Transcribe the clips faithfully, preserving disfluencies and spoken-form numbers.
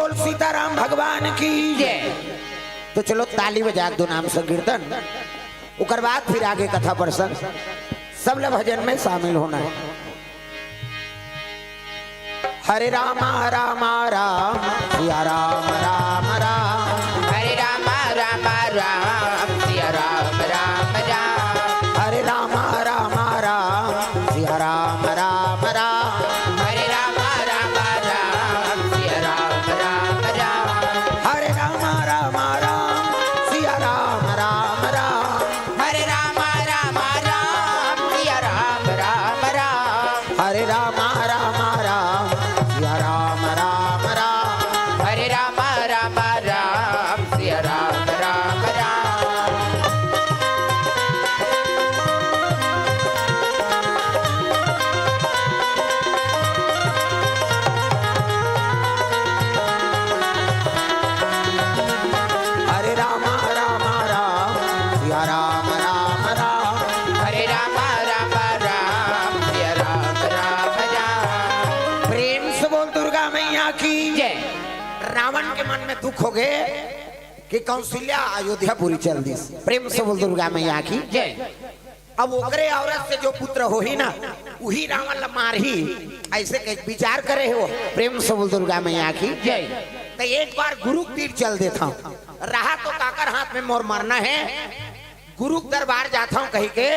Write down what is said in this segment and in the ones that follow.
बोल सीताराम भगवान की जय। तो चलो ताली बजा दो नाम संकीर्तन, ओकर बाद फिर आगे कथा प्रसंग। सब ला भजन में शामिल होना है। हरे रामा रामा राम, सिया राम राम राम। हरे रामा रामा राम, सिया राम राम राम। हरे रामा रामा राम, सिया राम राम राम। हरे रामा रामा राम, सिया राम राम राम। हरे रामा रामा राम, सिया राम राम राम। हरे रामा रामा राम, सिया राम राम राम। हरे रामा रामा राम, सिया राम राम राम। हरे रामा रामा राम, सिया राम राम राम। हरे रामा रामा राम, सिया राम राम राम। हरे रामा रामा राम, सिया राम राम राम। प्रेम से बोल दुर्गा मैया की जय। रावण के मन में दुख हो गए कि कौशल्या अयोध्यापुरी चल दिस। प्रेम से बोल दुर्गा मैया की जय। अब ओकरे औरत से जो पुत्र होही ना, उही रावण ला मारही, ऐसे के विचार करे हो। प्रेम से बोल दुर्गा मैया की जय। तो एक बार गुरु के तीर चल देता हूँ, रहा तो काकर हाथ में मोर मरना है, गुरु के दरबार जाता हूँ कही के।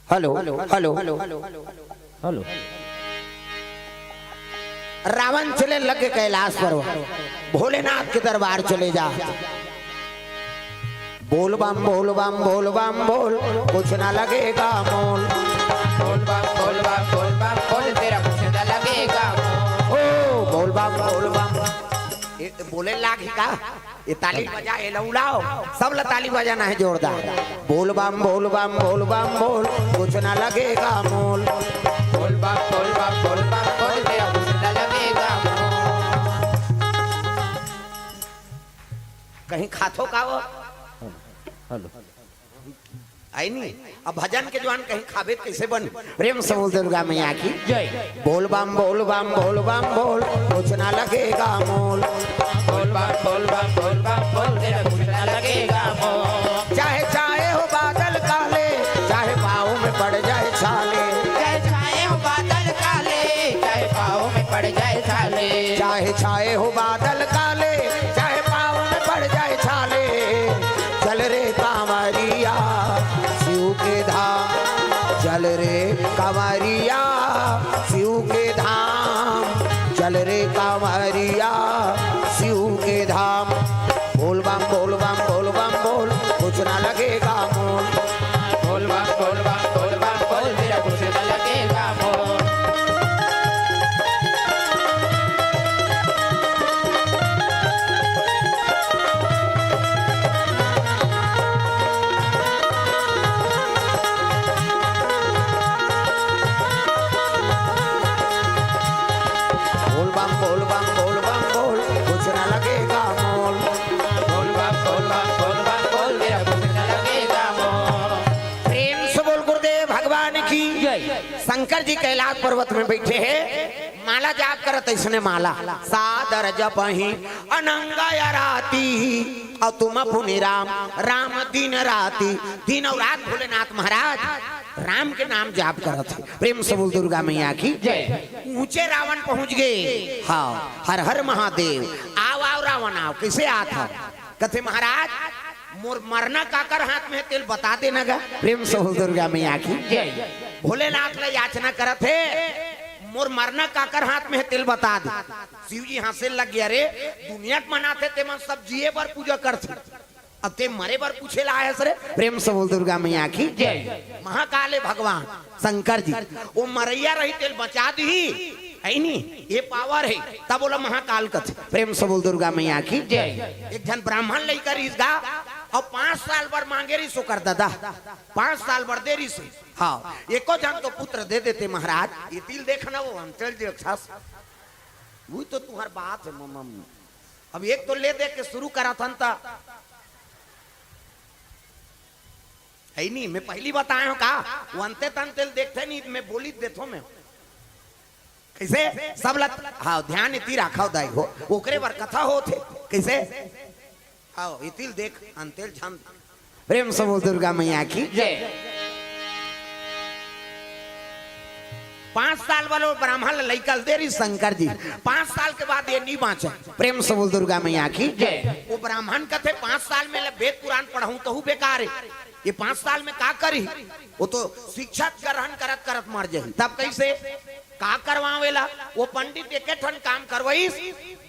Hello, hello, hello. रावण चले लगे कैलाश पर्वत, भोलेनाथ के दरबार चले जा। बोल बम, बोल बम, बोल बम, बोल, कुछ ना लगेगा मोल। बोल बम, बोल बम, बोल बम, बोल, तेरा कुछ ना लगेगा मोल। ओ, बोल बम, बोल बम। ये बोले लागी का? ये ताली बजा, ये लौलाओ, सब ला ताली बजाना है जोरदार। बोल बम, बोल बम, बोल बम, बोल, कुछ ना लगेगा मोल। बोल बम, बोल बम, बोल बम, बोल, तेरा कुछ ना लगेगा मोल। कहीं खाथो का वो? हेलो। आई नहीं। अब भजन के जवान कहीं खाबे त कैसे बन? प्रेम से बोल दुर्गा मैया की जय। बोल बम, बोल बम, बोल बम, बोल, कुछ ना लगेगा मोल। बोल बम, बोल बम, बोल बम, बोल, तेरा कुछ ना लगेगा मोल। चाहे, चाहे हो बादल काले, चाहे पाँव में पड़ जाए छाले। चाहे छाए हो बादल काले, चाहे पाँव में पड़ जाए छाले। चाहे छाए हो बादल काले, चाहे पाँव में पड़ जाए छाले। चल रे कांवरिया शिव के धाम, चल रे कांवरिया शिव के धाम, चल रे कांवरिया शिव के धाम। बोल बम, बोल बम, बोल बम, बोल, कुछ ना लगेगा मोल। बोल बम, बोल बम, बोल बम, बोल, तेरा कुछ ना लगेगा मोल। बोल बम, बोल बम, बोल बम, बोल, कुछ ना लगेगा मोल। बोल बम, बोल बम, बोल बम, बोल, तेरा कुछ ना लगेगा मोल। प्रेम से बोल गुरुदेव भगवान की जय। शंकर जी कैलाश पर्वत में बैठे हैं, माला जाप करत, ऐसने माला। सादर जपहि अनंग आराती, और तुम पुनि राम, राम दिन राती। दिन और रात भोलेनाथ महाराज राम के नाम जाप करत है। प्रेम से बोल दुर्गा मैया की जय। ऊंचे रावण पहुंच गए। हाँ, हर हर महादेव। आव, आव रावण आव, कैसे आत हव? कथे महाराज, मोर मरना काकर हाथ में है, तेला बता देना गा। प्रेम से बोल दुर्गा मैया की जय। भोलेनाथ ला याचना करत है, मोर मरना काकर हाथ में है, तेला बता दे। शिव जी हंसे लग गया, रे दुनिया के मन आथे, ते मन सब जिए बर पूजा करथे, अब ते मरे बर पूछे ला आए हस रे। प्रेम से बोल दुर्गा मैया की जय। महाकाल है भगवान शंकर जी, वो मरैया रही, तेला बचा दी, है नी, ये पावर है, तब बोला महाकाल कथे। प्रेम से बोल दुर्गा मैया की जय। एक झन ब्राह्मण लइका रहिस गा, और पांच साल बर मांगे रहिस ओकर ददा, पांच साल बर दे रहिस। हाँ, एको झन तो पुत्र दे देते महाराज। ये तिल देखना, वो हम चल जे सास, वो तो तुम्हार बात है मम्म। अब एक तो ले दे के शुरू करा थन त, है नहीं, मैं पहली बताए हूँ का, वो अंते तंते ल देखते नहीं, मैं बोली देथो मैं। कैसे? सब लत, हाँ, ध्यान इति राखव दाई हो, ओकरे बर कथा होत हे। कैसे? आओ, इतिल देख, अंतेल झन। प्रेम से बोल दुर्गा मैया की। जय। पाँच साल वालो ब्राह्मण ल लइका ल दे रही शंकर जी, पाँच साल के बाद ये नहीं बाँचे। प्रेम से बोल दुर्गा मैया की। जय। वो ब्राह्मण कथे, "पाँच साल में ले वेद पुराण पढ़ाऊं तो हूँ बेकार है, ये पाँच साल में का करी?" वो तो शिक्षा ग्रहण करत करत मर जाही। तब कैसे? का करवावेला? वो पंडित एके ठन काम करवाइस,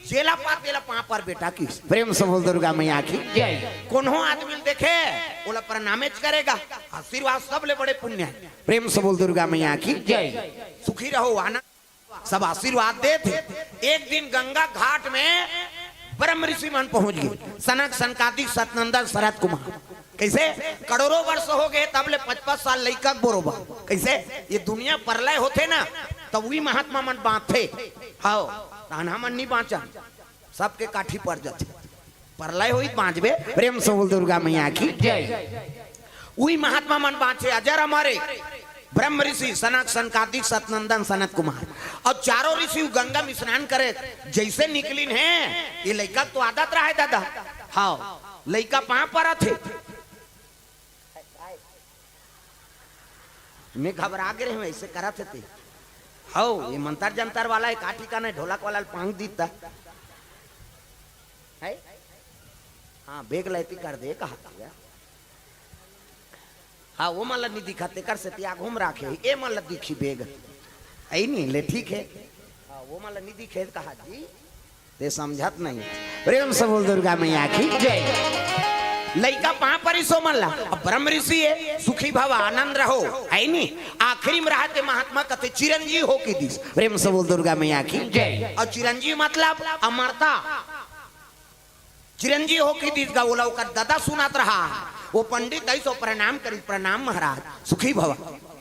जेला पा तेला पाँव पर बेटा किहिस। प्रेम से बोल दुर्गा मैया की। जय। कोनो आदमी ल देखे, ओला प्रणामेच करेगा। आशीर्वाद सबले बड़े पुण्य है। प्रेम से बोल दुर्गा मैया की। जय। सुखी रहो, आनंद, सब आशीर्वाद देथे। एक दिन गंगा घाट में ब्रह्म ऋषि मन पहुंच गए, सनक सनकादिक सतनंदन सनत कुमार। कैसे? करोड़ों वर्ष हो गए, तब ले पच पच साल लइका के बरोबर। कैसे? ये दुनिया प्रलय होथे ना, तब वही महात्मा मन बाँचथे। हव, तहन हमन नहीं बाँचन, सबके काठी पड़ जाथे। प्रलय होई त बाँचबे। प्रेम से बोल दुर्गा मैया की। जय। उही महात्मा मन बाँचे, अजर अमर हे। ब्रह्म ऋषि, सनक सनकादिक सतनंदन सनत कुमार, अउ चारों ऋषि गंगा में स्नान करे जैसे निकलिन हे, ये लइका तो आदत रहा है दादा। हव, लइका पाँव परत हे। मैं घबरा गे रहेंव, ऐसे करत हे ते। हव, ये मंतर जंतर वाला हे, का ठिकाना हे, ढोलक वाला ल पांग दीता। है? हाँ, बेग ल एती कर दे, कहा था। हाँ, वो मन ल नहीं दिखा, तेकर सेती आघू म राखे हे, ए मन ल दिखी बेग। आई नहीं, ले ठीक हे। हाँ, वो मन ल नहीं दिखे, कहा जी। ते समझत नहीं। प्रेम से बोल दुर्गा मैया की। जय। लइका पाँव परिस ओ मन ला। अब ब्रह्म ऋषि हे, सुखी भव, आनंद रहो, है नी? आखिरी में रहा ते महात्मा कथे, चिरंजीव हो के दिस। प्रेम से बोल दुर्गा मैया की। जय। अउ चिरंजीव मतलब अमरता। चिरंजीव हो के दिस गा, ओला ओकर ददा सुनत रहा। वो पंडित अइस ओ प्रणाम करिस, "प्रणाम महाराज, सुखी भव।"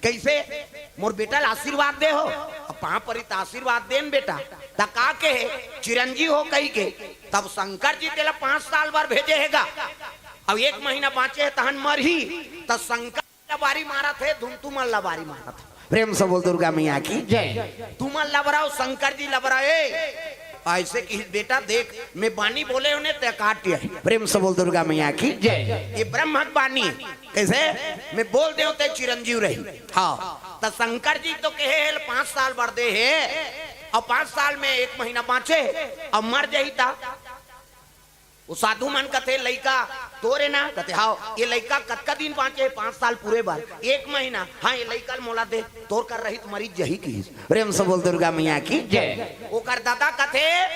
"कैसे? मोर बेटा ल आशीर्वाद दे हो।" "अब पाँव परी त आशीर्वाद देन बेटा।" "त का कहे?" "चिरंजीव हो," कहि के। तब शंकर जी तेला पाँच साल बर भेजे हे गा। अब एक महीना बाँचे हे, तहन मरही। त शंकर लबारी मारत हे, धुन तुमन लबारी मारत हे। प्रेम से बोल दुर्गा मैया की। जय। तुमन लबराव, शंकर जी लबराव, ए। अइसे कि बेटा देख, मैं बानी बोले हों ने, ते काट आए। प्रेम से बोल दुर्गा मैया की। जय। ये ब्रह्म के बानी। कैसे? मैं बोल देंव ते चिरंजीव रही। हाँ। त शंकर जी तो कहे हे, पाँच साल बर दे हे, अउ पाँच साल में एक महीना बाँचे, अउ मर जाही त वो साधु मन कथे, "लइका तोर ए ना?" कथे, "हव।" "ये लइका कतका दिन बाँचे हे?" "पाँच साल पूरे बर।" "एक महीना?" "हाँ, ये लइका ल मोला दे, तोर कर रही त मरिच जाही," किहिस। प्रेम से बोल दुर्गा मैया की। जय। ओकर ददा कथे,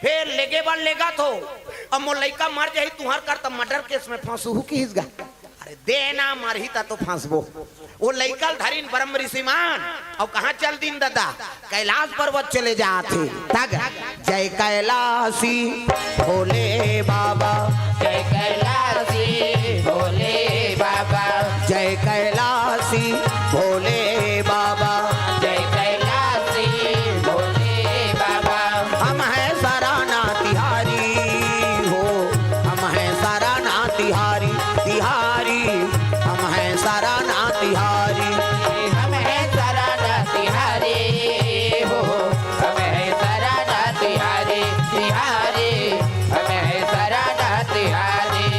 "फेर लेगे बर लेगत हो, अब मोर लइका मर जाही तुँहर कर, त murder case में फँसहू," किहिस गा। "अरे दे ना, मरही त तो फँसबो।" वो लइका ल धरिन ब्रह्म ऋषि मन, अउ कहाँ चल दिन ददा? कैलाश पर्वत चले जात हे। तग जय कैलासी भोले बाबा, जय कैलासी भोले बाबा, जय कैलासी भोले बाबा, जय कैलासी भोले बाबा। हम हैं सराना तिहारी हो, हम हैं सराना तिहारी, तिहारी, हम हैं सराना तिहारी। हम हैं सराना तिहारी हो, हम हैं सराना तिहारी, तिहारी, हम हैं सराना तिहारी।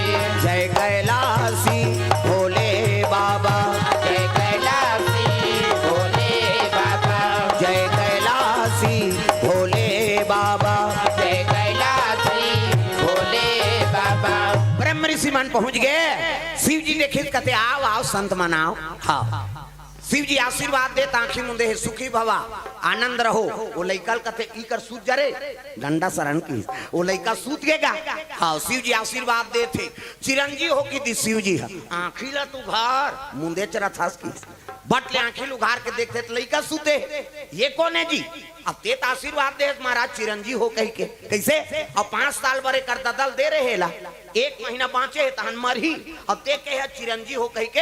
जय कैलासी भोले बाबा, जय कैलासी भोले बाबा, जय कैलासी भोले बाबा, जय कैलासी भोले बाबा। ब्रह्म ऋषि मन पहुंच गए, शिव जी देखे कथे, "आओ, आओ, संत मन आओ।" हाँ। शिव जी आशीर्वाद देत आँखी मुंदे हे, "सुखी भवा, आनंद रहो।" वो लइका ल कथे, "ई कर सूत जा रे, डंडा सरन की।" वो लइका सूत गे गा। हाँ, शिव जी आशीर्वाद देत हे, "चिरंजीव हो," किहिस शिव जी ह। "आँखी ला तू घर मुंदे चरत हस," किहिस। बट ले आँखी ल उघार के देखथे त लइका सूते हे। "ये कोन हे जी?" "अब ते त आशीर्वाद दे हस महाराज, चिरंजीव हो," कहि के। "कैसे?" "अब पाँच साल बर एकर ददा ल दे रहे ला, एक महीना बाँचे हे, तहन मरही। अब ते कहे हस चिरंजीव हो कहि के,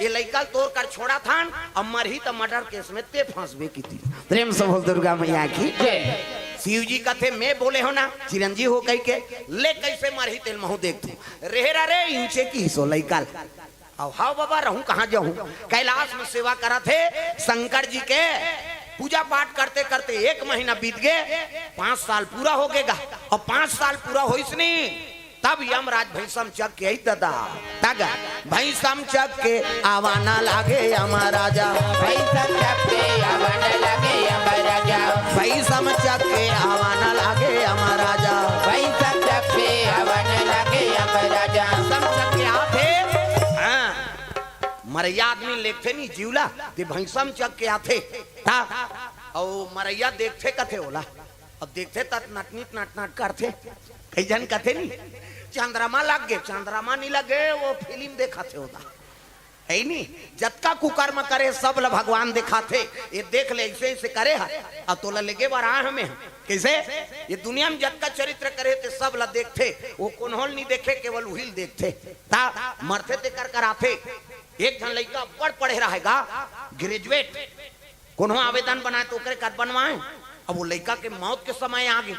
ये लइका ल तोर कर छोड़त हन, अब मरही त murder case में ते फँसबे," किहिस। प्रेम से बोल दुर्गा मैया की। जय। शिव जी कथे, "मैं बोले हो ना, चिरंजीव हो कहिके, ले कइसे मरही तेल महूं देखथंव।" रेहे रे, इंचे किहिस ओ लइका ल। अउ हव बाबा, रहूं कहां जाहूं, कैलाश में सेवा करत हे शंकर जी के। पूजा पाठ करते करते एक महीना बीत गे, पांच साल पूरा हो गे गा। अउ पांच साल पूरा होइस नी, तब यमराज भैंसम चघ के आई ददा। तग भैंसम चघ के आवा न लागे यमराजा। भैंसम चघ के आवा न लागे यमराजा। भैंसम चघ के आवा न लागे यमराजा। भैंसम चघ के आवा न लागे यमराजा। भैंसम चघ के आथे। हां, मरइया आदमी ल लेगथे नी जीव ला, ते भैंसम चघ के आथे। हां, अउ मरइया देखथे कथे ओला। अब देखथे त नटनिट नटनट करथे। कई झन कथे नी, चंद्रमा लग गे, चंद्रमा नी लगे, वो फिल्म देखथे ओला। हे नी, जतका कुकर्म करे सब ल भगवान देखाथे। ये देख ले, अइसे अइसे करे हस, अब तोला लेगे बर आए हमें। कइसे? ये दुनिया में जतका चरित्र करे ते सब ल देखथे, वो कोन्हो ल नी देखे, केवल उही ल देखथे। त मरथे तेकर कराथे। एक झन लइका बड़ पढ़े रहय गा, ग्रेजुएट, कोनो आवेदन बनाय त ओकरे कर बनवाय। अब वो लइका के मौत के समय आ गे,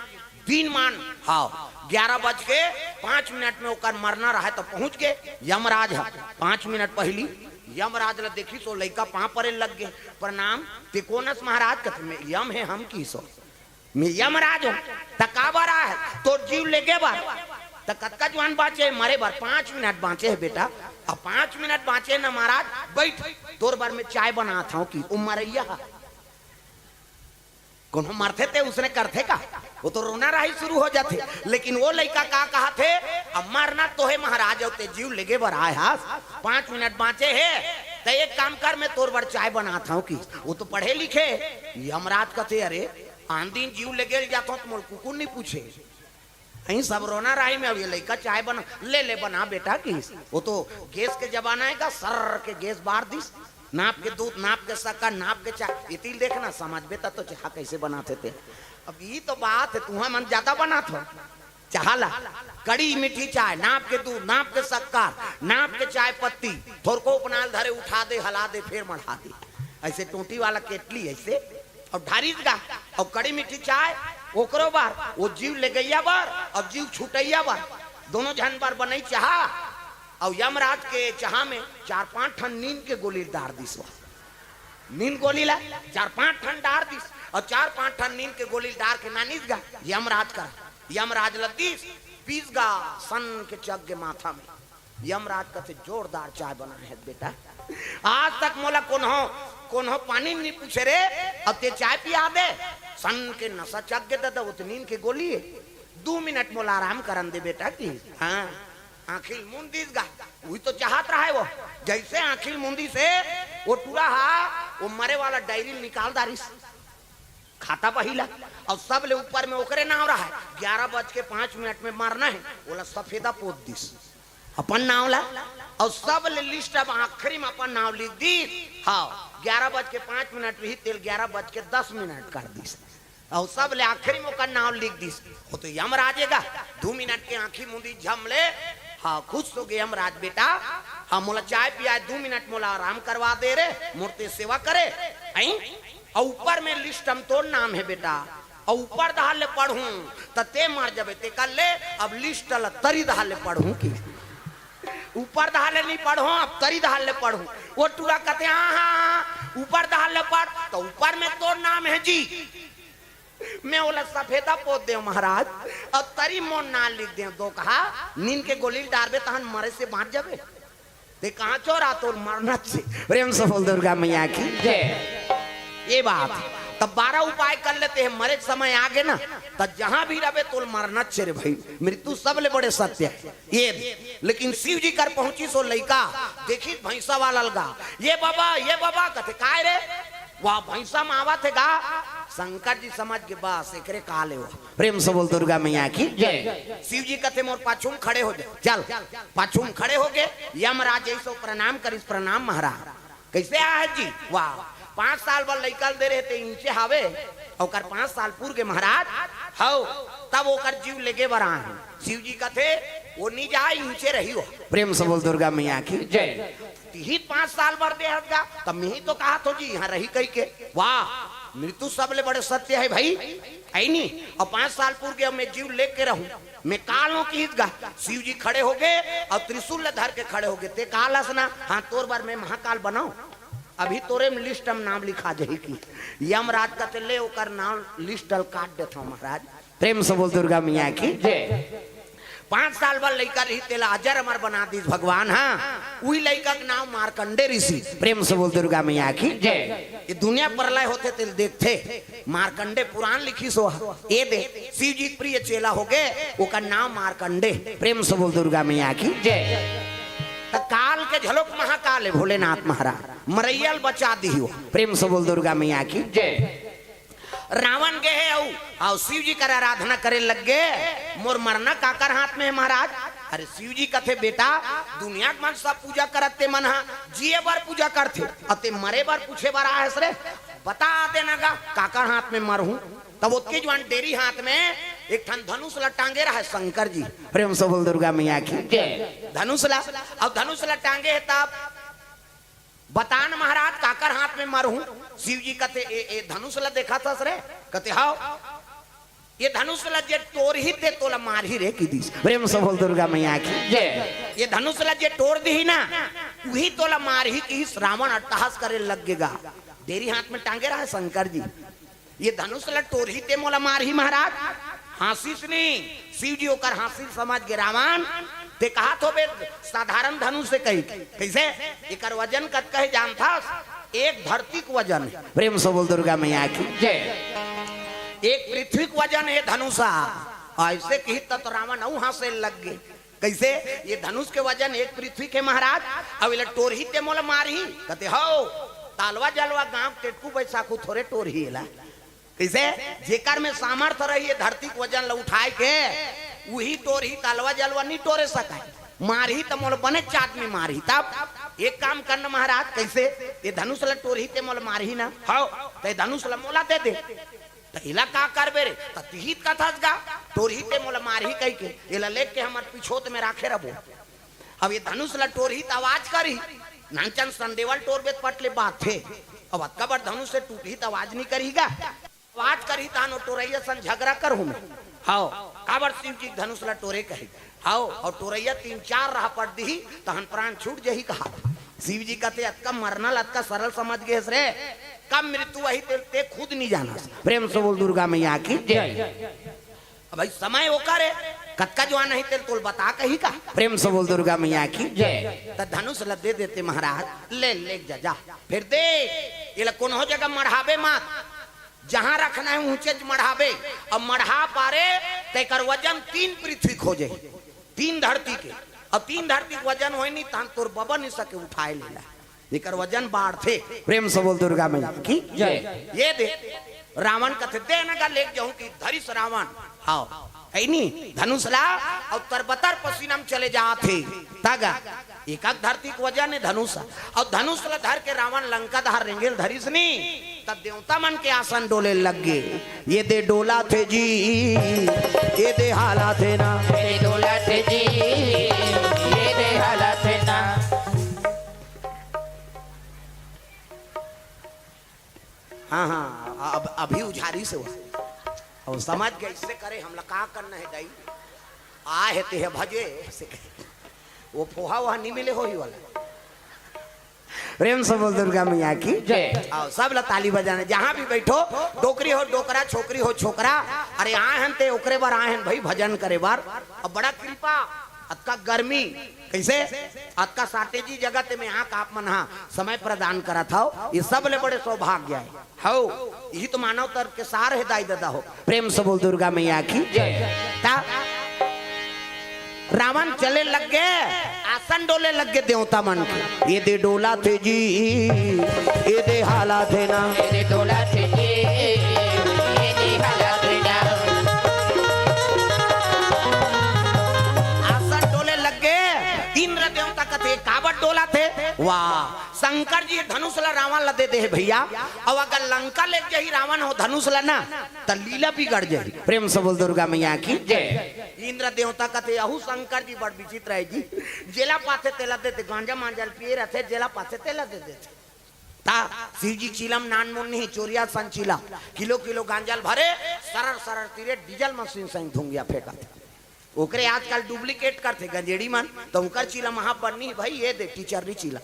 दिन मान, हां, ग्यारह बज के पांच मिनट में ओकर मरना रहय त पहुंच गे यमराज ह। पांच मिनट पहिली यमराज ल देखिस, ओ लइका पांव परे लग गे, "प्रणाम।" "ते कोन अस महाराज?" कथे, "मैं यम हे हम," किहिस ओ। "मैं यमराज हों।" "त काबर आय हस?" "तोर जीव लेगे बर।" "त कतका जुवान बांचे हे मरे बर?" "पांच मिनट बांचे हे बेटा।" "अब पांच मिनट बांचे हे न महाराज, बइठ, तोर बर मैं चाय बनात हंव," किहिस ओ मरइया ह। कोनो मरथे ते उसने करथे का? वो तो रोना राही शुरू हो जाथे। लेकिन वो लइका का कहथे, "अब मरना तो हे महाराज, अउ ते जीव लेगे बर आय हस, पांच मिनट बांचे हे, त एक काम कर, मैं तोर बर चाय बनात हंव," किहिस। वो तो पढ़े लिखे। यमराज कथे, "अरे, आन दिन जीव लेगे ल जाथंव त मोला कुकुर नी पूछे।" अहीं सब रोना राही में, अब ये लइका चाय बना, "ले ले बना बेटा," किहिस। वो तो गैस के जमाना हे गा, सर्र के गैस बार दिस, नाप के दूध, नाप के शक्कर, नाप के चाय। इतिल देखना, समझबे त तो चाह कइसे बनाथे ते। अब ई तो बात हे, तुंहर मन जादा बनाथव चाह ला, कड़ी मीठी चाय, नाप के दूध, नाप के शक्कर, नाप के चाय पत्ती, थोरको उपनाल धरे, उठा दे, हला दे, फेर मढ़ा दे। अइसे टोंटी वाला केटली अइसे, अउ ढारिस गा, अउ कड़ी मीठी चाय ओकरो बर, वो जीव लेगइया बर अउ जीव छुटइया बर, दोनों झन बर बनई चाह। अउ यमराज के चाह में चार पांच ठन नींद के गोली डार दिस। नींद गोली ला चार पांच ठन डार दिस, अउ चार पांच ठन नींद के गोली डार के नानिस गा यमराज करा। यमराज ल दिस, पीस गा, सन के चघ गे माथा में। यमराज कथे, "जोरदार चाय बनाय हस बेटा, आज तक मोला कोनो, कोनो पानी नी पूछे रे, अब ते चाय पिया दे।" सन के नसा चघ गे ददा, वो तो नींद के गोली हे। "दू मिनट मोला आराम करन दे बेटा," किहिस। हां, आंखी ल मूंद दिस गा, उही तो चाहत रहय वो। जइसे आंखी ल मूंदिस हे, वो टूरा ह वो मरे वाला डायरी ल निकाल डारिस, खाता बही ला, अउ सब ले ऊपर में ओकरे नांव रहय, ग्यारह बज के पांच मिनट में मरना हे, ओला सफेदा पोत दिस अपन नांव ला, अउ सब ले लिस्ट अब आखिरी में अपन नांव लिख दिस। हां, ग्यारह बज के पांच मिनट रही, तेल ग्यारह बज के दस मिनट कर दिस, अउ सब ले आखिरी में ओकर नांव लिख दिस। वो तो यमराज हे गा, दू मिनट के आंखी मूंदी झम ले, हां, खुश हो गे यमराज, "बेटा, हां, मोला चाय पियाय, दू मिनट मोला आराम करवा दे रे, मोर ते सेवा करे।" अउ ऊपर में लिस्ट म तोर नाम हे बेटा, अउ ऊपर डहर ले पढ़हूं त ते मर जबे, तेकर ले अब लिस्ट ल तरी डहर ले पढ़हूं कि ऊपर डहर ले नी पढ़हूं, अब तरी डहर ले पढ़हूं। वो टूरा कथे, "हां, हां, हां, ऊपर डहर ले पढ़।" त ऊपर में तोर नाम हे जी, मैं ओला सफेदा पोत देंव महाराज, अउ तरी मोर नाम लिख देंव। दोकहा, नींद के गोली ल डारबे तहन मरे से बांच जबे। ते कहां चोरा तोर मरना च हे। प्रेम से बोल दुर्गा मैया की। जय। ये बात, तब बारह उपाय कर लेते हैं, मरे के समय आ गे ना, तब जहां भी रहबे तोर मरना च हे रे भाई। मृत्यु सबले बड़े सत्य हे। ये, लेकिन शिव जी कर पहुंचिस ओ लइका, देखिस भैंसा वाला ल गा, "ये बाबा, ये बाबा," कथे, "काय रे?" "वाह, भैंसा म आवत हे गा।" शंकर जी समझ गे, "बस एकरे काल हे वो।" प्रेम से बोल दुर्गा मैया की। जय। शिव जी कथे, "मोर पाछू म खड़े हो जा।" चल, पाछू म खड़े हो गे। यमराज अइसे प्रणाम करिस, "प्रणाम महाराज।" "कइसे आय हस जी?" "वाह, पांच साल बर लइका ल दे रहे ते इंचे हावे, ओकर पांच साल पूर गे महाराज।" "हव, तब ओकर जीव लेगे बर आए हंव।" शिव जी कथे, "वो नी जाय, इंचे रही वो।" प्रेम से बोल दुर्गा मैया की। जय। "तिही पांच साल बर दे हस गा, तब मिही तो कहाथंव जी, इहां रही कहिके।" "वाह, मृत्यु सबले बड़े सत्य हे भई, हे नी? अउ पांच साल पूर गे, मैं जीव लेके रहूं, मैं काल हूं किहिस गा। शिव जी खड़े होगे अउ त्रिशूल ल धर के खड़े होगे, ते काल हस ना? हां, तोर बर मैं महाकाल बनाऊं। अभी तोरे में लिस्ट में नाम लिखा जाही कि यमराज कथे, ले ओकर नाम लिस्ट ल काट देथंव महाराज। प्रेम से बोल दुर्गा मैया की। जय। पांच साल बर लइका रही, तेला अजर अमर बना दीस भगवान। हां, उही लइका के नाम मार्कंडे ऋषि। प्रेम से बोल दुर्गा मैया की। जय। ये दुनिया प्रलय होथे तेला देखथे, मार्कंडे पुराण लिखिस हे। ये दे, शिव जी के प्रिय चेला होगे, ओकर नाम मार्कंडे। प्रेम से बोल दुर्गा मैया की। जय। त काल के झलोक महाकाल हे भोलेनाथ महाराज, मरइया ल बचा दिही ओ। प्रेम से बोल दुर्गा मैया की। जय। रावण गे हे अउ, अउ शिव जी कर आराधना करे लग गे, मोर मरना काकर हाथ में हे महाराज? अरे शिव जी कथे, बेटा, दुनिया के मन सब पूजा करत ते मन हा जिए बर पूजा करथे, अउ ते मरे बर पूछे बर आए हस रे? बता देना गा काकर हाथ में मरहूं। तब ओतके जुवान डेरी हाथ में एक ठन धनुष ला टांगे रहय शंकर जी। प्रेम से बोल दुर्गा मैया की। जय। धनुष ला, अउ धनुष ला टांगे हे तब बता न महाराज, काकर हाथ में मरहूं? शिव जी कथे, ए, ए धनुष ल देखत हस रे? कथे, हव। ये धनुष ल जे टोरही ते तोला मारही रे, किहिस। प्रेम से बोल दुर्गा मैया की। जय। ये धनुष ल जे टोर दिही ना, उही तोला मारही, किहिस। रावण अट्टहास करे लग गे गा। डेरी हाथ में टांगे रहय शंकर जी। ये धनुष ल टोरही ते मोला मारही महाराज। हांसिस नी, शिव जी ओकर हांसी ल समझ गे, रावण, ते कहत होबे साधारण धनुष हे कहिके। कइसे? एकर वजन कतका हे जानथस? एक धरती के वजन हे। प्रेम से बोल दुर्गा मैया की। जय। एक पृथ्वी के वजन हे धनुषा। अइसे किहिस त रावण अउ हांसे लग गे। कइसे? ये धनुष के वजन एक पृथ्वी के महाराज, अउ एला टोरही ते मोला मारही? कथे, हव, तालवा जलवा गांव के टेटकू बैसाखू थोरे टोरही एला। कइसे? जेकर में सामर्थ रही ये धरती के वजन ल उठाय के, उही टोरही, तालवा जलवा नी टोरे सकय। मारही त मोला बनेच आदमी मारही। तब एक काम कर न महाराज, कइसे? ये धनुष ल टोरही ते मोला मारही ना? हव, त ये धनुष ल मोला दे दे। त एला का करबे रे? त तिही त कथस गा, टोरही ते मोला मारही कहिके, एला लेके हमर पिछोत में राखे रबो। अब ये धनुष ल टोरही त आवाज करही, नानचन संदेवा ल टोरबे त पट ले बाजथे। अब अतका बड़ धनुष हे टूटही त आवाज नी करही गा? आवाज करही तहन ओ टोरइया सन झगरा करहूं मैं। हव, काबर शिव जी के धनुष ल टोरे कहे? हव, अउ टोरइया तीन चार राहपट दिही, तहन प्राण छूट जही कहा। शिव जी कथे, अतका मरना ल अतका सरल समझ गे हस रे, कब मृत्यु आही ते, ते खुद नी जानस। प्रेम से बोल दुर्गा मैया की। जय। अब भाई समय ओकर हे, कतका जुवान आही तेला तोला बता कही का? प्रेम से बोल दुर्गा मैया की। जय। त धनुष ल दे देते महाराज, ले, ले जा, जा। फेर देख, एला कोनो जगह मढ़ाबे मत, जहां रखना हे ऊंचे च मढ़ाबे। अब मढ़ा पारे त एकर वजन तीन पृथ्वी के हो जाही, तीन धरती के। अब तीन धरती के वजन होय नी तहन तोर बबा नी सके उठाय लेला। एकर वजन बाढ़थे। प्रेम से बोल दुर्गा मैया की। जय। ये दे, रावण कथे, दे न गा, लेके जाहूं कि धरिस रावण। हव, हे नी, धनुष ला, अउ तरबतर पसीना म चले जात हे। त गा, एकक धरती के वजन हे धनुष, अउ धनुष ला धर के रावण लंका डहर रेंगे ल धरिस नी, त देवता मन के आसन डोले लग गे। ये दे डोलाथे जी, ये दे हालाथे ना। ये दे डोलाथे जी, ये दे हालाथे ना। हां, हां, अब, अभी उझारिस हे। अउ समझ गे, अइसे करे, हमला का करना हे दाई? आय हे तेह भजे, अइसे कहे। ओ फोहा वहां नी मिले होही वाला। प्रेम से बोल दुर्गा मैया की। जय। अउ सब ला ताली बजाना, जहां भी बइठो, डोकरी हो डोकरा, छोकरी हो छोकरा, अरे आय हन ते ओकरे बर आय हन भई, भजन करे बर। अब बड़ा कृपा, अतका गर्मी, कइसे? अतका साटेजी जगह ते में आके आप मन हा समय प्रदान करत हव, ये सबले बड़े सौभाग्य हे। हव, इही तो मानव तन के सार हे दाई ददा हो। प्रेम से बोल दुर्गा मैया की। जय। त रावण चले लग गे, आसन डोले लग गे देवता मन के। ये दे डोलाथे जी, ये दे हालाथे ना। ये दे डोलाथे जी, ये दे हालाथे ना। आसन डोले लग गे, इंद्र देवता कथे, काबर डोलाथे? वाह, शंकर जी धनुष ला रावण ला दे दे हे भइया। अउ अगर लंका लेके जाही रावण हो धनुष ला ना, त लीला बिगड़ जाही। प्रेम से बोल दुर्गा मैया की। जय। इंद्र देवता कथे, अहू शंकर जी बड़ विचित्र हे जी, जेला पाथे तेला देथे, गांजा मांजा ल पिए रथे, जेला पाथे तेला दे देथे। ता शिव जी चिलम नानमुन नहीं, चोरिया संचिला, किलो किलो गांजा ल भरे, सरर सरर तीरे डीजल मशीन सही धुंगिया फेंकत। ओकरे आजकल डुप्लीकेट करथे गंजेड़ी मन, त उंकर चिलम हाफ बन्नी भाई, ये दे टीचर री चिलम।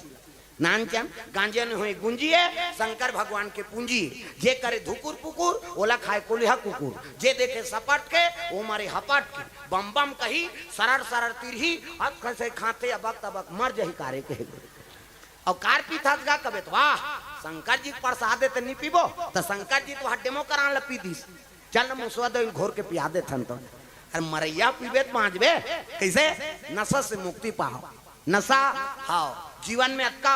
नानचन गांजे न होए गुंजिए, शंकर भगवान के पूंजी। जे करे धुकुर पुकुर, ओला खाए कोलिहा कुकुर। जे देखे सपट के, ओ मारे हपट के। बम बम कही, सरर सरर तिरही, अत खसे खाते अबक तबक मर जही कारे के। अउ कार पीथस गा कबे त, वाह, शंकर जी के प्रसाद हे त नी पीबो, त शंकर जी तो हड्डेमो करान ल पी दिस। चल न मुसवा दो घोर के पिया देथन तो। अरे मरैया पीबे त बांचबे, कैसे? नशा से मुक्ति पाओ। नशा, हाँ, जीवन में अतका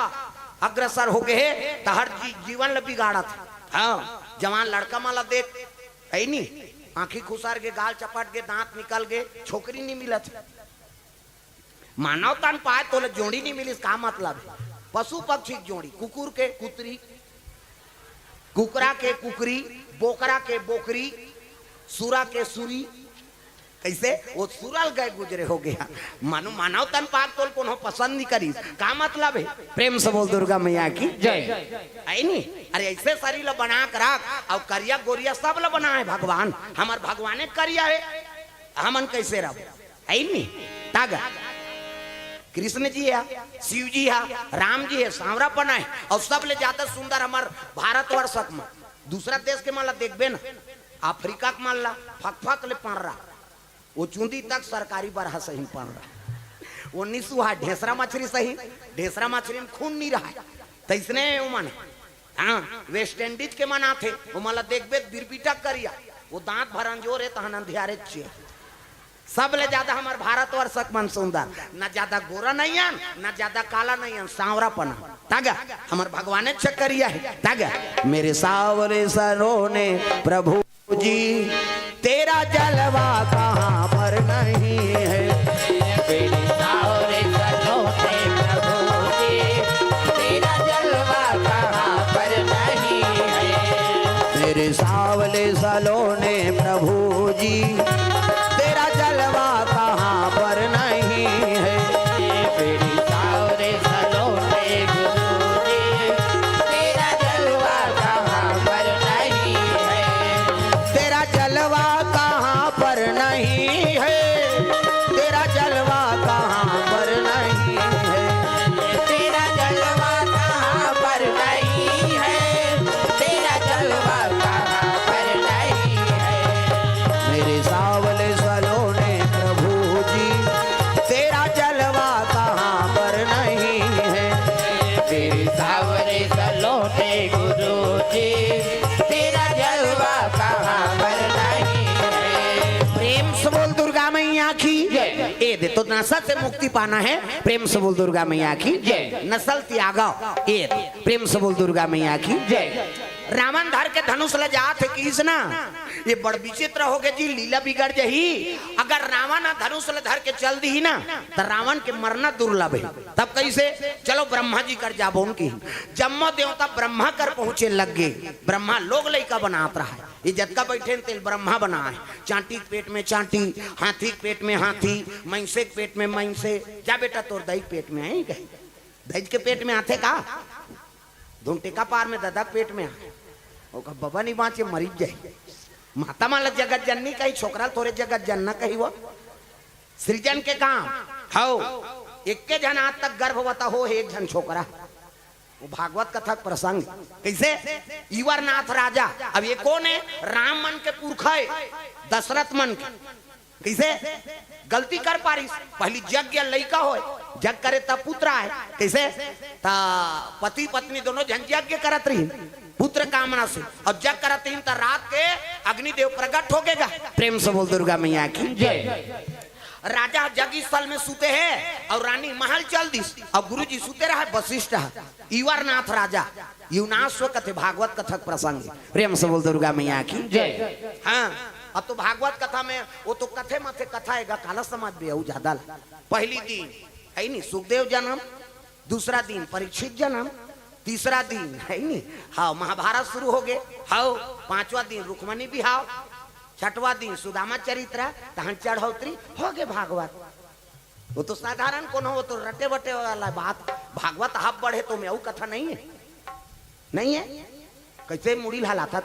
अग्रसर हो गए हे, त हर जी-, जीवन ल बिगाड़त हे। हाँ, जवान लड़का मन ल देख, है नी? आंखी खुसर गे, गाल चपट गे, दांत निकल गे, छोकरी नी मिलत हे। मानव तन पाए तोला जोड़ी नी मिलिस, का मतलब हे? पशु पक्षी के जोड़ी, कुकुर के कुतरी, कुकरा के कुकरी, बोकरा के बोकरी, सुरा के सुरी। कैसे? वो सुरल गए गुजरे हो गया। मानो मानव तन पाक तोल कोनो पसंद नहीं करी, का मतलब हे? प्रेम से बोल दुर्गा मैया की जय। है नी? अरे ऐसे शरीर ल बना के रख, अउ करिया गोरिया सब ल बनाए भगवान। हमर भगवाने करिया हे, हमन कैसे रहो? है नी? तागा कृष्ण जी हे, शिव जी हे, राम जी हे, सांवरापन हे। अउ सबले ज्यादा सुंदर हमर भारतवर्ष के मन। दूसरा देश के मन ला देखबे ना, अफ्रीका के मन ला फकफक ले पंडरा, वो चुंदी तक सरकारी बरहा सही पंडरा, वो निसुहा ढेसरा मछरी सही, ढेसरा मछरी में खून नहीं रहा। तैसने उमन, हाँ, वेस्ट इंडीज के मन आथे, उमन ला देखबे त बिरबिटा करिया, वो दांत भर अंजोर हे, तहन अंधियारे चे। सबले ज्यादा हमर भारतवर्ष के मन सुंदर, न ज्यादा गोरा नहीं आन, न ज्यादा काला नहीं आन, सांवरापन। तागा हमर भगवाने छकरिया हे। तागा मेरे सावरे सलोने प्रभु जी, तेरा जलवा कहाँ पर नहीं है। मेरे सावरे सलोने प्रभु जी, तेरा जलवा कहाँ पर नहीं है। मेरे सावले सलोने प्रभु जी, तेरा जलवा कहाँ पर नहीं है। मेरे सावरे सलोने गुरु जी, तेरा जलवा कहाँ पर नहीं है। तेरा जलवा कहाँ पर नहीं है, तेरा जलवा कहाँ पर नहीं है। तेरा जलवा कहाँ पर नहीं है, तेरा जलवा कहाँ पर नहीं है। मेरे सावले सलोने प्रभु जी, तेरा जलवा कहाँ पर नहीं है। मेरे सावरे सलोने गुरु जी, तेरा जलवा कहाँ पर नहीं है। प्रेम से बोल दुर्गा मैया की जय। ए दे तो नशा से मुक्ति पाना है, प्रेम से बोल दुर्गा मैया की जय। नसल त्यागा, ए दे, प्रेम से बोल दुर्गा मैया की जय। रावण धर के धनुष ले जात हे किस ना, ये बड़ विचित्र हो गए जी, लीला बिगड़ जही। अगर रावण ह धनुष ले धर के चल दी ना, त रावण के मरना दुर्लभ हे। तब कैसे? चलो ब्रह्मा जी कर जाबो उनकी। जम्मो देवता ब्रह्मा कर पहुंचे लग गे। ब्रह्मा लोग लइका बनात रहा हे, ये जतका बैठे न तेल ब्रह्मा बना हे। चांटी के पेट में चांटी, हाथी के पेट में हाथी, मैंसे के पेट में मैंसे। जा बेटा, तोर दाई के पेट में हे कही, दाई के पेट में आथे का? धुन टेका पार में ददा के पेट में आए। ओकर बबा नहीं बाँचे, मरी जाए। माता मन ला जगत जननी कही, छोकरा ल थोरे जगत जनना कही वो। सृजन के काम हव। एक्के झन आज तक गर्भवता हो हे, एक झन छोकरा। वो भागवत कथा के प्रसंग। कैसे? इवरनाथ राजा, अब ये कोन हे? राम मन के पुरखा हे, दशरथ मन के। कइसे? गलती कर पारिस, पहिली जग के लइका होय, जग करे त पुत्र आय। कइसे? त पति पत्नी दोनों झन जग करत रहिन पुत्र कामना से, अउ जग करत रहिन त रात के अग्निदेव प्रगट हो गे गा। प्रेम से बोल दुर्गा मैया की जय। राजा जग स्थल में सुते हे अउ रानी महल चल दिस अउ गुरुजी सुते रहे वशिष्ठ ह। इवरनाथ राजा, इवनाश्व कथे भागवत कथा के प्रसंग। प्रेम से बोल दुर्गा मैया की जय। हाँ, अब तो भागवत कथा में वो तो कथे मथे कथा हे गा, काला समझबे अउ ज्यादा ला। पहिली दिन हे नी सुखदेव जनम, दूसरा दिन परीक्षित जनम, तीसरा दिन हे नी, हाँ, महाभारत शुरू हो गे, हाँ, पांचवा दिन रुक्मणी बिहाव, छठवा दिन सुदामा चरित्र, तहन चढ़ौतरी, हो गे भागवत। वो तो साधारण कोनो, वो तो रटे बटे वाला बात। भागवत हाफ बढ़े तो में अउ कथा नहीं हे। नहीं है? कैसे मुड़ी हलाथस?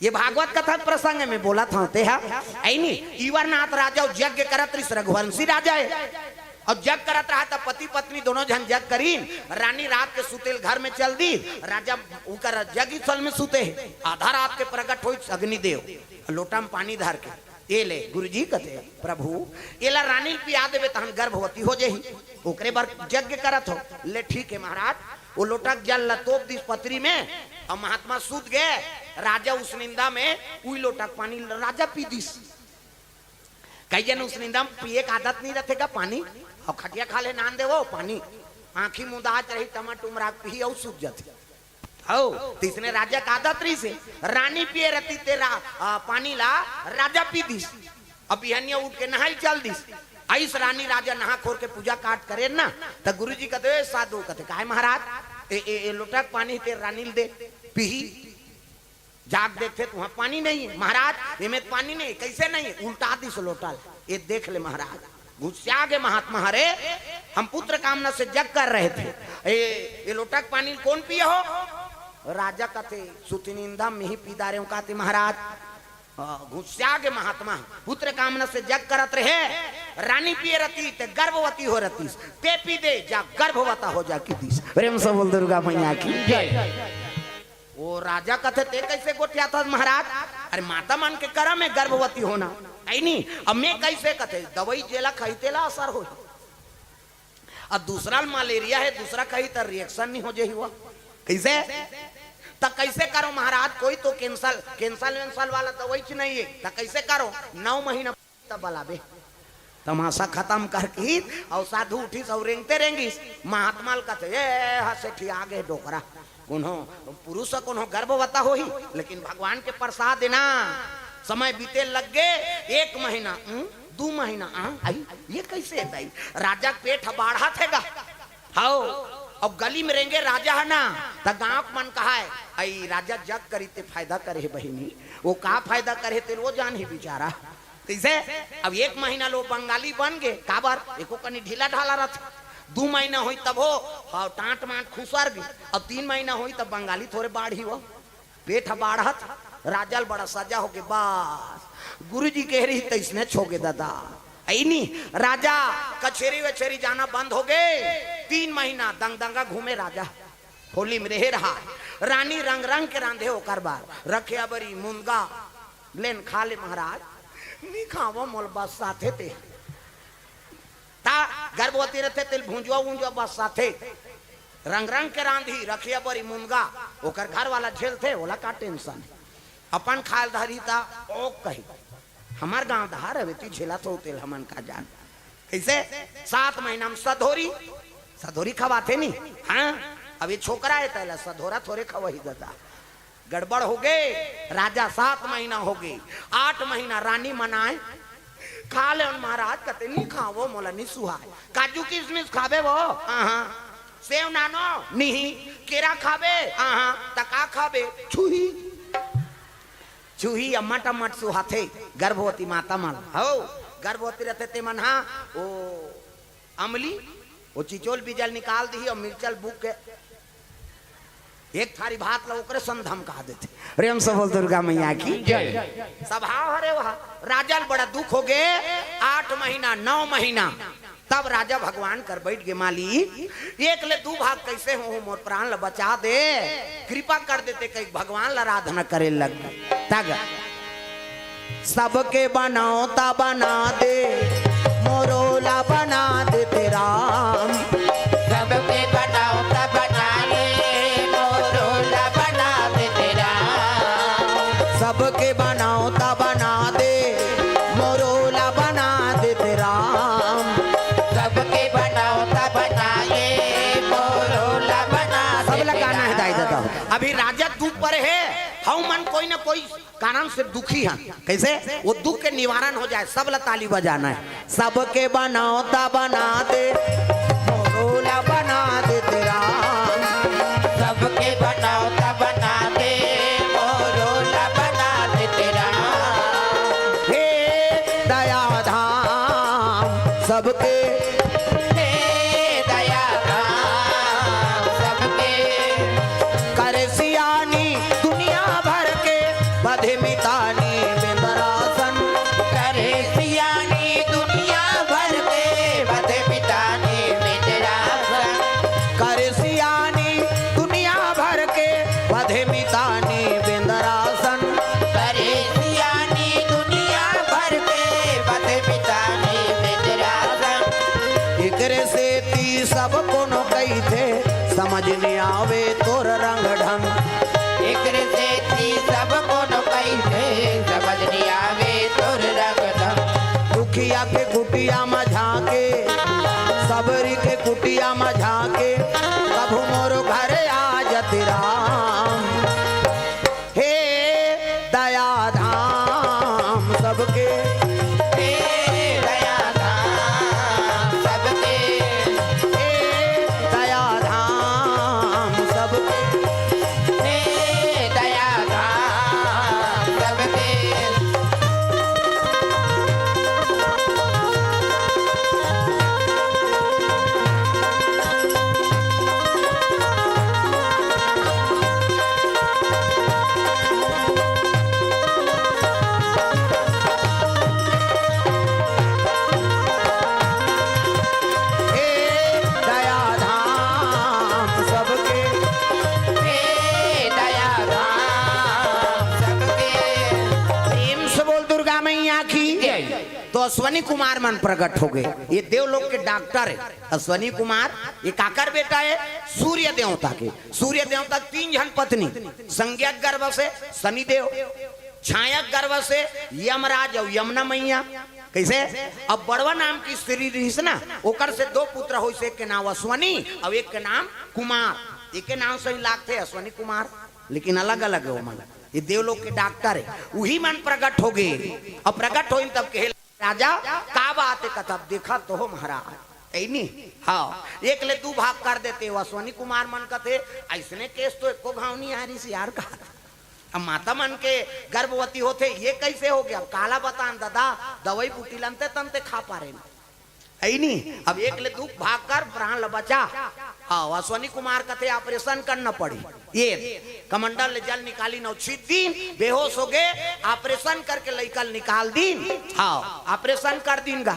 ये भागवत कथा प्रसंग में बोलत हंव, ते हा, ऐनी, इवरनाथ राजा यज्ञ करत रहिस, रघुवंशी राजा हे, अउ यज्ञ करत रहा त पति पत्नी दोनों झन यज्ञ करिन। रानी रात के सुतेल घर में चल दिस, राजा उकर यज्ञ स्थल में सुते हे, आधा रात के प्रगट होइस अग्निदेव, लोटा में पानी धर के, "ए ले," गुरुजी कथे, "प्रभु, एला रानी ल पिया देबे, तहन गर्भवती हो जाही, ओकरे बर यज्ञ करत हंव।" "ले ठीक हे महाराज।" ओ लोटा के जल ला तोप दिस पतरी में, अउ महात्मा सुत गे। राजा उसनिंदा में उही लोटा के पानी राजा पी दिस। कई झन उसनिंदा में पिए के आदत नइ रथे का पानी, अउ खटिया खाल्हे नान देवो पानी, आंखी मुंदात रही, टमा टुमरा पीही अउ सुत जाथे। हव, तइसने राजा के आदत रहिस हे, रानी पिए रतिस ते रा-, आ, पानी ला राजा पी दिस। अब बिहनिया उठ के नहाय चल दिस। आइस रानी राजा नहा खोर के पूजा पाठ करेन ना, त गुरुजी कथे, "ए साधु," कथे, "काय महाराज?" "ए, ए, ए लोटा के पानी ते रानी ल दे, पीही।" जाके देखथे त उहां पानी नइ हे। "महाराज, एमे त पानी नइ हे।" "कइसे नइ हे?" उल्टा दिस लोटा ला। "ए देख ले महाराज, गुस्सा गे महात्मा हरे, हम पुत्र कामना से यज्ञ कर रहे थे, ए, ए लोटा के पानी ल कोन पिए हो?" राजा कथे, "सुतनिंदा में ही पी डारे हंव का ते महाराज।" अ, गुस्सा गे महात्मा, पुत्र कामना से यज्ञ करत रहे, रानी पिए रतिस ते गर्भवती हो रतिस, ते पी दे जा, गर्भवता हो जा, कहि दिस। प्रेम से बोल दुर्गा मैया की जय। ओ राजा कथे, "ते कइसे गोठियाथस महाराज?" "अरे माता मन के करम हे गर्भवती होना, ऐनी, अब मैं कइसे?" कथे, "दवई जेला खाही तेला असर होही।" अब दूसरा ल मलेरिया हे, दूसरा खाही त reaction नइ हो जाही वो। कइसे? त कइसे करंव महाराज, कोई तो कैंसर, कैंसर वैंसर वाला दवईच नइ हे, त कइसे करंव? नौ महीना त बलाबे। तमाशा खतम करके अउ साधु उठिस अउ रेंगते रेंगिस। महात्मा ल कथे, "ए, ए, हा सेठी आगे डोकरा।" कोनो पुरुष ह कोनो गर्भवता होही, लेकिन भगवान के प्रसाद हे ना। समय बीते लग गे, एक महीना, उं, दू महीना, आ, आई, ये कइसे हे दाई? राजा के पेट ह बाढ़त हे गा। हव, अब गली में रेंगे राजा ह ना, त गांव के मन कहय, "अई राजा जग करी ते फायदा करे हे बहिनी।" वो का फायदा करे हे तेला वो जानही बिचारा। कइसे? अब एक महीना ले बंगाली बन गे, काबर? एको कनी ढीला ढाला रथे। दू महीना होही तभो, अउ टांट मांट खुसर गे। अब तीन महीना होही त बंगाली थोरे बाढ़ही वो। पेट ह बाढ़त, राजा ल बड़ा सजा होगे, बस गुरुजी कहे रहिस तइसने होगे ददा। ऐनी, राजा कचेरी वचेरी जाना बंद होगे। तीन महीना दंगदंगा घूमे राजा। होली में रेहे रहा। रानी रंग रंग के रांधे ओकर बर, रखिया बरी मुनगा, "लेन खा ले महाराज।" "नइ खावंव, मोला बस्साथे ते।" त गर्भवती रथे तेला भुंजवा उंजवा बस्साथे। रंग रंग के रांधही, रखिया बरी मुनगा, ओकर घर वाला झेलथे, ओला का tension हे? अपन खाय ल धरही त ओ कही, "हमर गांव धार हवे, तैं झेलथस तेला हमन का जान।" कइसे? सात महीना में सधोरी, सधोरी खवाथे नी। हां, अब ये छोकरा हे, तेला सधोरा थोरे खवाही ददा। गड़बड़ होगे, राजा सात महीना होगे, आठ महीना रानी मनाय, "खा ले महाराज।" कथे, "नइ खावंव, मोला नइ सुहाय।" "काजू किसमिस खाबे वो?" "हां हां।" "सेव नानो?" "नहीं।" "केरा खाबे?" "हां हां।" "त का खाबे?" "छुही।" छुही अम्मट अम्मट सुहाथे गर्भवती माता मन। हव, गर्भवती रथे ते मन हा, ओ अमली, ओ चिचोल बीजा ल निकाल दिही अउ मिर्चा ल बुक के एक थारी भात ल ओकरे संग धमका देथे। प्रेम से बोल दुर्गा मैया की जय। सभा हरे वहा। राजा ल बड़ा दुख होगे, आठ महीना, नौ महीना, तब राजा भगवान कर बइठ गे, "मालिक, एक ले दू भाग कइसे होहूं, मोर प्राण ल बचा दे, कृपा कर दे ते," कहिके भगवान ल आराधना करे लग गे। तब सबके बनौता बना दे, मोरो ला बना दे ते राम। सबके बनौता बना दे, मोरो ला बना दे ते राम। सबके बनौता बना दे, मोरो ला बना दे ते राम। सबके बनौता बना दे, मोरो ला बना दे ते राम। सब ला गाना हे दाई ददा। अभी राजा दुख पर हे, हम मन कोई ना कोई कारण से दुखी हन। कइसे? वो दुख के निवारण हो जाय, सब ला ताली बजाना हे। सबके बनौता बना दे, मोरो ला बना दे ते राम। सबके बनौता बना दे, मोरो ला बना दे ते राम। हे दया धाम सबके, हे दया धाम या के कुटिया म झांके, सबरी के कुटिया म झांके, कभू मोर घर आ जति राम। हे दया धाम सबके, हे दया धाम सबके, हे दया धाम सबके, हे दया धाम सबके। हे दया धाम सबके, हे दया धाम सबके। प्रेम से बोल दुर्गा मैया की। जय। तो अश्वनी कुमार मन प्रकट हो गए। ये देवलोक के डॉक्टर है अश्वनी कुमार। ये काकर बेटा है? सूर्य देवता के। सूर्य देवता तीन झन पत्नी, संज्ञक गर्भ से शनिदेव, छायक गर्भ से यमराज अउ यमुना मैया। कैसे? अब बड़वा नाम की स्त्री रहिस ना, ओकर से दो पुत्र होइस, एक के नाम अश्वनी अउ एक के नाम कुमार। एक के नाम सही लागथे अश्वनी कुमार, लेकिन अलग अलग है ओमन। ये देवलोक के डॉक्टर है, उही मन प्रकट हो गए। अब प्रकट होइन तब कहे, राजा, का बात है? कथे, अब देखा तो हो महाराज, ऐ नी? हाँ, एक ले दू भाग कर देते हो। अश्वनी कुमार मन कथे, ऐसने केस तो एको घाव नहीं आ रही यार, कहा। अब माता मन के गर्भवती होथे, ये कैसे हो गया? अब काला बतान दादा, दवाई बूटी लनते तनते खा पा रहे ना। ऐ नी? अब एक ले दू भाग कर प्राण ल बचा। हाँ, अश्वनी कुमार कथे ऑपरेशन करना पड़ी। ये कमंडल ले जल निकालिन अउ छींच दिन, बेहोश हो गए, ऑपरेशन करके लइका ल निकाल दिन। हाँ, ऑपरेशन कर दिन गा,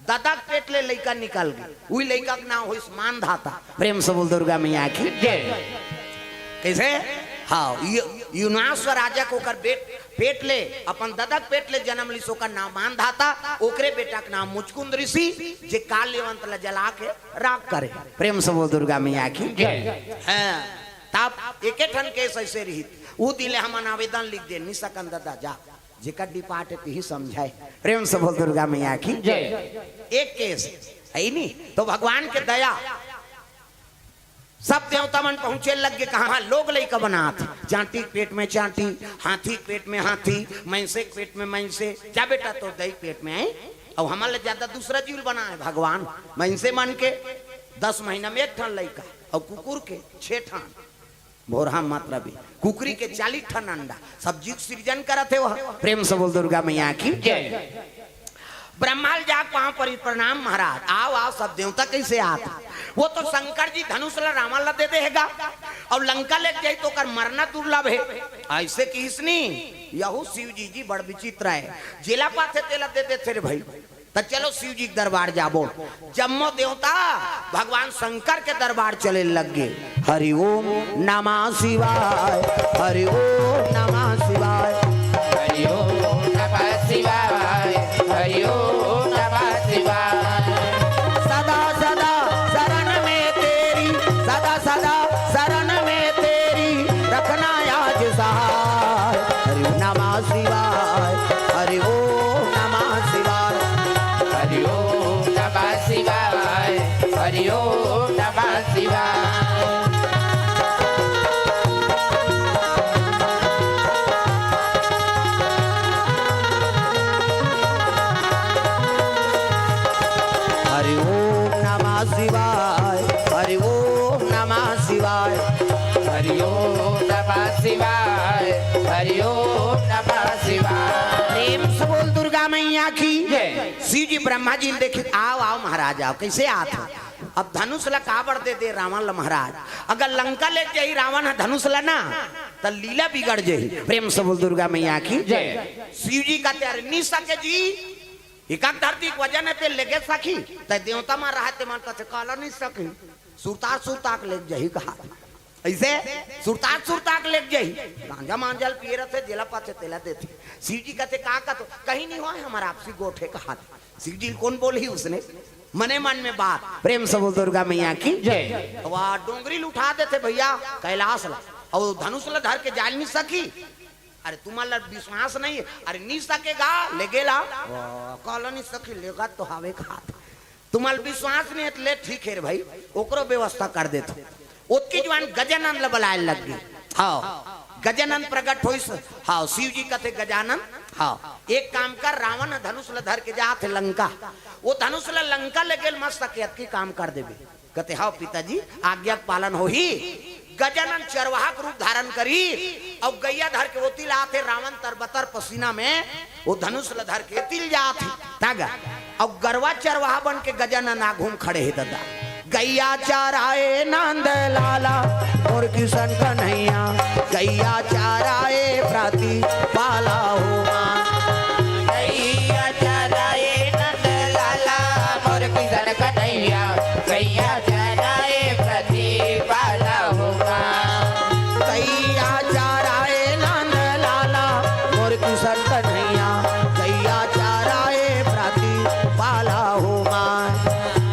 ददा के पेट ले लइका निकल गए। उही लइका के नाम होइस मानधाता। प्रेम से बोल दुर्गा मैया की। जय। कैसे? हाँ, यु-, युनाश्व राजा के ओकर बेट, पेट ले, अपन ददा के पेट ले जन्म लिस, ओकर नाम मानधाता, ओकरे बेटा के नाम मुचकुंद ऋषि, जे काल लेवंत ला जला के राख करे। प्रेम से बोल दुर्गा मैया की। जय। हाँ, तब एके ठन केस ऐसे रहित, उ दिन ले हमन आवेदन लिख दे, नी सकन ददा जा, जेकर डिपार्ट है तिही समझाए। प्रेम से बोल दुर्गा मैया की। जय। एक केस है नी, तो भगवान के दया, सब देवता मन पहुंचे लग गे, कहाँ लोग लइका बनात, चांटी के पेट में चांटी, हाथी के पेट में हाथी, मइनसे के पेट में मइनसे। जा बेटा, तोर दई के पेट में है, अउ हमन ले ज्यादा दूसरा जीव बनाए भगवान। मइनसे मन के दस महीना में एक ठन लइका, अउ कुकुर के छह ठन। भोरहा मत रवि, कुकरी के चालीस ठन अंडा, सब जीव सृजन करत हे वह। प्रेम से बोल दुर्गा मैया की। जय। ब्रह्मा ल जाके पांव परी, प्रणाम महाराज। आओ, आओ, सब देवता कैसे आत? वो तो शंकर जी धनुष ला रावण ला दे दे हेगा, अउ लंका लेके जाही तो ओकर मरना दुर्लभ है। ऐसे किहिस नी, यहू शिव जी जी बड़ विचित्र है, जेला पाथे तेला दे देथे रे भाई। त चलो शिव जी के दरबार जाबो। जम्मो देवता भगवान शंकर के दरबार चले लग गे। हरि ओम नमः शिवाय, हरि ओम नमः शिवाय। हरि ओम नमः शिवाय, हरि ओम नमः शिवाय। सदा सदा शरण में तेरी, सदा सदा शरण में तेरी, रखना याद सहाय। हरि ओम नमः शिवाय, हरि ओम नमः शिवाय। हरि ओम नमः शिवाय, हरि ओम नमः शिवाय। हरि ओम नमः शिवाय, हरि ओम नमः शिवाय। हरि ओम नमः शिवाय, हरि ओम नमः शिवाय। प्रेम से बोल दुर्गा मैया की। जय। शिव जी ब्रह्मा जी ल देखिस, आओ, आओ महाराज, आओ, कैसे आत हो? अब धनुष ला काबर दे दे रावण ला महाराज? अगर लंका लेके जाही रावण ह धनुष ला ना, त लीला बिगड़ जाही। प्रेम से बोल दुर्गा मैया की। जय। शिव जी कथे, अरे नी सके जी, एकाक धरती के वजन है, ते लेगे सकी, ते देवता मन रहा, ते मन कथे काला नी सकी, सुरतार सुरताक लेग जाही कहा। ऐसे सुरताक सुरताक लेग जाही, गांजा मांजल पिए रथे, जेला पाथे तेला देथे। शिव जी कथे, का कथो? कहीं नहीं होय, हमर आपसी गोठ हे कहा। शिव जी कौन बोलही उसने, मने मन में बात। प्रेम से बोल दुर्गा मैया की। जय। तो वह डोंगरी ल उठा देथे भैया कैलाश ला, अउ धनुष ला धर के जाल नहीं सकी। अरे तुम्हार ला विश्वास नहीं है? अरे नी सकेगा, ले गेला। ओ, कहला नी सकी, लेगा तो हावे खात। तुम्हार विश्वास नहीं है तो ले, ठीक है रे भाई, ओकरो व्यवस्था कर देथों। ओतकी जुवान गजानन ला बलाए लग गे। हाँ, गजानन प्रगट होइस। हाँ, शिव जी कथे गजानन, हाँ, एक काम कर, रावण धनुष ला धर के जात हे लंका, वो धनुष ला लंका ले गेल, मत सके अतकी काम कर देबे। कथे, "हव पिताजी, आज्ञा के पालन होही।" गजानन चरवाहा के रूप धारण करी अउ गैया धर के ओती लात हे, रावण तरबतर पसीना में वो धनुष ल धर के तिल जात हे। तागा अउ गरवा चरवाहा बन के गजानन आघू म खड़े हे ददा। "गैया चराए नंद लाला, मोर किशन कन्हैया, गैया चराए प्रति पाला हो माँ।" गैया चराए नंद लाला, मोर किशन कन्हैया, गैया चराए प्रति पाला हो माँ। गैया चराए नंद लाला, मोर किशन कन्हैया, गैया चराए प्रति पाला हो माँ।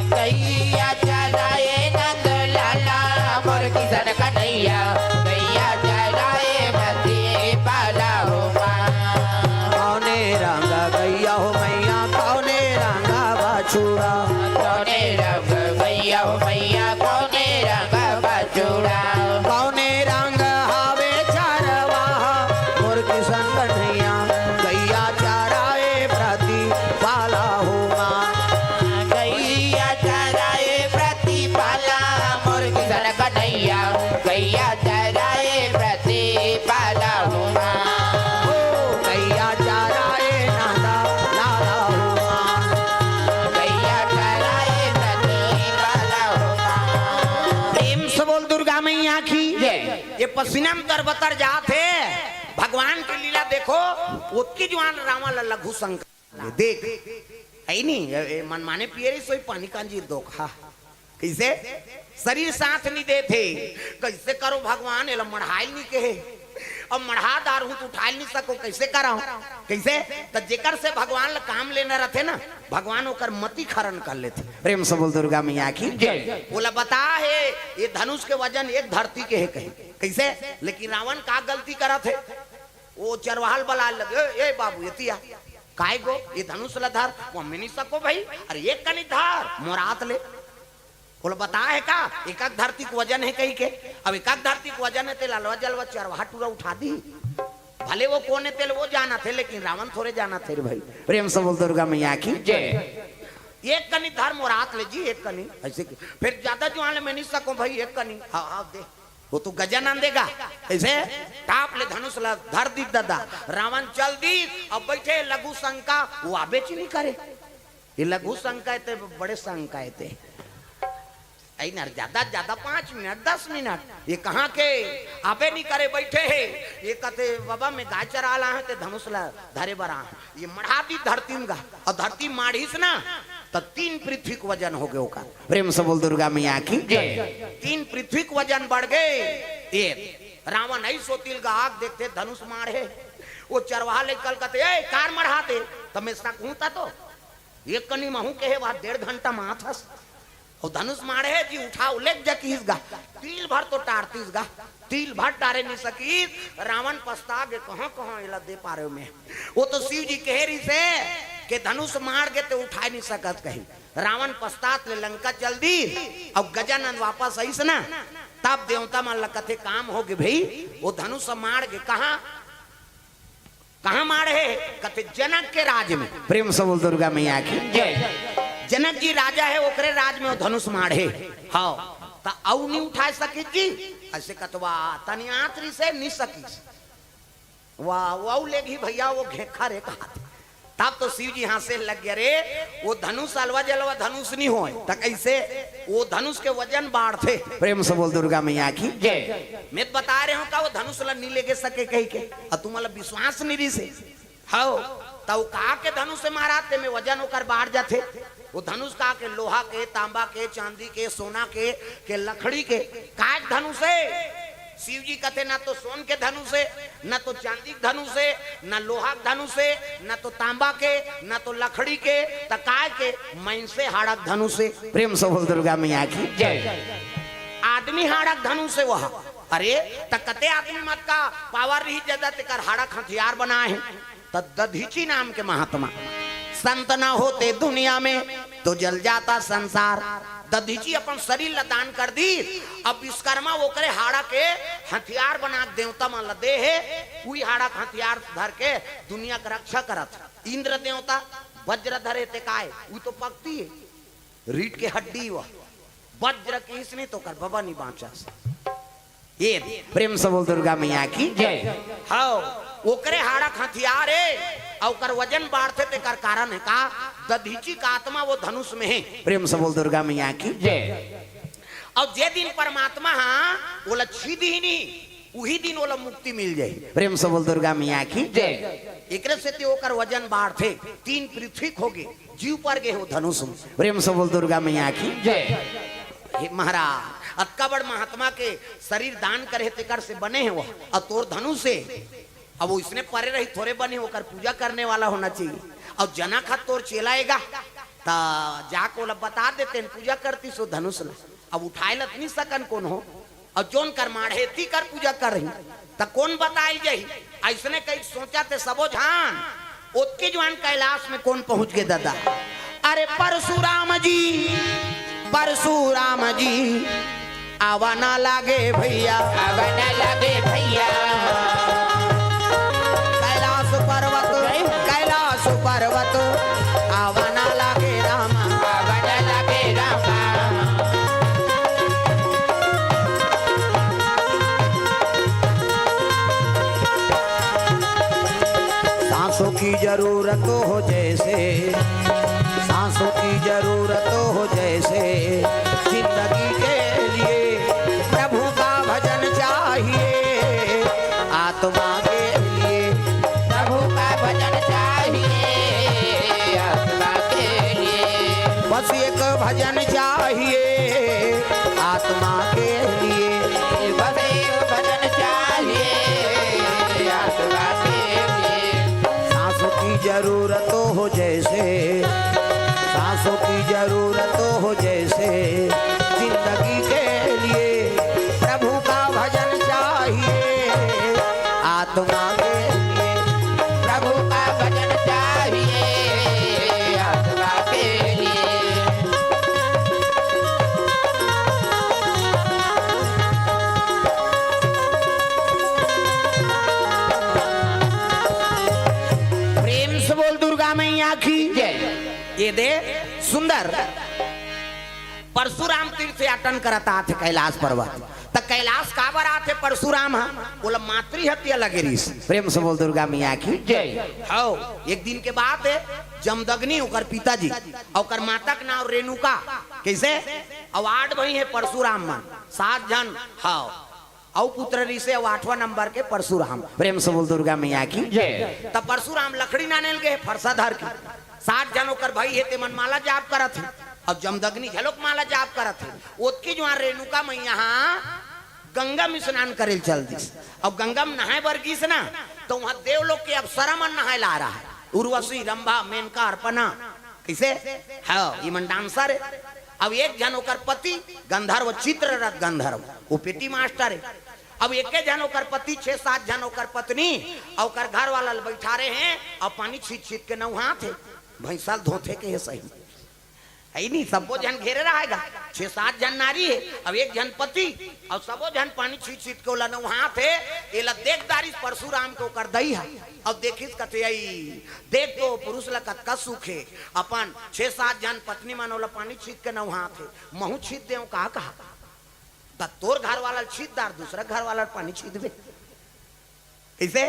गैया चराए नंद लाला, मोर किशन कन्हैया, गैया चराए प्रति पाला हो माँ। कौने रंग गैया हो मैया, कौने रंग बछुड़ा? कौने रंग गैया हो मैया, कौने रंग बछुड़ा? कौने रंग हावे चरवाहा, मोर किशन कन्हैया, गैया चराए प्रति पाला हो माँ। गैया चराए प्रति पाला, मोर किशन कन्हैया, गैया चराए प्रति पाला हो माँ। ओ गैया चराए नंद लाला हो माँ। गैया चराए प्रति पाला हो माँ। प्रेम से बोल दुर्गा मैया की जय। ये पसीना में तरबतर जात हे, भगवान की लीला देखो। ओतकी जुवान रावण ला लघु शंका देख, है नी, ए, ए, मनमाने पिए रही सोई पानी कांजी दोखा। कैसे? शरीर साथ नहीं देथे। कैसे करो भगवान, एला मढ़ाइल नहीं कहे। अब मढ़ा दार हूँ तो उठाइल नहीं सको, कैसे कराओ? कैसे? तो जेकर से भगवान ला काम लेना रहथे ना, भगवान ओकर मति खरन कर लेथे। प्रेम से बोल दुर्गा मैया की जय। ओला बता हे, ये धनुष के वजन एक धरती के हे कहे। कैसे? लेकिन रावण का गलती करत हे? वो चरवाहा ल बलाए लगे, "ए, ए बाबू, एती आ।" "काय गो?" "ये धनुष ला धर।" "वो मैं नहीं सको भाई।" "अरे एक कनी धर, मोर हाथ ले।" ओला बता हे का, एक एक धरती के वजन हे कही के। अब एक एक धरती के वजन हे, तेला अलवा जलवा चरवाहा टूरा उठा दी। भले वो कोन हे, तेला वो जानत हे, लेकिन रावण थोरे जानत हे रे भाई। प्रेम से बोल दुर्गा मैया की जय। "एक कनी धर मोर हाथ ले जी, एक कनी।" ऐसे की। फिर ज्यादा जुवान ले, "मैं नहीं सको भाई, एक कनी।" "हाँ, हाँ, दे।" वो तो गजानन देगा। ऐसे टाप ले धनुष ला धर दी ददा, रावण चल दी। अब बैठे लघु शंका, वो आबे च नहीं करे। ये लघु शंका हे ते बड़े शंका हे ते। ऐ नर ज्यादा, ज्यादा पाँच मिनट, दस मिनट, ये कहाँ के आबे नहीं करे, बैठे हे। ये कथे, "बाबा, मैं गाय चरा ला हे, ते धनुष ला धरे बर आ।" ये मढ़ा दी धरती में गा, और धरती माढ़िस ना, तो तीन पृथ्वी के वजन हो गए ओकर। प्रेम से बोल दुर्गा मैया की जय। तीन पृथ्वी के वजन बढ़ गए। ये रावण ऐसो तिल गा आग देखते धनुष माढ़े। वो चरवाहा ले कल कहते, "ए, कार मढ़ाते?" तो मैं सकूं ता तो एक कनी महू के हे, वह डेढ़ घंटा माथस। और धनुष माढ़े जी, उठा उलेक जकीस गा, तिल भर तो टारतीस गा, तिल भर टारे नहीं सकीस। रावण पछता गे, कहाँ कहाँ एला दे पारे में। वो तो शिव जी कहे रही से के धनुष माढ़ गे ते उठाए नहीं सकत कही। रावण पछतात ले लंका चल दी। अब गजानन वापस आइस ना, तब देवता मन ला कथे काम हो गे भाई, वो धनुष माढ़ गे कहाँ कहाँ माढ़े? कथे जनक के राज में। प्रेम से बोल दुर्गा मैया की जय। जनक जी राजा हे, ओकरे राज में वो धनुष माढ़े। हाँ, त अउ नहीं उठा सकिस जी। ऐसे कतवा तनी आतरी से नहीं सकिस। वाह, वो ले घी भैया, वो घेखा रे कहा। तब तो शिव जी हंसे लग गए, "रे, वो धनुष अलवा जलवा धनुष नहीं होय, त कैसे?" वो धनुष के वजन बाढ़थे। प्रेम से बोल दुर्गा मैया की जय। मैं तो बता रहे हूँ का वो धनुष ला नहीं लेगे सके कही के, और तुम्हारा विश्वास नहीं रही से। हव, त वो का के धनुष से मारा ते में वजन ओकर बाढ़ जाथे। वो धनुष का के लोहा के, तांबा के, चांदी के, सोना के, के लकड़ी के, काय के धनुष हे? शिव जी कथे ना तो सोन के धनुष हे, ना तो चांदी के धनुष हे, ना लोहा के धनुष हे, ना तो तांबा के, ना तो लकड़ी के, त काय के? मइनसे हाड़ा के धनुष हे। प्रेम से बोल दुर्गा मैया की जय। आदमी हाड़ा के धनुष हे वह। अरे, त कते आदमी मन का पावर रही जादा, तेकर हाड़ा के हथियार बनाए हे। त दधीची नाम के महात्मा, संत ना होते दुनिया में तो जल जाता संसार। दधीची अपन शरीर ला दान कर दी। अब विश्वकर्मा ओकरे हाड़ा के हथियार बना के देवता मन ला दे हे। उही हाड़ा के हथियार धर के दुनिया के रक्षा करत हे। इंद्र देवता वज्र धरे ते काय, उ तो पकती हे, रीढ़ के हड्डी वह। वज्र किहिस नहीं तो ओकर बबा नहीं बाँचस। ये प्रेम से बोल दुर्गा मैया की जय। हव, ओकरे हाड़ा के हथियार हे, अउ ओकर वजन बाढ़थे, तेकर कारण हे का? दधीची का आत्मा वो धनुष में हे। प्रेम से बोल दुर्गा मैया की जय। अउ जे दिन परमात्मा हा ओला छीदही नहीं, उही दिन ओला मुक्ति मिल जाही। प्रेम से बोल दुर्गा मैया की जय। एकरे सेती ओकर वजन बाढ़थे, तीन पृथ्वी के होगे, जीव पर गे हे वो धनुष में। प्रेम से बोल दुर्गा मैया की जय। हे महाराज, अतका बड़ महात्मा के शरीर दान करे हे, तेकर से बने हे वो, अउ तोर धनुष हे। अब वो इसने परे रही, थोरे बने, ओकर पूजा करने वाला होना चाहिए। अउ जनक हा तोर चेला एगा, त जाके ओला बता देते न, पूजा करतिस वो धनुष ला। अब उठाए ल त नहीं सकन कोनो, अउ जोन कर माढ़े ती कर पूजा कर रही, त कोन बताए जाही? अइसने कही सोचथे सबो झन। ओतके जुवार कैलाश में कोन पहुँच गे दादा? अरे परशुराम जी, परशुराम जी, आवा ना लागे भैया। आवा ना लागे भैया। कैलाश पर्वत, कैलाश पर्वत, आवा ना लागे रामा। आवा ना लागे रामा। सांसों की जरूरत हो जैसे, सांसों की जरूरत हो जैसे, जिंदगी के लिए प्रभु का भजन चाहिए। आत्मा के लिए प्रभु का भजन चाहिए। आत्मा के लिए बस एक भजन चाहिए। आत्मा के लिए बस एक भजन चाहिए। आत्मा के लिए सांसों की जरूरत हो जैसे, सांसों की जरूरत हो जैसे, जिंदगी के लिए प्रभु का भजन चाहिए। आत्मा के लिए प्रभु का भजन चाहिए। आत्मा के लिए प्रेम से बोल दुर्गा मैया की जय। ये दे सुंदर परशुराम तीर्थ याटन करत आथे कैलाश पर्वत। त कैलाश काबर आथे परशुराम हा? ओला मातृ हत्या लगे रिहिस। प्रेम से बोल दुर्गा मैया की जय। हव, एक दिन के बात हे, जमदग्नि ओकर पिताजी, अउ ओकर माता के नाम रेणुका। कइसे? अउ आठ भाई हे परशुराम मन, सात झन। हव, अउ पुत्र रिहिसे अउ आठवां नंबर के परशुराम। प्रेम से बोल दुर्गा मैया की जय। त परशुराम लकड़ी लाने ल गे हे, फरसा धर के। सात झन ओकर भाई हे, ते मन माला जाप करत हे, अउ जमदग्नि घलोक माला जाप करत हे। ओतकी जुवार रेणुका मैया हा गंगा में स्नान करे ल चल दिस। अउ गंगा में नहाए बर गिस ना, त उहाँ देवलोक के अप्सरा मन नहाए ला रहा हे, उर्वशी, रंभा, मेनका, अर्पणा। कइसे? हव, ये मन डांसर हे। अब एक झन ओकर पति गंधर्व, चित्ररथ गंधर्व, वो पेटी मास्टर हे। अब एके झन ओकर पति, छह सात झन ओकर पत्नी अउ ओकर घर वाला ल बइठारे हे, अउ पानी छीत छीत के नउहात हे, भैंसा ल धोथे के हे सही। हे नहीं, सबो झन घेरे रहा हे गा, छह सात झन नारी हे, अब एक झन पति, अउ सबो झन पानी छीत छीत के ओला नउहात हे। एला देख डारिस परशुराम के ओकर दई हा। अब देखिस कथे, "अई, देख तो पुरुष ला कतका सुख हे, अपन छह सात झन पत्नी मन ओला पानी छीत के नउहात हे, महूं छीत देंव का?" कहा, "त तोर घर वाला ल छीत डार, दूसरा घर वाला ल पानी छीतबे?" कइसे?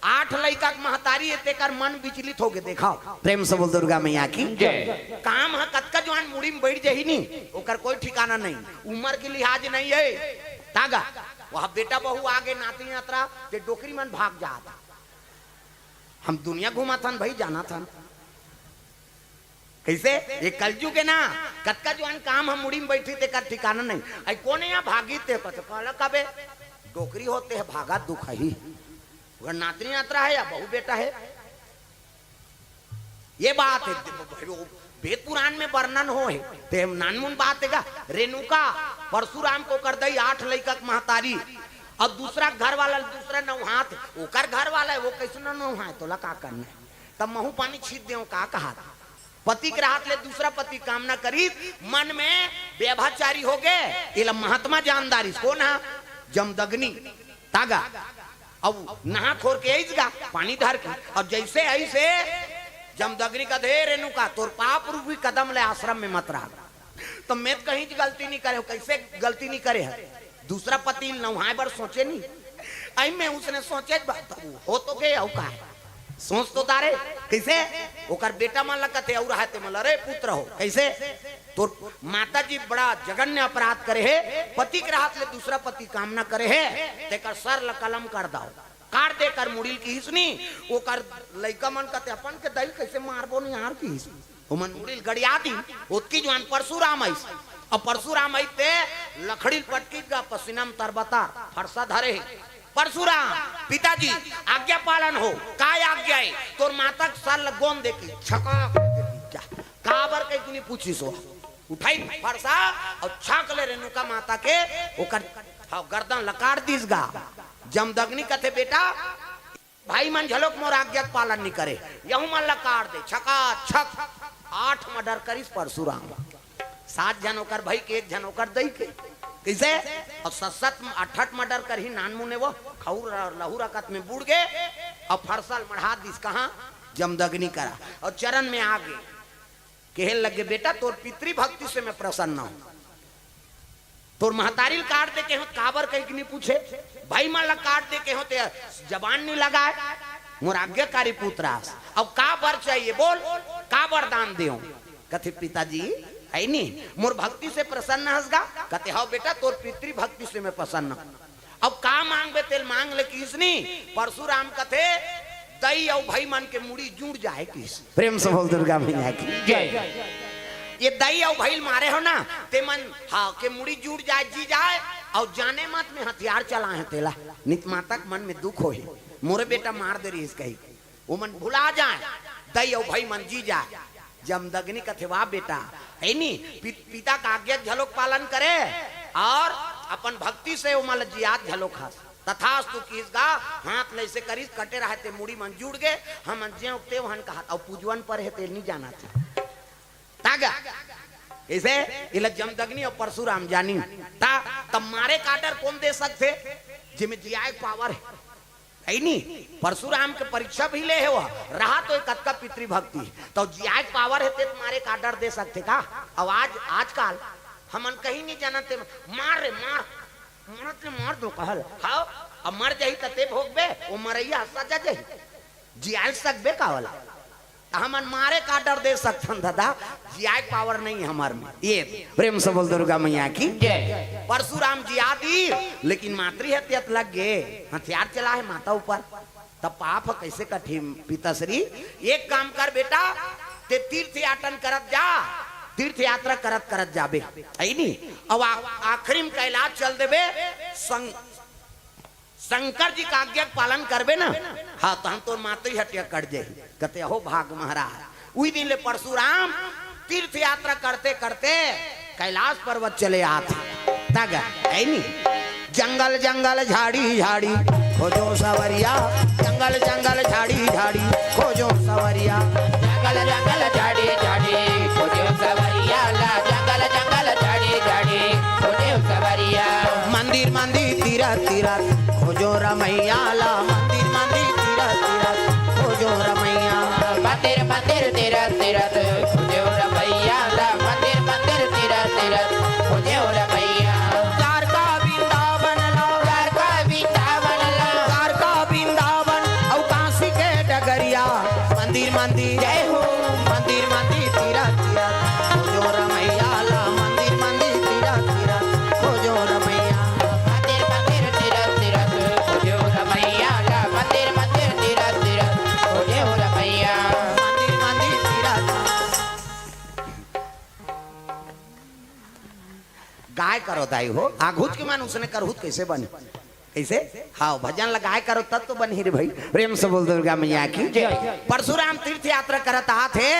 आठ लइका के महतारी हे, तेकर मन विचलित होगे। देखव, प्रेम से बोल दुर्गा मैया की जय। काम ह कतका जुवार मुड़ी में बइठ जाही नी, ओकर कोई ठिकाना नहीं, उमर के लिहाज नहीं हे। तागा, वह बेटा बहू आगे, नाती नातरा, ते डोकरी मन भाग जात। हम दुनिया घूमत हन भाई, जानत हन। कइसे? ये कलजुग हे ना, कतका जुवार काम ह मुड़ी में बइठही, तेकर ठिकाना नहीं। अई कोन हे इहाँ भागी ते, कथे, कहला कबे, डोकरी होते हे, भागा दुख ही। ओकर नातनी नातरा हे या बहू बेटा हे? ये बात हे, वो वेद पुराण में वर्णन होहे, ते नानमुन बात हे गा। रेणुका, परशुराम के ओकर दई, आठ लइका के महतारी, अउ दूसरा घर वाला ल दूसरा नउहात हे, ओकर घर वाला हे, वो कइसे नउहाय, तोला का करना हे? तब महूं पानी छींच देंव का कहात हे। पति के रहत ले दूसरा पति कामना करिस, मन में व्यभिचारी हो गे। एला महात्मा जान डारिस, कोन हा? जमदग्नि। तागा। अउ नहा खोर के अइस गा, पानी धर के। अउ जइसे अइस हे, जमदग्नि कथे, "रेणुका, तोर पाप रूपी कदम ले आश्रम में मत रह।" त में त कहीं गलती नइ करे हंव, कइसे गलती नइ करे हंव? दूसरा पति ल नउहाय बर सोचे नइ। अई में उसने सोचे ब-, त हो तो गे, अउ का हे? सोच तो डारे, कइसे? ओकर बेटा मन ल कथे, अउ रहय ते मन ल, "अरे पुत्र हो, कइसे? तोर माता जी बड़ा जघन्य अपराध करे हे, पति के रहत ले दूसरा पति कामना करे हे, तेकर सर ल कलम कर दव।" काट दे एकर मुड़ी ल किहिस नी, ओकर लइका मन कथे, "अपन के दई ल कइसे मारबो न यार," किहिस। ओमन मुड़ी ल गड़िया दिन, ओतकी जुवान परसुराम अइस। अउ परसुराम अइस ते लकड़ी ल पटकिस गा, पसीना म तरबतर, फरसा धरे हे। "परसुराम, पिताजी, आज्ञा पालन हो।" "काय आज्ञा हे?" "तोर माता के सर ल गोंद दे," किहिस। छकाक दे किहिस। "काबर?" कहिके नइ पूछिस ओ। उठाइस फरसा अउ छक ले रेणुका माता के ओकर, हव, गर्दन ल काट दिस गा। जमदग्नि कथे, "बेटा, भाई मन घलोक मोर आज्ञा के पालन नइ करे, यहू मन ल काट दे।" छकाछक आठ murder करिस परसुराम। सात झन ओकर भाई के, एक झन ओकर दई के। कइसे? अउ सत सत अठठ murder करही नानमुन वो, खउर लहू रकत में बूड़ गे, अउ फरसा ल मढ़ा दिस कहां? जमदग्नि करा। अउ चरण में आ गे। कहे लगे, "बेटा, तोर पितृभक्ति से मैं प्रसन्न हंव। तोर महतारी ल काट दे कहेंव, काबर कहिके नइ पूछे, भाई मन ल काट दे कहेंव, ते जबान नइ लगाय, मोर आज्ञाकारी पुत्र आस। अब का बर चाहिए बोल, का वरदान देंव?" कथे, "पिताजी, हे नी, मोर भक्ति से प्रसन्न हस गा?" कथे, "हव बेटा, तोर पितृभक्ति से मैं प्रसन्न हंव।" अब का मांगबे तेल मांग ले किहिस नी। परसुराम कथे, "दई अउ भई मन के मुड़ी जुड़ जाय" किहिस। प्रेम से बोल दुर्गा मैया की जय। ये दई अउ भई ल मारे हव ना, ते मन, हां, के मुड़ी जुड़ जाय, जी जाय, अउ जाने मत में हथियार चलाय हंव तेला, नित माता के मन में दुख होही, मोरे बेटा मार दे रिहिस कहिके। ओमन भुला जाय, दई अउ भई मन जी जाय। जमदग्नि कथे, "वाह बेटा, हे नी, पि-, पिता के आज्ञा के घलोक पालन करे अउ अपन भक्ति से ओमन ल जियात घलोक हस।" तथास्तु किहिस गा, हाथ ल अइसे करिस, कटे रहय ते मुड़ी मन जुड़ गे, हमन जेंव तेंव हन कहत, अउ पूजवन पर हे ते नइ जानत हे। तागा, कइसे? एला जमदग्नि अउ परसुराम जानिन। त, त मारे के order कोन दे सकथे? जेमे जियाय के power हे। हे नी, परसुराम के परीक्षा भी ले हे वो, रहा तो एक कतका पितृभक्ति, तो जियाय के power हे ते मारे के order दे सकथे का? अब आज, आजकल हमन कहीं नइ जानत हे, मार रे मार, मारत ले मार दो कहल, हव, अब मर जाही त ते भोगबे, वो मरइया सजा जाही, जियाय सकबे का ओला? त हमन मारे के order दे सकथन दादा, जियाय के power नइ हे हमर में। ये प्रेम से बोल दुर्गा मैया की जय। परसुराम जिया दिस, लेकिन मातृ हत्या त लग गे, हथियार चलाय हे माता ऊपर, त पाप ह कइसे कटही पिताश्री? एक काम कर बेटा, ते तीर्थ याटन करत जा, तीर्थ यात्रा करत करत जाबे, हे नी? अब आ-, आखिरी में कैलाश चल देबे, संग शंकर जी के आज्ञा के पालन करबे ना, हां, तहन तोर मातृ हत्या कट जाही। कथे, "अहो भाग महाराज।" उही दिन ले परसुराम तीर्थ यात्रा करते करते कैलाश पर्वत चले आथे। तग, हे नी? जंगल जंगल झाड़ी झाड़ी खोजो सवरिया, जंगल जंगल झाड़ी झाड़ी खोजो सवरिया। जंगल जंगल झाड़ी झाड़ी खोजो सवरिया ला, जंगल जंगल झाड़ी झाड़ी खोजो सवरिया। मंदिर मंदिर तीरथ तीरथ खोजो रमैया ला, मंदिर मंदिर तीरथ तीरथ खोजो रमैया। मंदिर मंदिर तीरथ तीरथ खोजो रमैया ला, मंदिर मंदिर तीरथ तीरथ खोजो रमैया। द्वारका वृंदावन ला, द्वारका वृंदावन ला, द्वारका वृंदावन अउ काशी के डगरिया। मंदिर मंदिर जय हो, मंदिर मंदिर तीरथ तीरथ खोजो रमैया ला, मंदिर मंदिर तीरथ तीरथ खोजो रमैया। मंदिर मंदिर तीरथ तीरथ खोजो रमैया ला, मंदिर मंदिर तीरथ तीरथ खोजो रमैया। मंदिर मंदिर तीरथ। गाय करो दाई हो, आघुच के मन उसने करहूत कइसे बने? कइसे? हां, भजन ल गाय करो तब तो बनही रे भाई। प्रेम से बोल दुर्गा मैया की जय। परसुराम तीर्थ यात्रा करत आथे,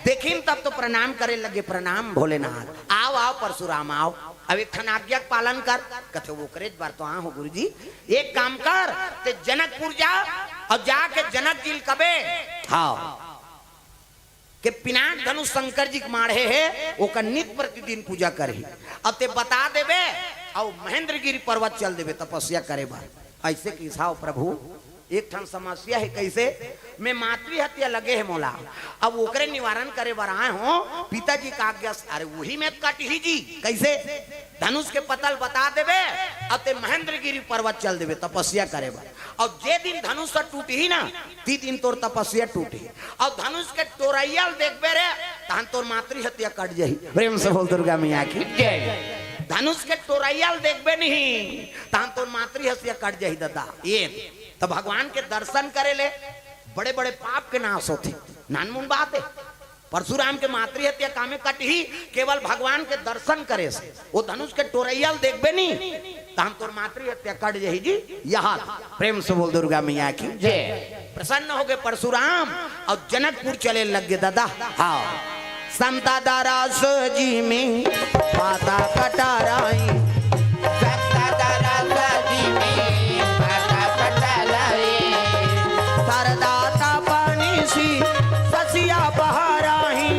देखिन तब तो प्रणाम करे लगे, "प्रणाम भोलेनाथ, आव, आव परशुराम, आव, अब एक ठन आज्ञा के पालन कर।" कथे, "ओकरे बर तो आए हों गुरुजी, एक काम कर, तें जनकपुर जा, अउ जाके जनक जी ल कबे, हाँ, के पिनाक धनुष शंकर जी के माढ़े हे, ओकर नित प्रतिदिन पूजा करही, अउ तें बता देबे, अउ महेंद्रगिरी पर्वत चल देबे तपस्या करे बर।" अइसे कहिस, "हाँ प्रभु, एक ठन समस्या हे।" "कइसे?" "मैं मातृ हत्या लगे हे मोला, अब ओकरे निवारण करे बर आए हों, पिताजी के आज्ञा से।" "अरे उही में कटही जी।" "कइसे?" "धनुष के पता ल बता देबे, अउ तें महेंद्रगिरी पर्वत चल देबे तपस्या करे बर, अउ जे दिन धनुष ह टूटही ना, ती दिन तोर तपस्या टूटही, अउ धनुष के टोरइया ल देखबे रे, तहन तोर मातृ हत्या कट जाही।" प्रेम से बोल दुर्गा मैया की। जय। "धनुष के टोरइया ल देखबे नहीं, तहन तोर मातृ हत्या कट जाही ददा।" ये त भगवान के दर्शन करे ले बड़े-बड़े पाप के नाश होथे। नानमुन बात हे। परशुराम के मातृ हत्या कामे कटही, केवल भगवान के दर्शन करे से। ओ धनुष के टोरइया ल देखबे नहीं, तहन तोर मातृ हत्या कट जाही जी। यहाँ प्रेम से बोल दुर्गा मैया की। जय। प्रसन्न होगे परशुराम अउ जनकपुर चले लगे ददा। हाँ। संता दरस जिमि पाता कटाराई। संता दरस जिमि पाता कटाराई। सरदा तपनिसी ससिया पहराई।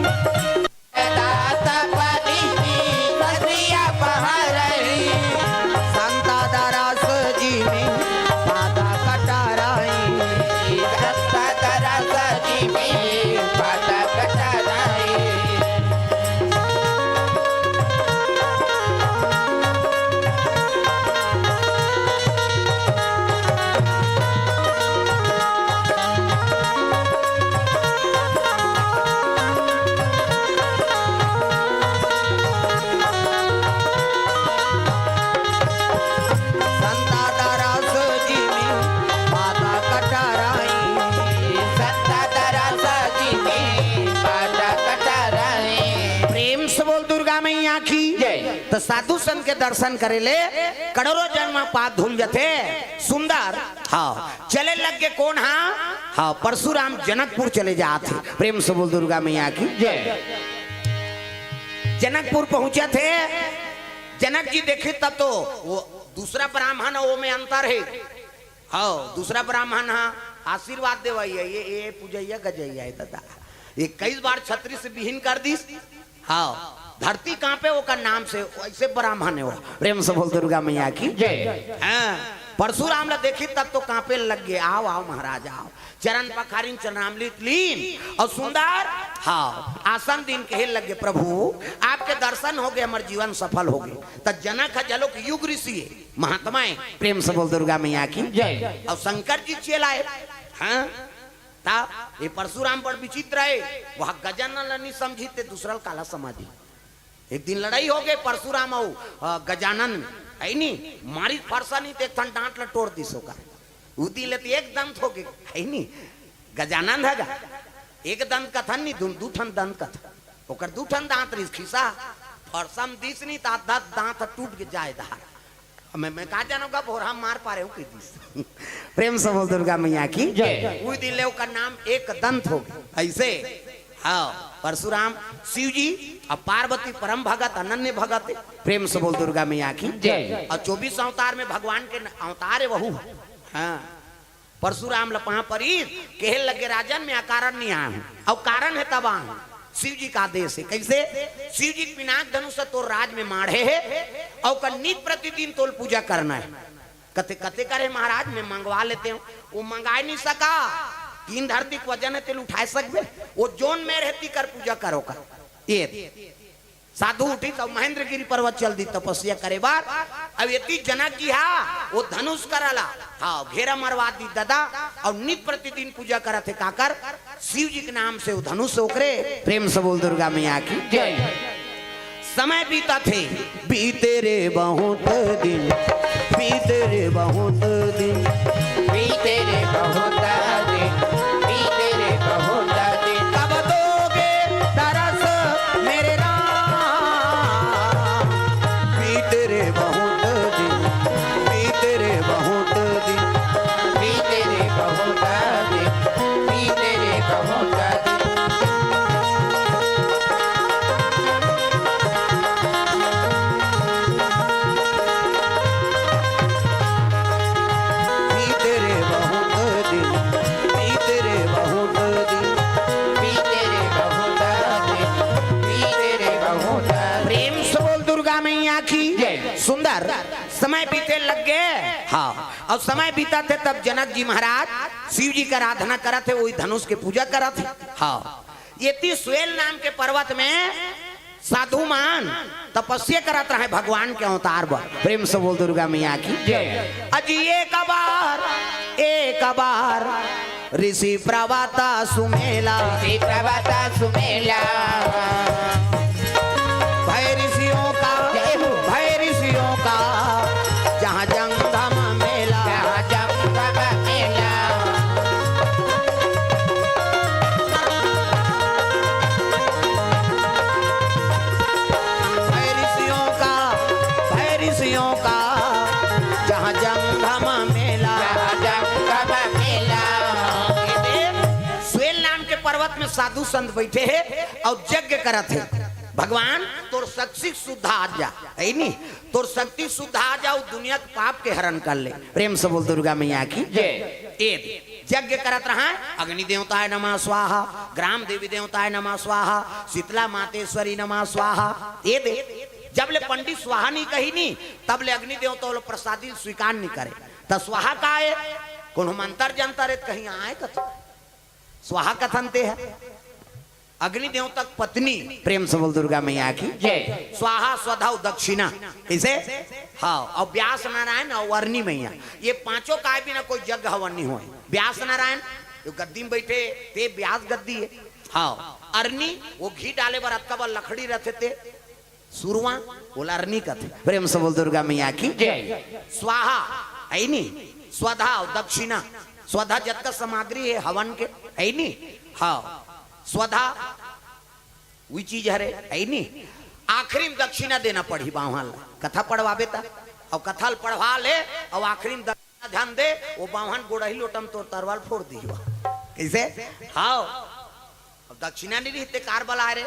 दाता पदिनी ससिया पहरही। संता दरस जिमि पाता कटाराई। संता दरस जिमि पाता कटाराई। संता दरस जिमि पाता कटाराई। संता दरस जिमि पाता कटाराई। प्रेम से बोल दुर्गा मैया की। जय। त साधु संत के दर्शन करे ले करोड़ों जन्म पाप धुल जथे। सुंदर, हाँ, चले लगे कोन हा? हाँ, परशुराम जनकपुर चले जात हे। प्रेम से बोल दुर्गा मैया की। जय। जनकपुर पहुंचत हे, जनक जी देखे तब तो वो दूसरा ब्राह्मण हे, वो में अंतर हे। हाँ, दूसरा ब्राह्मण हा आशीर्वाद देवइया, ये, ये पूजइया गजइया हे ददा। इक्कीस बार छतरी से बिहीन कर दिस। हाँ, धरती कांपे ओकर नाम से, वइसे ब्राह्मण हे वो। प्रेम से बोल दुर्गा मैया की। जय। हाँ, परशुराम ला देखी तब तो कांपे लग गे। आव, आव महाराज, आव। चरण पखारिन चरणामृत लीन अउ सुंदर, हाँ, आसन दीन कहे लगे, "प्रभु, आपके दर्शन होगे, हमर जीवन सफल होगे।" त जनक ह जलोक युग ऋषि हे, महात्मा हे। प्रेम से बोल दुर्गा मैया की। जय। अउ शंकर जी चेला हे। हाँ, त ये परशुराम बड़ विचित्र हे, वह गजानन ल नहीं समझी ते दूसरा ल काला समझी। एक दिन लड़ाई होगे परशुराम अउ, अ, गजानन में, हे नी, मारिस फरसा नहीं ते एक ठन डांट ल टोर दिस ओकर। उ दिन ले ते एक दंत होगे, हे नी, गजानन हे गा, एक दंत कथन नहीं, दू, दू ठन दंत कथन। ओकर दू ठन दांत रिहिस खिसा, फरसा में दिस नहीं त आधा दांत टूट के जाय दार। मैं, मैं का जानों का भोरहा मार पारे हूँ कहि दिस। प्रेम से बोल दुर्गा मैया की। जय। उही दिन ले ओकर नाम एक दंत होगे। अइसे, हाँ, परशुराम शिव जी अउ पार्वती परम भगत, अनन्य भगत। प्रेम से बोल दुर्गा मैया की। जय। अउ चौबीस अवतार में भगवान के न-, अवतार हे वहू। हाँ, परशुराम ल पाँव परिस, कहे लगे, "राजन, मैं अकारण नहीं आए हूँ, अउ कारण हे तब आए हूँ।" शिव जी का आदेश हे। कइसे? "शिव जी के पिनाक धनुष ह तोर राज में माढ़े हे, अउ ओकर नित प्रतिदिन तोल पूजा करना हे।" कथे, "कते करे महाराज, मैं मंगवा लेते हूँ।" वो मंगाय नहीं सका, तीन धरती के वजन हे, तेला उठाय सकबे? वो जोन मेर हे, तिकर पूजा करो का। ये साधु उठिस अउ महेंद्रगिरी पर्वत चल दिस तपस्या करे बर। अउ एती जनक जी हा वो धनुष करा ला, हाँ, घेरा मरवा दिस ददा, अउ नित प्रतिदिन पूजा करत हे काकर, शिव जी के नाम से वो धनुष ओकरे। प्रेम से बोल दुर्गा मैया की। जय। समय बीतत हे, बीते रे बहुत दिन, बीते रे बहुत दिन, बीते रे बहुत दिन, बीते रे बहुत दिन। कब दोगे दरस मेरे राम, बीते रे बहुत दिन, बीते रे बहुत दिन, बीते रे बहुत दिन, बीते रे बहुत दिन। सुंदर समय बीते लग गे। हाँ, अउ समय बीतत हे तब जनक जी महाराज शिव जी के आराधना करत हे, वही धनुष के पूजा करत हे। हाँ, एती स्वेल नाम के पर्वत में साधु मन तपस्या करत रहे भगवान के अवतार बर। प्रेम से बोल दुर्गा मैया की जय। अजी एक बार, एक बार ऋषि प्रवक्ता सुमेला। ऋषि प्रवक्ता सुमेला। भय ऋषियों का, जय हो। भय ऋषियों का जहाँ जंगम मेला। जहाँ जंगम मेला। भय ऋषियों का, भय ऋषियों का जहाँ जंगम मेला। जहाँ जंगम मेला। स्वेल नाम के पर्वत में साधु संत बैठे हे अउ यज्ञ करत हे, भगवान तोर शक्ति सुद्धा आ जा, है नी? तोर शक्ति सुद्धा आ जा, अउ दुनिया के पाप के हरण कर ले। प्रेम से बोल दुर्गा मैया की जय। ए दे, यज्ञ करत रहा, अग्नि देवताय नमः स्वाहा, ग्राम देवी देवताय नमः स्वाहा, शीतला मातेश्वरी नमः स्वाहा। ए दे, जब ले पंडित स्वाहा नहीं कही नी, तब ले अग्नि देवता वाला प्रसादी स्वीकार नहीं करे। त स्वाहा का है? कोनो मंत्र जंतर है त कहीं आए कथो। स्वाहा कथन ते है। अग्नि देवता के पत्नी, प्रेम से बोल दुर्गा मैया की जय। स्वाहा स्वधा दक्षिणा। कैसे? हाँ, अउ व्यास नारायण अउ अरनी मैया, ये पांचों का बिना कोई यज्ञ हवन नहीं होए। व्यास नारायण जो गद्दी में बैठे, ते व्यास गद्दी है। हाँ, अरनी वो घी डाले बर अतका बर लकड़ी रथे ते सुरवा, ओला अरनी कथे। प्रेम से बोल दुर्गा मैया की जय। स्वाहा, है नी? स्वधा अउ दक्षिणा। स्वधा जतका सामग्री है हवन के, है नी? हाँ, स्वधा वही चीज हरे, है नी? आखिरी में दक्षिणा देना पड़ही बाम्हन ला। कथा पढ़वाबे त, अउ कथा ल पढ़वा ले, अउ आखिरी में दक्षिणा ध्यान दे, वो बाम्हन गोड़ही लोटा म तोर तरवाल फोड़ दिही। कैसे? हाँ। अब दक्षिणा नहीं रहिते कार बलाए रे,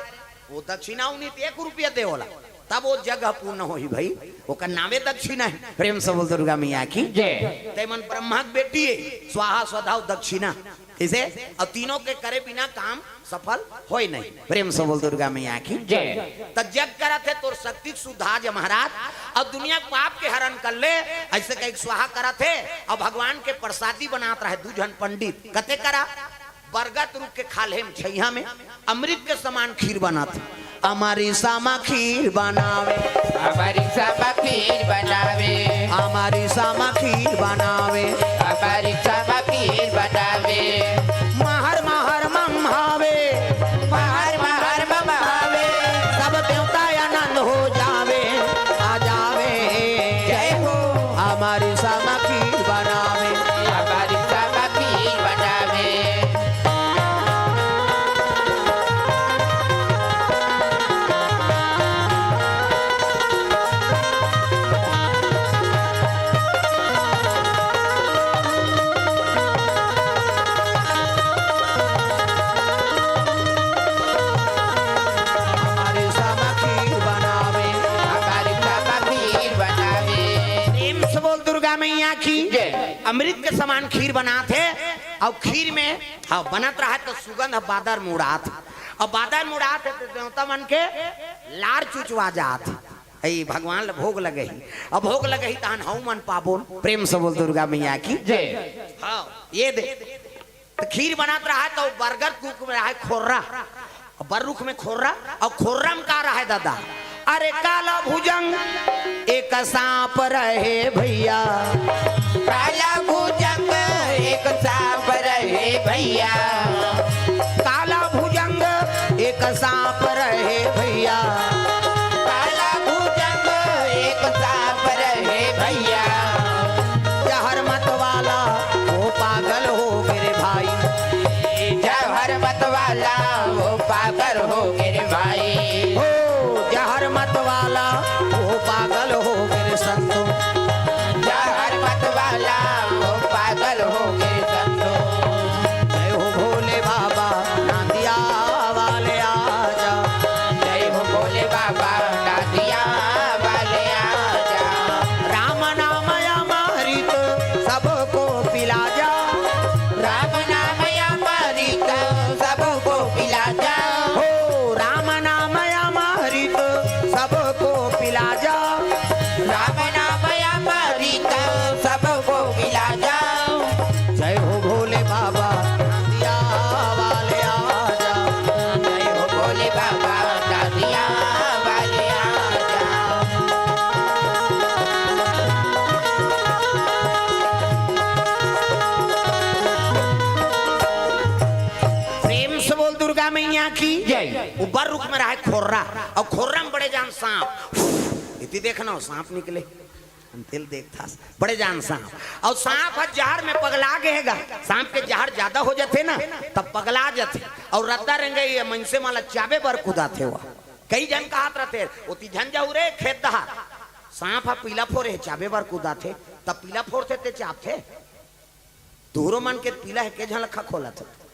वो दक्षिणा नहीं ते एक रुपया दे ओला, तब वो यज्ञ पूर्ण होही भाई, ओकर नामे दक्षिणा है। प्रेम से बोल दुर्गा मैया की जय। ते मन ब्रह्मा के बेटी है, स्वाहा स्वधा दक्षिणा। कैसे? अउ तीनों के करे बिना काम सफल होए नहीं। प्रेम से बोल दुर्गा मैया की जय। त यज्ञ करत हे तोर शक्ति सुद्धा आ जा महाराज, अउ दुनिया के पाप के हरण कर ले। ऐसे कहिके स्वाहा करत हे, अउ भगवान के प्रसादी बनात रहे दू झन पंडित। कते करा? बरगद रुख के खाल्हे में, छइहां में अमृत के समान खीर बनात हे। अमृत समा खीर बनावे। अमृत समा खीर बनावे। अमृत समा खीर बनावे। अमृत समा खीर बनावे। महर महर मम भावे। महर महर मम भावे। सब देवता आनंद हो जावे, आ जावे। जय हो। अमृत समा खीर बनावे। अमृत समा खीर बनावे। हमारे सामा खीर बनावे। हमारे सामा खीर बनावे। प्रेम से बोल दुर्गा मैया की जय। अमृत के समान खीर बनात हे, अउ खीर में, हाँ, बनत रहा त सुगंध बादर मुड़ात, अउ बादर मुड़ात हे त देवता मन के लार चुचवा जात। अई भगवान ल भोग लगही, अउ भोग लगही तहन हऊ मन पाबोन। प्रेम से बोल दुर्गा मैया की जय। हाँ, ये दे। त खीर बनत रहा त बरगद रुख में रहा खोर्रा, बर रुख में खोर्रा, अउ खोर्रा में का रहा दादा? अरे काला भुजंग एक सांप रहे भैया। काला भुजंग एक सांप रहे भैया। काला भुजंग एक सांप रहे भैया। काला भुजंग एक सांप रहे भैया। जहर मत वाला वो पागल हो गे रे भाई। जहर मत वाला वो पागल हो गे रे भाई। हो जहर मत वाला वो पागल हो गे रे संतो। जहर मत वाला वो पागल हो गे रे संतो। जय हो भोले बाबा नांदिया वाले आजा। जय हो भोले बाबा नांदिया वाले आजा। राम नाम अमृत सबको पिला जा। राम नाम अमृत सबको पिला जा। हो राम नाम अमृत सबको पिला जा। राम बोल दुर्गा मैया की जय। ऊपर रुख में रहे खोर्रा, अउ खोर्रा में बड़े जान सांप। एती देखना हो, सांप निकले। तेला देखथस, बड़े जान सांप। अउ सांप ह जहर में पगला गे हे गा। सांप के जहर जादा हो जाथे ना, तब पगला जाथे। अउ रद्दा रेंगे ये मनसे मन ला चाबे बर कुदाथे वो। कई झन कहत रथे, "ओती झन जाहू रे खेत डहर।" सांप ह पीला फोरे हे, चाबे बर कुदाथे, तब पीला फोरथे ते चाबथे। तुहरो मन के पीला हे, के झन ल खखोलत हे?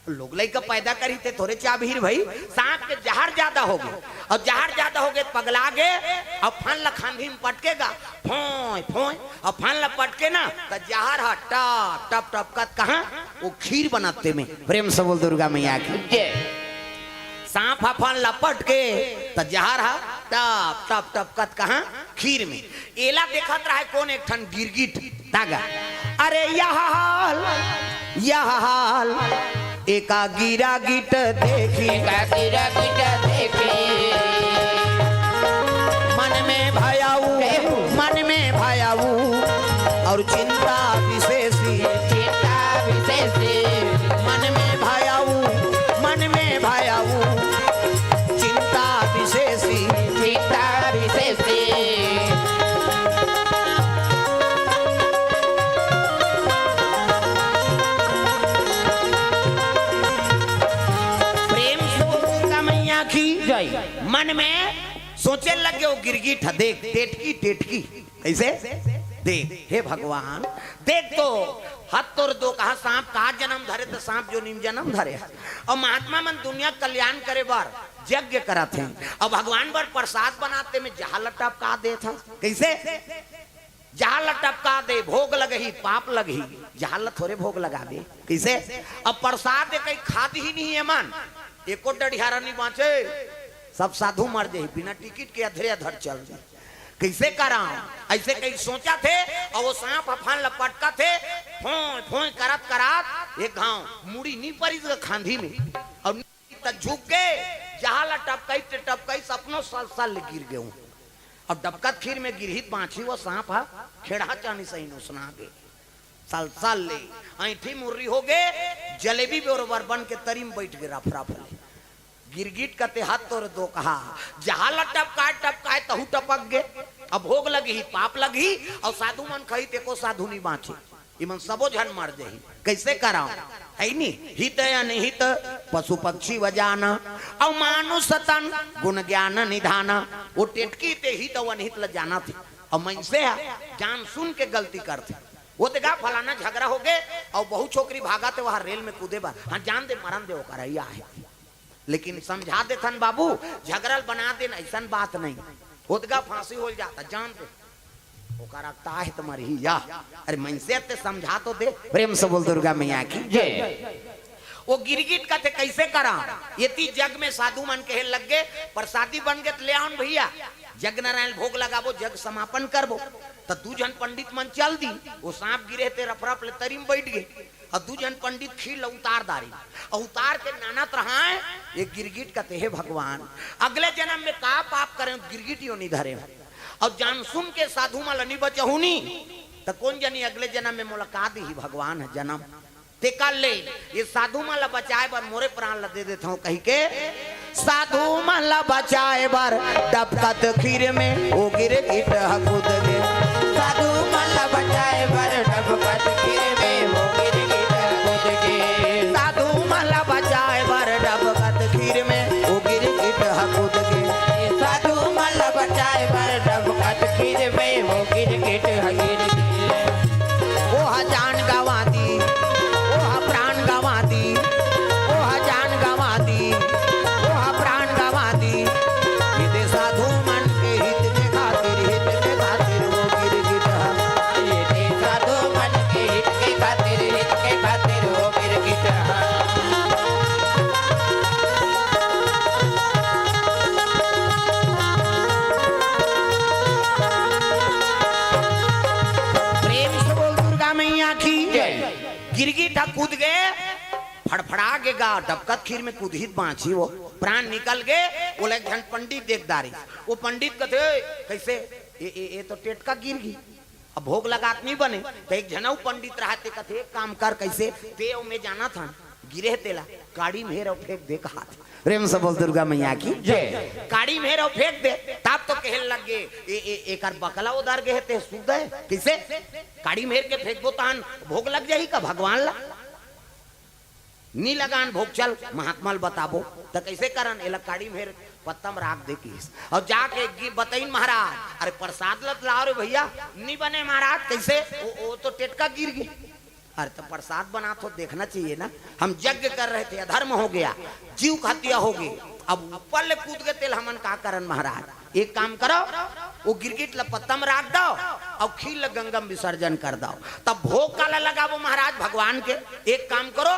लोग लइका पैदा करही ते थोरे चाबही रे भई। सांप के जहर जादा हो गे, अउ जहर जादा हो गे, पगला गे, अउ फन ल खांधी में पटके गा, फोंय, फोंय, अउ फन ल पटके ना, त जहर ह टप, टप, टपकत कहाँ? वो खीर बनत तेमे। प्रेम से बोल दुर्गा मैया की। जय। सांप ह फन ल पटके, त जहर ह टप, टप, टपकत कहाँ? खीर में। एला देखत रहे कोन एक ठन गिरगिट। तागा। अरे यह हाल, यह हाल, एका गिरागिट देखी। एका गिरागिट देखी। मन में भयाऊ, मन में भयाऊ, अउ चिंता विशेषी। चिंता विशेषी। मन में भयाऊ, मन में भयाऊ, चिंता विशेषी। चिंता विशेषी। प्रेम से बोल दुर्गा मैया की जय। मन में सोचे लगे वो गिरगिट ह, देख, टेटकी, टेटकी। कइसे? देख, हे भगवान, देख तो, हत तोर दो कहा सांप का जनम धरे, त सांप जोनी में जनम धरे। अउ महात्मा मन दुनिया कल्याण करे बर यज्ञ करत हे, अउ भगवान बर प्रसाद बनाते में जहर ल टपका देत हे। कइसे? जहर ल टपका दे, भोग लगही, पाप लगही, जहर ल थोरे भोग लगा दे। कइसे? अब प्रसाद दे कहीं खाद ही नहीं हे मन, एको डढ़ियारा नहीं बांचे, सब साधु मर जाही, बिना टिकट के अधरे अधर चल दे। कइसे करांव? अइसे कहीं सोचथे, अउ वो सांप ह फन ल पटकथे, फोंय, फोंय करत करत एक घांव मुड़ी नी परिस गा खांधी में, अउ त झुक के जहर ल टपकई ते टपकई सपनो सल सल ले गिर गेंव। अब डबकत खीर में गिरही त बांचही वो सांप ह खेड़हा चानी सही नोसना गे। सल सल ले ऐंठी मुर्री हो गे, जलेबी बरोबर बन के तरी में बइठ गे रफ रफ ले। गिरगिट कथे हत तोर दो कहा, जहर ल टपकाए टपकाए तहू टपक गे। अब भोग लगही, पाप लगही, अउ साधु मन खही तेको साधु नी बांचे। इमन सबो झन मर जही। कइसे करांव? हइ नी? हित अनहित पशु पक्षी व जाना, अउ मानुष तन गुण ज्ञान निधाना। वो टेटकी ते हित अउ अनहित ल जानथे। अउ मनसे ह जान सुन के गलती करथे। वो ते गा फलाना झगरा हो गे, अउ बहू छोकरी भागथे वहां रेल में कूदे बर। हाँ, जान दे, मरन दे, ओकर अइया हे। लेकिन समझा देथन बाबू, झगरा ल बना देन, अइसन बात नहीं। होत गा फांसी हो जाता, जान दे। ओकर रखता हे त मरही या। अरे मनसे ते समझा तो दे। प्रेम से बोल दुर्गा मैया की जय। वो गिरगिट कथे कइसे करांव? एती जग में साधु मन कहे लग गे, प्रसादी बन गे त ले आवन भइया, जग नारायण भोग लगाबो, जग समापन करबो। त दू झन पंडित मन चल दी, वो सांप गिरे ते रफरफ ले तरी में बइठ गे। अउ दू झन पंडित खीर ल उतार डारिन, अउ उतार के नानत रहाय, ये गिरगिट कथे, "हे भगवान, अगले जनम में का पाप करेंव, गिरगिट योनि धरेंव, अउ जान सुन के साधु मन ल नी बचहूं नी, त कोन जनी अगले जनम में मोला का दिही भगवान ह जनम। तेकर ले ये साधु मन ल बचाए बर मोरे प्राण ल दे देथंव," कहिके साधु मन ल बचाए बर डबकत खीर में ओ गिरगिट ह कूद गे। साधु मन ल बचाए बर डबकत खीर में ओ गिरगिट ह कूद गे। साधु मन ल बचाए बर डबकत खीर में ओ गिरगिट ह कूद गे। साधु मन ल बचाए बर डबकत खीर में ओ गिरगिट ह गिर गे। ओह जान गंवा दी, ओह प्राण गंवा दी, ओह जान गंवा दी, ओह प्राण गंवा दी। ये दे साधु मन के हित के खातिर, हित के खातिर वो गिरगिट ह। ये दे साधु मन के हित के खातिर, हित के खातिर वो गिरगिट ह। प्रेम से बोल दुर्गा मैया की जय। गिरगिट ह कूद गे, फड़फड़ा गे गा, डबकत खीर में कूदही त बांचही वो, प्राण निकल गे। ओला एक झन पंडित देख डारिस। वो पंडित कथे, "ए, कइसे? ए, ए, ए तो टेटका गिर गे, अब भोग लगात नहीं बने।" त एक झन अउ पंडित रहय ते कथे, "एक काम कर, कइसे? ते अउ मैं जानथन, गिरे हे तेला काड़ी म हेर अउ फेंक दे कहाथे। प्रेम से बोल दुर्गा मैया की। जय। काड़ी म हेर अउ फेंक दे, तब तो कहे लग गे, ए, ए, एकर बकला उधर गे हे ते सुध हे। कइसे? काड़ी म हेर के फेंकबो तहन भोग लग जाही का भगवान ला? नी लगान भोग, चल महात्मा ल बताबो। त कइसे करन? एला काड़ी म हेर पत्ता म राख दे किहिस। अउ जाके गि-, बतइन महाराज, अरे प्रसाद ल त लाव रे भइया। नी बने महाराज। कइसे? ओ, ओ तो टेटका गिर गे। अरे त प्रसाद बनात हो, देखना चाहिए ना। हम यज्ञ कर रहे थे, अधर्म हो गया, जीव हत्या हो गे, अब ऊपर ले कूद गे तेला हमन का करन महाराज? एक काम करो, ओ गिरगिट ल पत्ता म राख दव अउ खीर ल गंगा म विसर्जन कर दव। तब भोग काला लगाबो महाराज भगवान के? एक काम करो,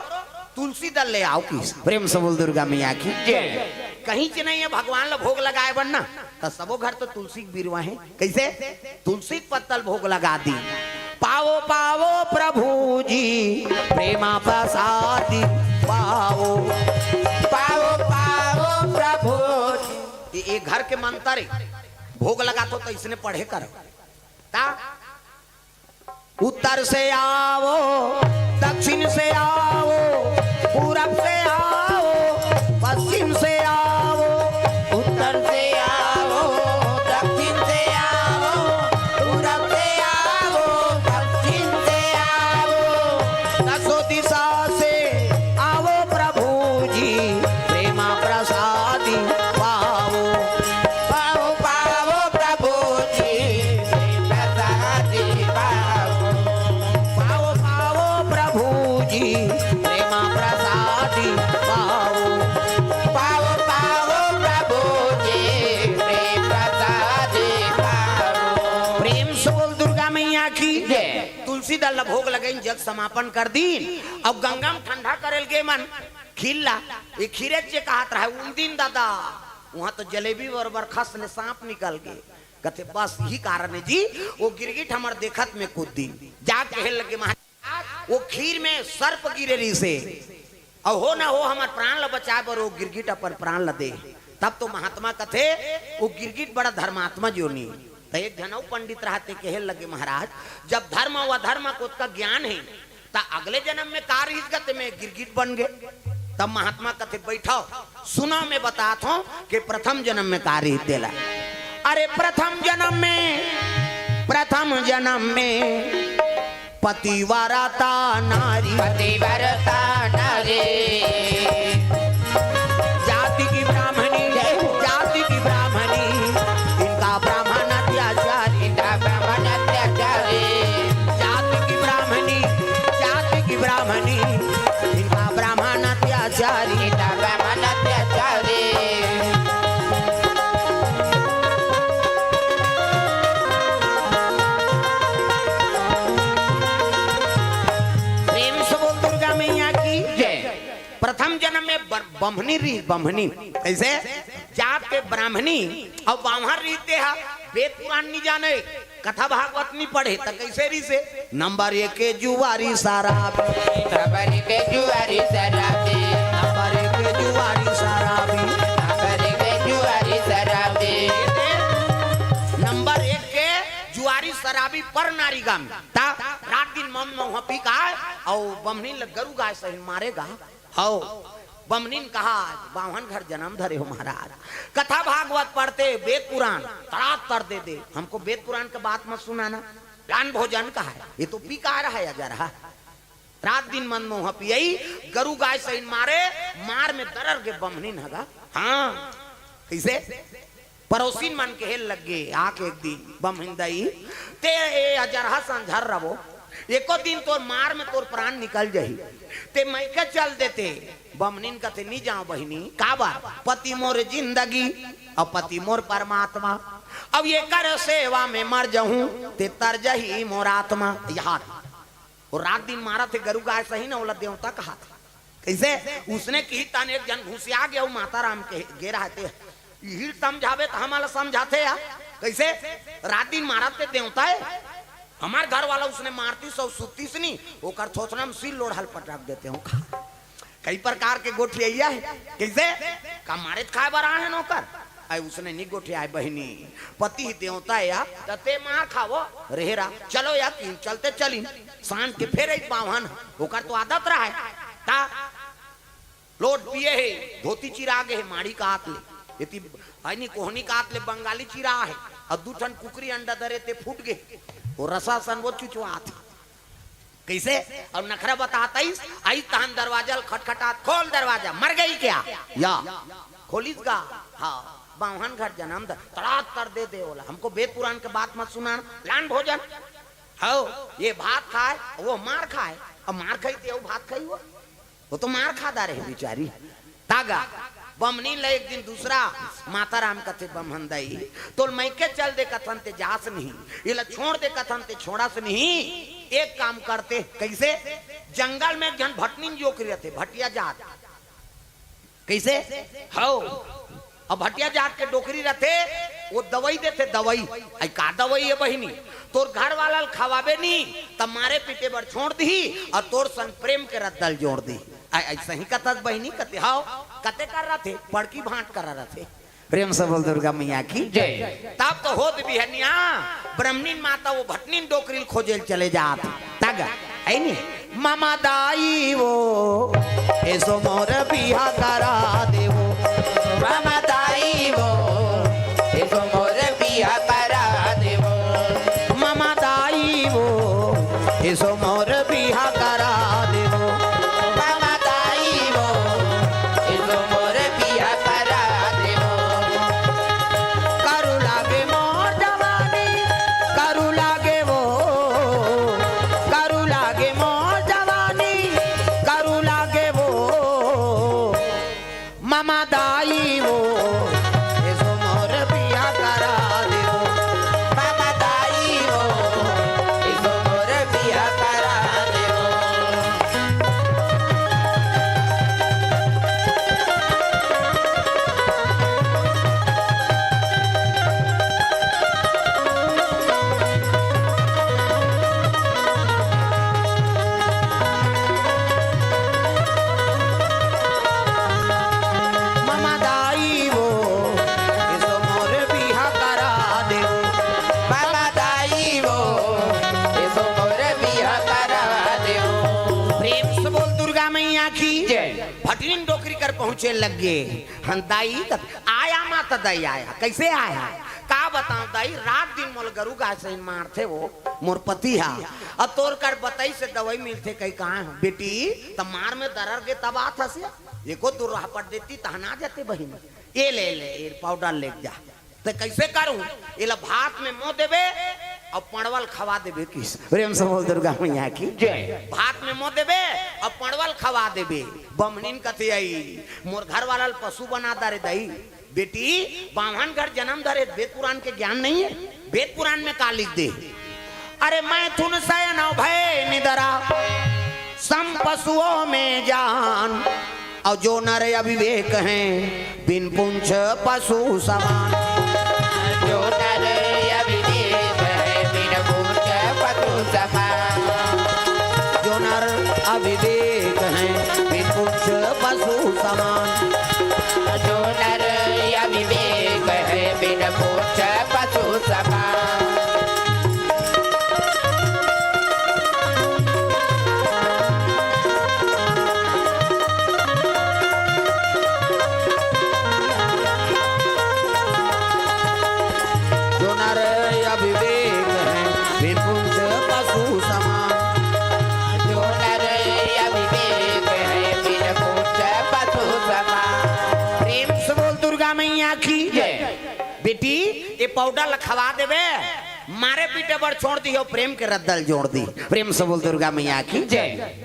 तुलसी दल ले आव किहिस। प्रेम से बोल दुर्गा मैया की। जय। कहीं च नहीं हे भगवान ल भोग लगाए बर ना, त सबो घर तो तुलसी के बिरवा हे। कइसे? तुलसी के पत्ता ल भोग लगा दी। पावो पावो प्रभु जी प्रेमा प्रसादी, पावो पावो पावो प्रभु जी। ये, ये घर के मंतर हे, भोग लगाथो त इसने पढ़े कर। ता उत्तर से आवो, दक्षिण से आवो, पूरब से आवो, पश्चिम से आवो, उत्तर से आवो, दक्षिण से आवो, पूरब से आवो, पश्चिम से आवो, दसों दिशा से आवो प्रभु जी, प्रेमा प्रसादी पावो। पावो पावो प्रभु जी, प्रेमा प्रसादी पावो। पावो पावो प्रभु जी, प्रेमा प्रसादी पावो। पावो पावो प्रभु जी, प्रेमा प्रसादी पावो। प्रेम से बोल दुर्गा मैया की। जय। तुलसी दल ल भोग लगइन, जग समापन कर दीन। अब गंगा म ठंडा करे ल गे मन खीर ला, ये खीरे च जे कहत रहय, उन दिन दादा, उहाँ तो जलेबी बरोबर खस ले सांप निकल गे। कथे, बस इही कारण हे जी, ओ गिरगिट हमर देखत में कूद दिन। जाके कहे लगे, महाराज, ओ खीर में सर्प गिरे रिहिसे, अउ हो न हो हमर प्राण ल बचाए बर ओ गिरगिट अपन प्राण ल दे। तब तो महात्मा कथे, ओ गिरगिट बड़ा धर्मात्मा जोनी। त एक झन अउ पंडित रहते, कहे लगे, महाराज, जब धर्म अउ अधर्म के ओतका ज्ञान हे, त अगले जनम में का रिहिस गा, ते में गिरगिट बन गे। तब महात्मा कथे, बैठव, सुनव, मैं बतात हंव कि प्रथम जनम में का रिहिस तेला। अरे प्रथम जनम में, प्रथम जनम में पतिव्रता नारी। पतिव्रता नारी। जाति की ब्राह्मणी, जय हो। जाति की ब्राह्मणी, इनका ब्राह्मण अत्याचारी। इनका ब्राह्मण अत्याचारी। जाति की ब्राह्मणी, जाति की ब्राह्मणी, इनका ब्राह्मण अत्याचारी। इनका ब्राह्मण अत्याचारी। प्रेम से बोल दुर्गा मैया की। जय। प्रथम जनम में ब-, बम्हनी रिहिस, बम्हनी। कइसे? जात के ब्राह्मणी अउ बाम्हर रिहिस, तेहा वेद पुराण नी जाने, कथा भागवत नी पढ़े, त कइसे रिहिसे? नंबर एक के जुआरी शराबी। नंबर एक के जुआरी शराबी। नंबर एक के जुआरी शराबी। नंबर एक के जुआरी शराबी। नंबर एक के जुआरी शराबी पर नारी गामी। त रात दिन मद मउहा पी के आय, अउ बम्हनी ल गरु गाय सहिन मारे गा। हव, बम्हनीन कहा, आज बाम्हन घर जनम धरे हो महाराज। कथा भागवत पढ़ते, वेद पुराण, तड़ाक कर दे दे। हमको वेद पुराण के बात मत सुनाना। ज्ञान भोजन कहा है, ये तो पी के आय रहा है, अजरहा। रात दिन मद मउहा पियई, गरु गाय सहिन मारे, मार में दरर गे बम्हनीन ह गा। हाँ, कइसे? पड़ोसिन मन कहे लगे आके एक दिन, बम्हनीन दई, ते ए अजरहा संझर रबो, एको दिन तोर मार में तोर प्राण निकल जही, ते मइके चल देते। बम्हनीन कथे, नी जांव बहिनी। काबर? पति मोर जिंदगी अउ पति मोर परमात्मा, अब एकर सेवा में मर जहूं, ते तर जही मोर आत्मा। याद, ओ रात दिन मारत हे गरु गाय सहिन, ओला देवता कहाथे। कइसे? उसने किही तहन एक झन घुसिया गे अउ माता राम के गे रहते। इही ल समझाबे त हमला समझाथे या। कइसे? रात दिन मारत ते देवता हे। हमर घर वाला उसने मारतिस अउ सुततिस नी, ओकर थोथना म सिर लोढ़ा ल पटक देते हों। कई प्रकार के गोठियाइया हे। कइसे? का मारे त खाए बर आए हे नौकर? अय उसने नी गोठियाए बहिनी, पति ही देवता हे या, त ते मार खावो, रेहरा, चलो या, तीन चलते चलिन। सांझ के फेर एक बाम्हन, ओकर तो आदत रहय। त लोट पिए हे, धोती चिरा गे हे, माड़ी कात ले, एती, है नी, कोहनी कात ले बंगाली चिरा हे, अउ दू ठन कुकरी अंडा दरे ते फूट गे, वो रसा सन वो चुचवात हे। कइसे? अउ नखरा बतात आइस, आइस तहन दरवाजा ल खटखटात, "खोल दरवाजा, मर गई क्या?" या, खोलिस गा, "हाँ, बाम्हन घर जनम द-," तड़ात तर दे दे ओला, "हमको वेद पुराण के बात मत सुनाना, लान भोजन।" हव, ये भात खाय, वो मार खाय, अब मार खाही ते अउ भात खाही वो, वो तो मार खा डारे हे बिचारी। तागा, बमनी ल एक दिन दूसरा माता राम कथे, "बम्हन दाई, तोल मइके चल दे कथन ते जास नहीं, एला छोड़ दे कथन ते छोड़स नहीं, एक काम करते।" कइसे? जंगल में एक झन भटनिन डोकरी रथे, भटिया जात। कइसे? हव। अब भटिया जात के डोकरी रथे, वो दवई देथे, दवई। अई का दवई हे बहिनी? तोर घर वाला ल खवाबे नी, त मारे पीटे बर छोड़ दिही, अउ तोर संग प्रेम के रद्दा ल जोड़ दिही। अई, अइसही कथस बहिनी, कथे हव, कथे कर रथे, बड़की भांट कर रथे। प्रेम से बोल दुर्गा मैया की जय। तब तो होत बिहनिया, ब्रह्मणिन माता वो भटनिन डोकरी ल खोजे ल चले जात। तग, है नी? ममा दाई वो, एसो मोर बिहा करा देवो। ममा दाई वो, एसो मोर बिहा करा देवो। ममा दाई वो, एसो मोर बिहा करा देवो। ममा दाई वो, एसो मोर बिहा करा देवो। करू लागे मोर जवानी, करू लागे वो, करू लागे मोर जवानी, करू लागे वो। ममा दाई वो, एसो मोर बिहा करा देवो। ममा दाई वो, एसो मोर बिहा करा देवो। ममा दाई वो, एसो मोर बिहा करा देवो। ममा दाई वो, एसो मोर बिहा करा देवो। प्रेम से बोल दुर्गा मैया की जय। भटनिन डोकरी कर पहुंचे लग गे। हन दाई, त आया माता दाई आया। कइसे आया? का बतावं दाई, रात दिन मोला गरू गाय सहिन मारथे वो, मोर पति हा। अब तोर कर बतई से दवई मिलथे कही कहाँ हे? बेटी, त मार में दरर गे तब आत हस या? एको दू राहपट देती तहन आ जाते बहिन। ए ले ले, ए पाउडर ले जा। त कइसे करूं? एला भात में मो देबे अउ पंड़वा ल खवा देबे किस। प्रेम से बोल दुर्गा मैया की जय। भात में मो देबे अउ पंड़वा ल खवा देबे। बमनिन कथे अई, मोर घर वाला ल पशु बना डारे दाई। बेटी, बाम्हन घर जनम धरे, वेद पुराण के ज्ञान नहीं हे? वेद पुराण में का लिख दे? अरे, मैथुन सयन अउ भय निदरा, सम पशुओं में जान। अउ जो नर अविवेक हैं, बिन पूंछ पशु समान। जो नर अविवेक हैं, बिन पूंछ पशु समान। जो नर अविवेक हैं, बिन पूंछ पशु समान। जो नर अविवेक हैं, बिन पूंछ पशु समान। जो नर अविवेक हैं, बिन पूंछ पशु समान। जो नर अविवेक हैं, बिन पूंछ पशु समान। प्रेम से बोल दुर्गा मैया की जय। बेटी, ये पाउडर ल खवा देबे, मारे पीटे बर छोड़ दिही अउ प्रेम के रद्दा ल जोड़ दिही। प्रेम से बोल दुर्गा मैया की जय।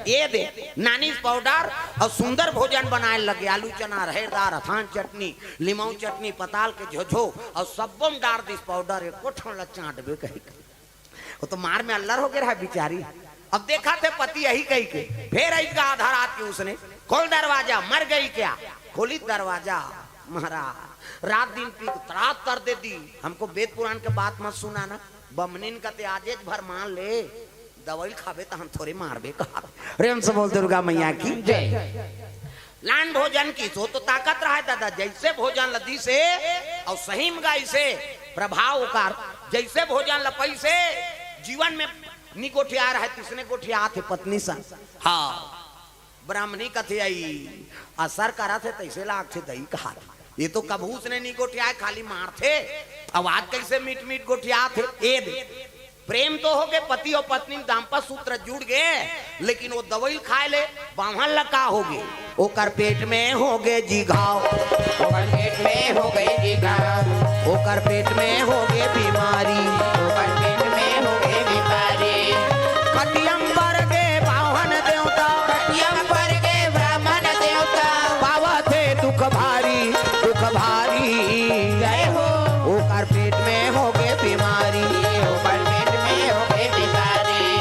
ए दे, नानिस पाउडर अउ सुंदर भोजन बनाए लगे, आलू चना, रहेर दार, अथान चटनी, लिमऊ चटनी, पताल के झोझो अउ सब्बो म डार दिस पाउडर, एको ठन ल चाटबे कही। वो तो मार में अल्लर हो गे रहा बिचारी। अब देखत हे पति अही कही के, फेर अइस गा आधा रात के उसने, "खोल दरवाजा, मर गई क्या?" खोलिस दरवाजा, महाराज, रात दिन पी के तड़ात तर दे दी, "हमको वेद पुराण के बात मत सुनाना।" बमनिन कथे, "आजेच भर मान ले, दवई ल खाबे तहन थोरे मारबे कहा।" प्रेम से बोल दुर्गा मैया की जय। लान भोजन किस, वो तो ताकत रहा है दादा, जइसे भोजन ल दिस हे अउ सही म गा अइसे प्रभाव ओकर, जइसे भोजन ल पइस हे, जीवन में नी गोठिया रहा है, तइसने गोठियात हे पत्नी सन। हाँ, ब्राह्मणी कथे आई, असर करत हे तइसे लागथे दई कहाथे। ये तो कभू उसने नी गोठियाए, खाली मारथे। अब आज कइसे मीठ मीठ गोठियात हे। ए दे, प्रेम तो होगे, पति अउ पत्नी में दाम्पत्य सूत्र जुड़ गे, लेकिन वो दवई खाए ले बाम्हन ल का होगे? ओकर पेट में होगे जी घाव। ओकर पेट में होगे जी घाव। ओकर पेट में होगे बीमारी। ओकर पेट में होगे बीमारी। कटियम पर गे बाम्हन देवता। कटियम पर गे ब्राह्मण देवता। पावत हे दुख भारी, दुख भारी। जय हो। ओकर पेट में होगे बीमारी। ओकर पेट में होगे बीमारी।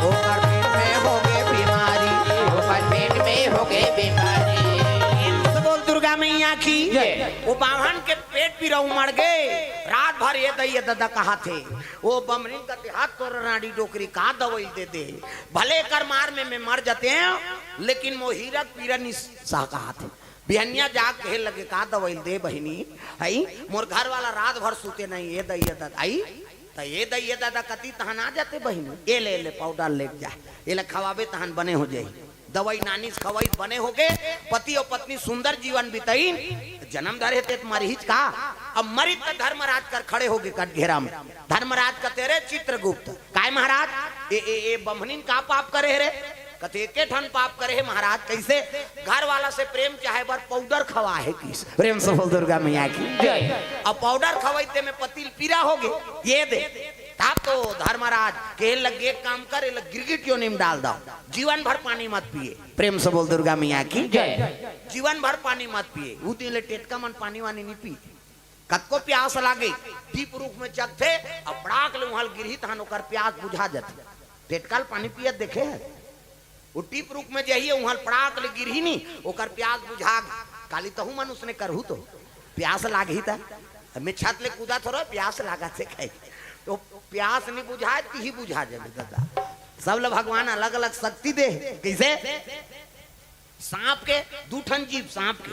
ओकर पेट में होगे बीमारी। ओकर पेट में होगे बीमारी। प्रेम से बोल दुर्गा मैया की। जय। वो बाम्हन के पेट पीरा उमड़ गे, रात भर ए दई ए ददा कहाथे। वो बमरी कथे, "हाथ तोर रांडी डोकरी, का दवई दे दे, भले कर मार में मैं मर जाते हैं, लेकिन मोर हीरा के पीरा नी सह कहाथे।" बिहनिया जाग कहे लगे, "का दवई दे बहिनी, हई मोर घर वाला रात भर सुते नहीं, ए दई ए ददा आई, त ए दई ए ददा कती तहन आ जाते बहिनी, ए ले, ए ले पाउडर लेके जा, एला खवाबे तहन बने हो जाई।" दवई नानिस खवई बने होगे, पति अउ पत्नी सुंदर जीवन बितइन। जनम धरे ते त मरहिच का? अब मरित त धर्मराज कर खड़े होगे कटघेरा में। धर्मराज कथे, "रे चित्रगुप्त, काय महाराज, ए, ए, ए बम्हनिन का पाप करे हे रे?" कथे, "एके ठन पाप करे हे महाराज।" कइसे? घर वाला से प्रेम चाहे बर पाउडर खवाए हे किस। प्रेम से बोल दुर्गा मैया की। जय। अब पाउडर खवई ते में पति ल पीरा होगे, ए दे। तब तो धर्मराज कहे लगे, "एक काम कर, एला गिरगिट योनि में डाल दव, जीवन भर पानी मत पिए।" प्रेम से बोल दुर्गा मैया की। जय। जीवन भर पानी मत पिए। उ दिन ले टेटका मन पानी वानी नी पी। कतको प्यास लागे, टीप रूख में चघथे, अब पड़ाक ले उहां ल गिरही तहन ओकर प्यास बुझा जाथे। टेटका ल पानी पियत देखे हे? वो टीप रूख में जही, उहां ल पड़ाक ले गिरही नी, ओकर प्यास बुझा गे। काली तहू मन उसने करहू तो प्यास लागही त। मैं छत ले कूदा थोड़ा, प्यास लागत हे कहे। तो प्यास नी बुझाए, तिही बुझा जाबे ददा। सब ल भगवान अलग-अलग शक्ति दे हे। कइसे? सांप के दू ठन जीभ, सांप के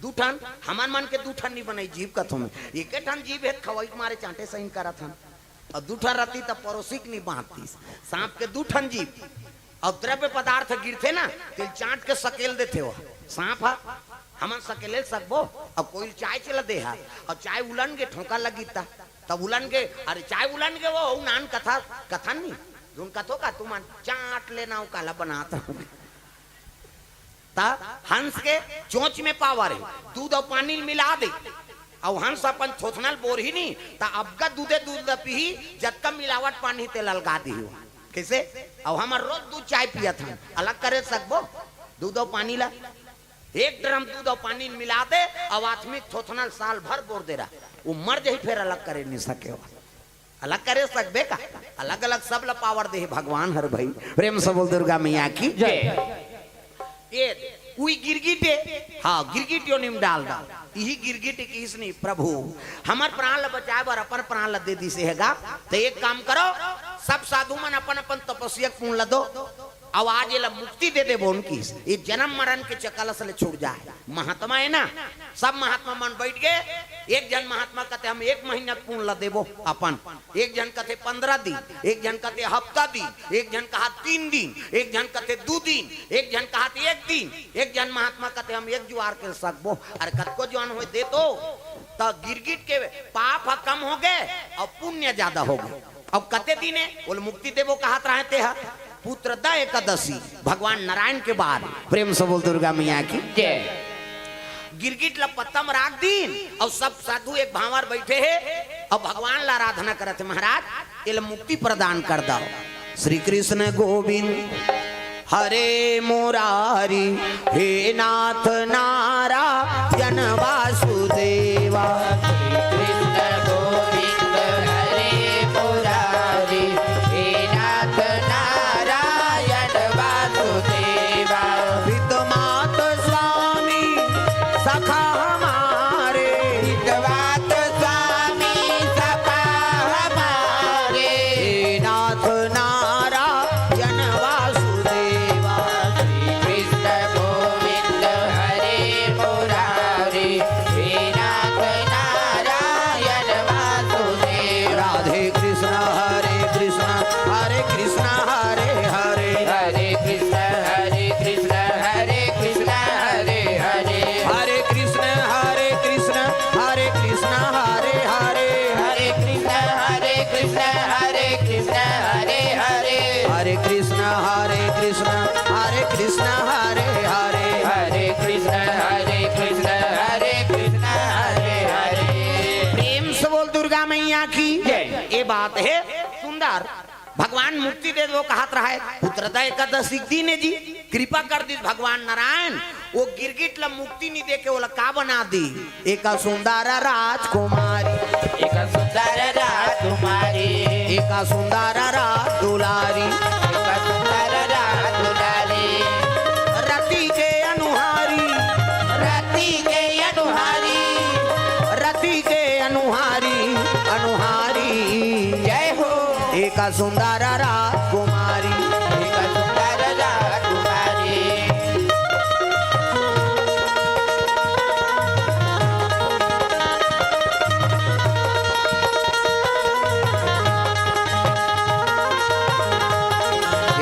दू ठन, हमर मन के दू ठन नी बनई जीभ कथों में। एके ठन जीभ हे त खवई के मारे चांटे सहिन करत हन। अउ दू ठन रतिस त परोसी के नी बांचतिस। सांप के दू ठन जीभ। अउ द्रव्य पदार्थ गिरथे ना, तेला चांट के सकेल देथे वो। सांप ह, हमन सकेले ल सकबो? अउ कोई चाय चला दे हा, अउ चाय उलन गे ठोंका लगिस त, तब उलन गे, अरे चाय उलन गे वो, नान कथा, कथन नी, धुन कथो का तुमन, चांट लेना वो काला बनात। त हंस के चोंच में पावर हे, दूध अउ पानी ल मिला दे, अउ हंस अपन थोथना ल बोरही नी, त अबगा दूधे दूध ल पीही, जतका मिलावट पानी तेला अलगा दिही। कइसे? अउ हमर रोज दूध चाय पियत हन, अलग करे सकबो दूध अउ पानी ल? एक ड्रम दूध अउ पानी ल मिला दे, अउ आत्मिक थोथना ल साल भर बोर दे रहा, वो मर जाही, फेर अलग करे नी सके हो। अलग करे सकबे का? अलग-अलग सब ल पावर दे हे भगवान हर भई। प्रेम से बोल दुर्गा मैया की। जय। ए, उही गिरगिट ए, हां, गिरगिट योनि में डाल दव। इही गिरगिट किहिस नी, "प्रभु, हमर प्राण ल बचाए बर अपन प्राण ल दे दिस हे गा। त एक काम करो, सब साधु मन अपन-अपन तपस्या के पुण्य ल दो, अउ आज एला मुक्ति दे देबो," उन किहिस। ये जनम मरन के चकलस ले छूट जाए। महात्मा हे ना, सब महात्मा मन बइठ गे। एक झन महात्मा कथे, "हम एक महीना के पुण्य ल देबो अपन।" एक झन कथे, "पंद्रह दिन।" एक झन कथे, "हफ्ता दिन।" एक झन कहा, "तीन दिन।" एक झन कथे, "दू दिन।" एक झन कहा, "एक दिन।" एक झन महात्मा कथे, "हम एक जुआर के सकबो।" अरे, कतको जुआर होय दे तो। त गिरगिट के पाप ह कम होगे अउ पुण्य जादा होगे। अब कते दिन हे, ओला मुक्ति देबो कहत रहे ते ह। पुत्रदा एकादशी, भगवान नारायण के बाद। प्रेम से बोल दुर्गा मैया की। जय। गिरगिट ल पत्ता म राख दीन, अउ सब साधु एक भांवर बइठे हे, अउ भगवान ल आराधना करत हे, "महाराज, एला मुक्ति प्रदान कर दव।" श्री कृष्ण गोविंद हरे मुरारी, हे नाथ नारायण वासुदेवा। श्री कृष्ण गोविंद हरे मुरारी, हे नाथ नारायण वासुदेवा। हितमात स्वामी सखा हमारे, हितवात स्वामी सखा हमारे। हे नाथ नारायण वासुदेवा। श्री कृष्ण गोविंद हरे मुरारी, हे नाथ हरे कृष्ण हरे हरे। हरे कृष्ण हरे कृष्ण, हरे कृष्ण हरे हरे। हरे कृष्ण हरे कृष्ण, हरे कृष्ण हरे हरे। प्रेम से बोल दुर्गा मैया की जय। ये बात है सुंदर। भगवान मुक्ति दे दो कहत रहा है, पुत्र दा एकादशी के दिन जी कृपा कर दिस भगवान नारायण, वो गिरगिट ला मुक्ति नहीं दे के ओला का बना दी? एक सुंदर राजकुमारी। एक सुंदर राजकुमारी। एक सुंदर राज दुलारी। एक सुंदर राज दुलारी। रति के अनुहारी। रति के अनुहारी। रति के अनुहारी, अनुहारी। जय हो। एक सुंदर राजकुमारी। एक सुंदर राजकुमारी।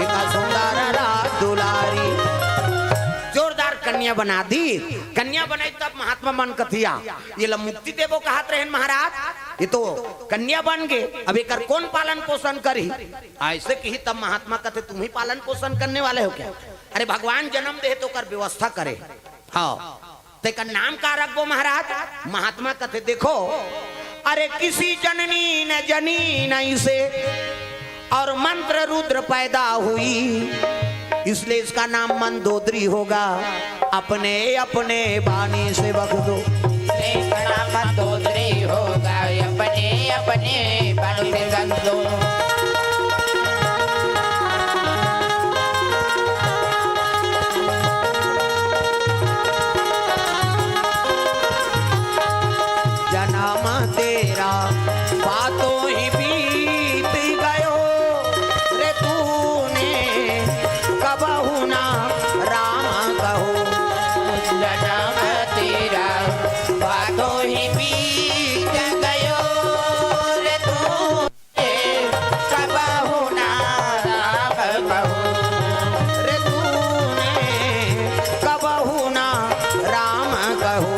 एक सुंदर राज दुलारी। जोरदार कन्या बना दी। कन्या बनाई तब महात्मा मन कथिया, ये ला मुक्ति देबो कहत रहेन महाराज, ये तो कन्या बन गे, अब एकर कौन पालन पोषण करही? ऐसे कही तब महात्मा कथे, तुम ही पालन पोषण करने वाले हो क्या? अरे भगवान जन्म दे तो ओकर व्यवस्था करे। हाँ, तेकर नाम का रखबो महाराज? महात्मा कथे, देखो, अरे किसी जननी ने जनी नहीं से और मंत्र रुद्र पैदा हुई, इसलिए इसका नाम मंदोदरी होगा। अपने अपने बानी से बख्श दो। इसका नाम मंदोदरी होगा, अपने अपने बानी से बख्श दो। जन्म तेरा बातों ही बीत गयो रे तूने, कबहु ना राम कहो। जन्म तेरा बातों ही बीत गयो रे तू कबहु ना राम कहो। रे तूने कबहु ना राम कहो।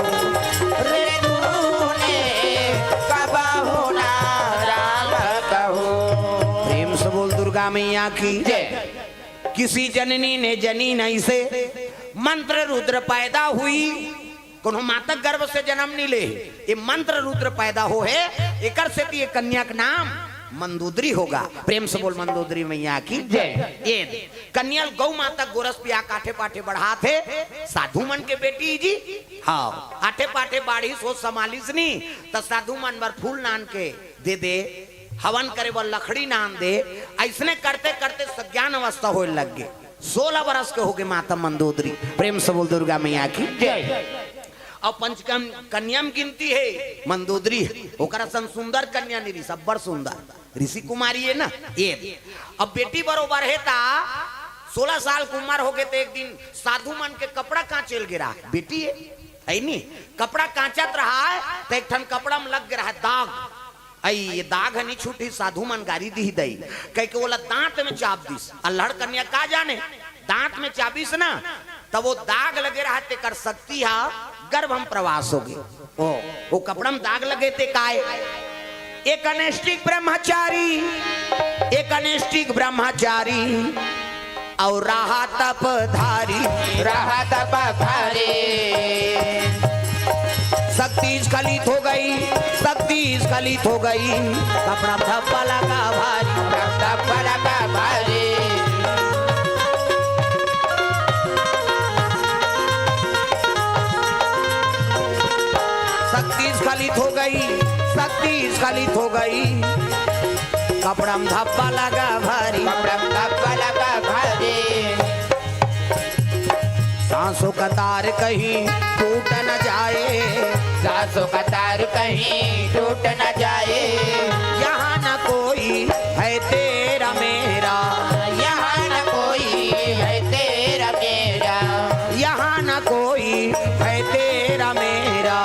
रे तूने कबहु ना राम कहो। प्रेम से बोल दुर्गा मैया की जय। किसी जननी ने जनी नहीं से मंत्र रुद्र पैदा हुई। कोनो माता गर्भ से जन्म नहीं ले, ये मंत्र रुद्र पैदा हो है, एकर सेती ये कन्या के नाम मंदोदरी होगा। प्रेम से बोल मंदोदरी मैया की जय। ये कन्या ल गौ माता गोरस पिया के आठे पाठे बढ़ात हे, साधु मन के बेटी जी। हाँ, आठे पाठे बाढ़िस होस संभालिस नी, त साधु मन बर फूल नान के दे दे, हवन करे बर लकड़ी नान दे। अइसने करते करते सज्ञान अवस्था होए लग गे। सोलह बरस के होगे माता मंदोदरी। प्रेम से बोल दुर्गा मैया की जय। अउ पंचकम कन्या म गिनती हे मंदोदरी, ओकर असन सुंदर कन्या नहीं रिहिस, अब्बड़ सुंदर ऋषि कुमारी हे ना। ये अब बेटी बरोबर हे ता सोलह साल के उम्र होगे त एक दिन साधु मन के कपड़ा कांचे ल गे रहा, बेटी हे, हे नी, कपड़ा कांचत रहा हे त एक ठन कपड़ा म लग गे रहा हे दाग। अई, ये दाग ह नी छूटी, साधु मन गारी दिही दई, कहिके ओला दांत में चाप दिस। अल्हड़ कन्या का जाने, दांत में चाबिस ना, तब वो दाग लगे रहा, तेकर शक्ति हा गर्भ में प्रवास होगे। ओ, वो कपड़ा में दाग लगे ते काय? एक अनैष्ठिक ब्रह्मचारी, एक अनैष्ठिक ब्रह्मचारी, अउ रहा तप धारी। रहा तप धारी। शक्ति स्खलित हो गई, शक्ति स्खलित हो गई, कपड़ा धब्बा लगा भारी। कपड़ा धब्बा लगा भारी। शक्ति स्खलित हो गई, शक्ति स्खलित हो गई, कपड़ा में धब्बा लगा भारी। कपड़ा में धब्बा लगा भारी। सांसों का तार कहीं टूट न जाए। सांसों का तार कहीं टूट न जाए। यहाँ न कोई है तेरा मेरा। यहाँ न कोई है तेरा मेरा। यहाँ न कोई है तेरा मेरा।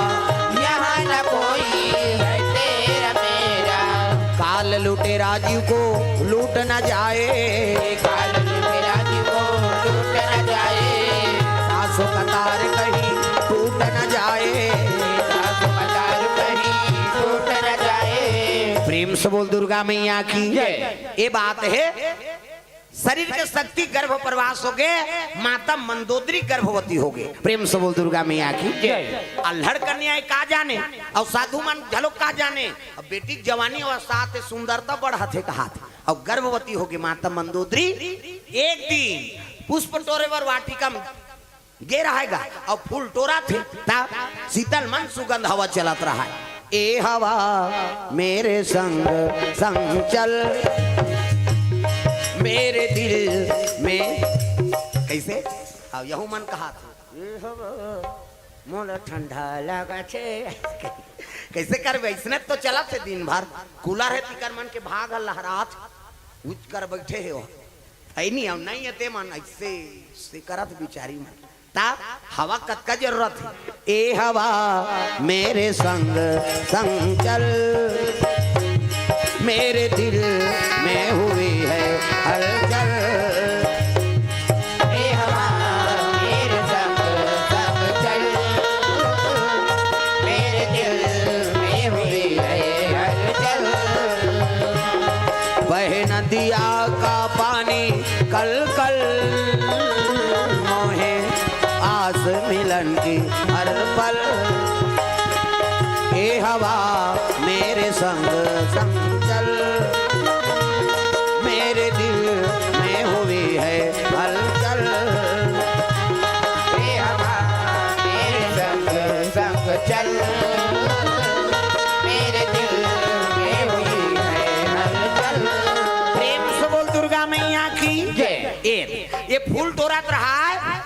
यहाँ न कोई है तेरा मेरा। काल लूटे राजू को लूट न जाए। काल लूटे राजू को लूट न जाए। सांसों का तार कहीं टूट न जाए। सांसों का तार कहीं टूट न जाए। प्रेम तो बोल दुर्गा मैया की जय। ये बात है, शरीर के शक्ति गर्भ प्रवास हो गए, माता मंदोदरी गर्भवती हो गए। प्रेम से बोल दुर्गा मैया की जय। अल्हड़ कन्या का जाने, और साधु मन झलोक का जाने। अब बेटी के जवानी अवस्था ते सुंदरता बढ़त हे कहात, और गर्भवती हो गई माता मंदोदरी। एक दिन पुष्प टोरे बर वाटिका में गे रहाय गा, और फूल टोरथे, ता शीतल मन सुगंध हवा चलत रहाय। ए हवा मेरे संग संग चल, मेरे दिल में, कैसे? अब यहू मन कहाथे, ए हवा मोला ठंडा लागथे। कैसे करबे? इसने तो चलथे दिन भर, कूलर हे, तिकर मन के भाग ह लहरात, उच कर बैठे हे वो। है नहीं, अब नहीं हे ते मन, ऐसे से करत बिचारी मन। ता हवा कतका जरूरत हे। ए हवा मेरे संग संग चल, मेरे दिल में हुई है हलचल। ए हवा मेरे संग संग चल, मेरे दिल में हुई है हलचल। बहे नदिया का पानी कल कल, मोहे आस मिलन की हर पल। ए हवा मेरे संग संग चल, मेरे दिल में हुई है हलचल। ए हवा मेरे संग संग चल, मेरे दिल में हुई है हलचल। प्रेम से बोल दुर्गा मैया की जय। ए, ये फूल टोरत रहाय,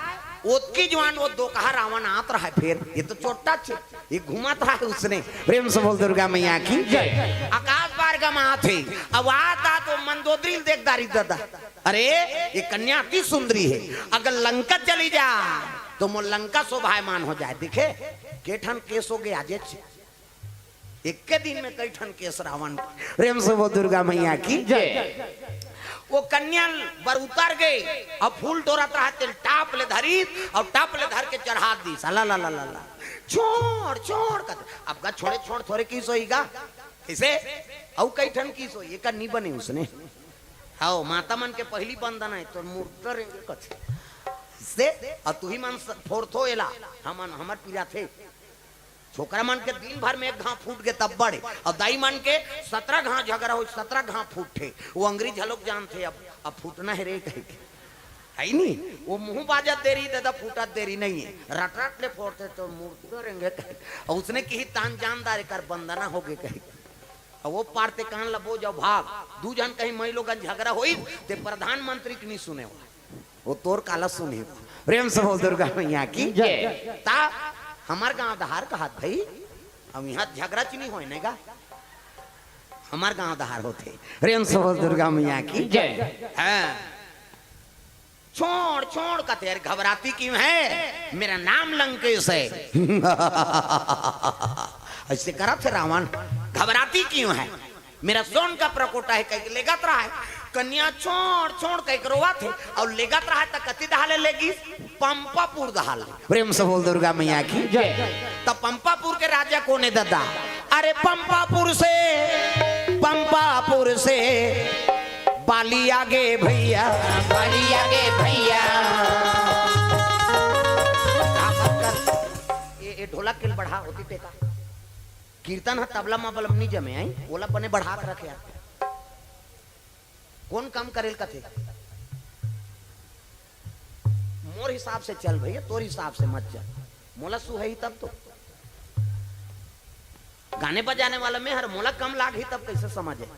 ओतकी जुवार वो दोकहा रावण आत रहाय, फिर ये तो छोटा छे, ये घूमत रहाय उसने। प्रेम से बोल दुर्गा मैया की जय। आकाश मार्ग में आथे, अब आता तो मंदोदरी ल देख डारिस दादा, अरे ये कन्या अति सुंदरी हे, अगर लंका चली जाय तो मोर लंका शोभायमान हो जाय। देखे के ठन केस हो गे आजेच। एक्के दिन में कई ठन केस रावण। प्रेम से बोल दुर्गा मैया की जय। वो कन्या बर उतर गे, अब फूल टोरत रहाय तेला टाप ले धरिस, और टाप ले धर के चढ़ा दिस। अला ला ला ला ला। छोड़, छोड़ कथे। अब गा छोड़े, छोड़ थोरे किहिस होही गा। कइसे? अउ कई ठन किहिस होही, एकर नी बने उसने। हव, माता मन के पहिली बंदना हे, तोर मुर्दा रेंगे कथे। से, अउ तुही मन स-, फोरथो एला, हमन, हमर पिराथे। छोकरा मन के दिन भर में एक घांव फूट गे तब बड़े, अउ दाई मन के सतरा घांव झगरा होय, सतरा घांव फूटथे। वो अंगरी झलोक जानथे, अब, अब फूटना हे रे कहिके। हइ नी? वो मुंह बाजत देरी, दादा फूटत देरी नइ हे। रट रट ले फोरथे त मुर्दा रेंगे कहिके। अउ उसने किही तान जानदार एकर बंदना होगे कहिके। अउ वो पार ते कान ल बोज अउ भाग। दू झन कहीं मइलोगन झगरा होइस, ते प्रधानमंत्री के नी सुने हो। वो तोर काला सुनही। प्रेम से बोल दुर्गा मैया की जय। ता हमर गांव डहार कहत भई, अब इहां झगरा च नी होय ने गा, हमर गांव डहार होथे। प्रेम से बोल दुर्गा मैया की जय। हां, छोड़ छोड़ कथे, अरे घबराती क्यों है, मेरा नाम लंकेश है। अइसे करथे रावण, घबराती क्यों है, मेरा सोन का परकोटा है कहिके लेगत रहाय। कन्या छोड़ छोड़ कहिके रोवत हे अउ लेगत रहाय त कति डहार ले लेगिस? पंपापुर डहार ले। प्रेम से बोल दुर्गा मैया की जय। त पंपापुर के राजा कोन हे दादा? अरे पंपापुर से, पंपापुर से बाली आगे भैया, बाली आगे भैया। ये, ये ढोलक के बढ़ा होती टेका। कीर्तन ह तबला मबलम नी जमे आई, ओला बने बढ़ा के रखे यार। कोन काम करेल कथे? मोर हिसाब से चल भैया, तोर हिसाब से मत चल। मोला सुहाही तब तो। गाने बजाने वाला मैं हर, मोला कम लागही तब कइसे समझे?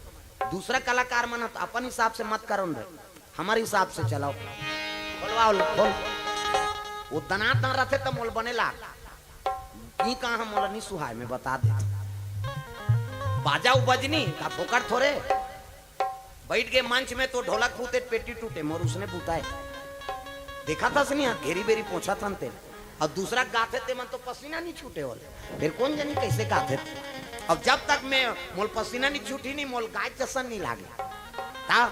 दूसरा कलाकार मन ह त अपन हिसाब से मत करन रे, हमर हिसाब से चलाओ। खोलवाओ, खोल। वो दनादन रथे त मोल बने लाग। ई कहां मोला नी सुहाय, मैं बता दे। बाजा उ बजनी का फोकट थोरे। बइठ गे मंच में त ढोलक फूटे, पेटी टूटे, मोर उसने बुताय। देखत हस नहीं, हां घेरी बेरी पोंछत हन तेन। अउ दूसरा गाथे ते मन तो पसीना नी छूटे ओला। फेर कोन जनी कइसे गाथे ते। अब जब तक मैं, मोल पसीना नी छूटी नी, मोल गाय जसन नी लागे। ता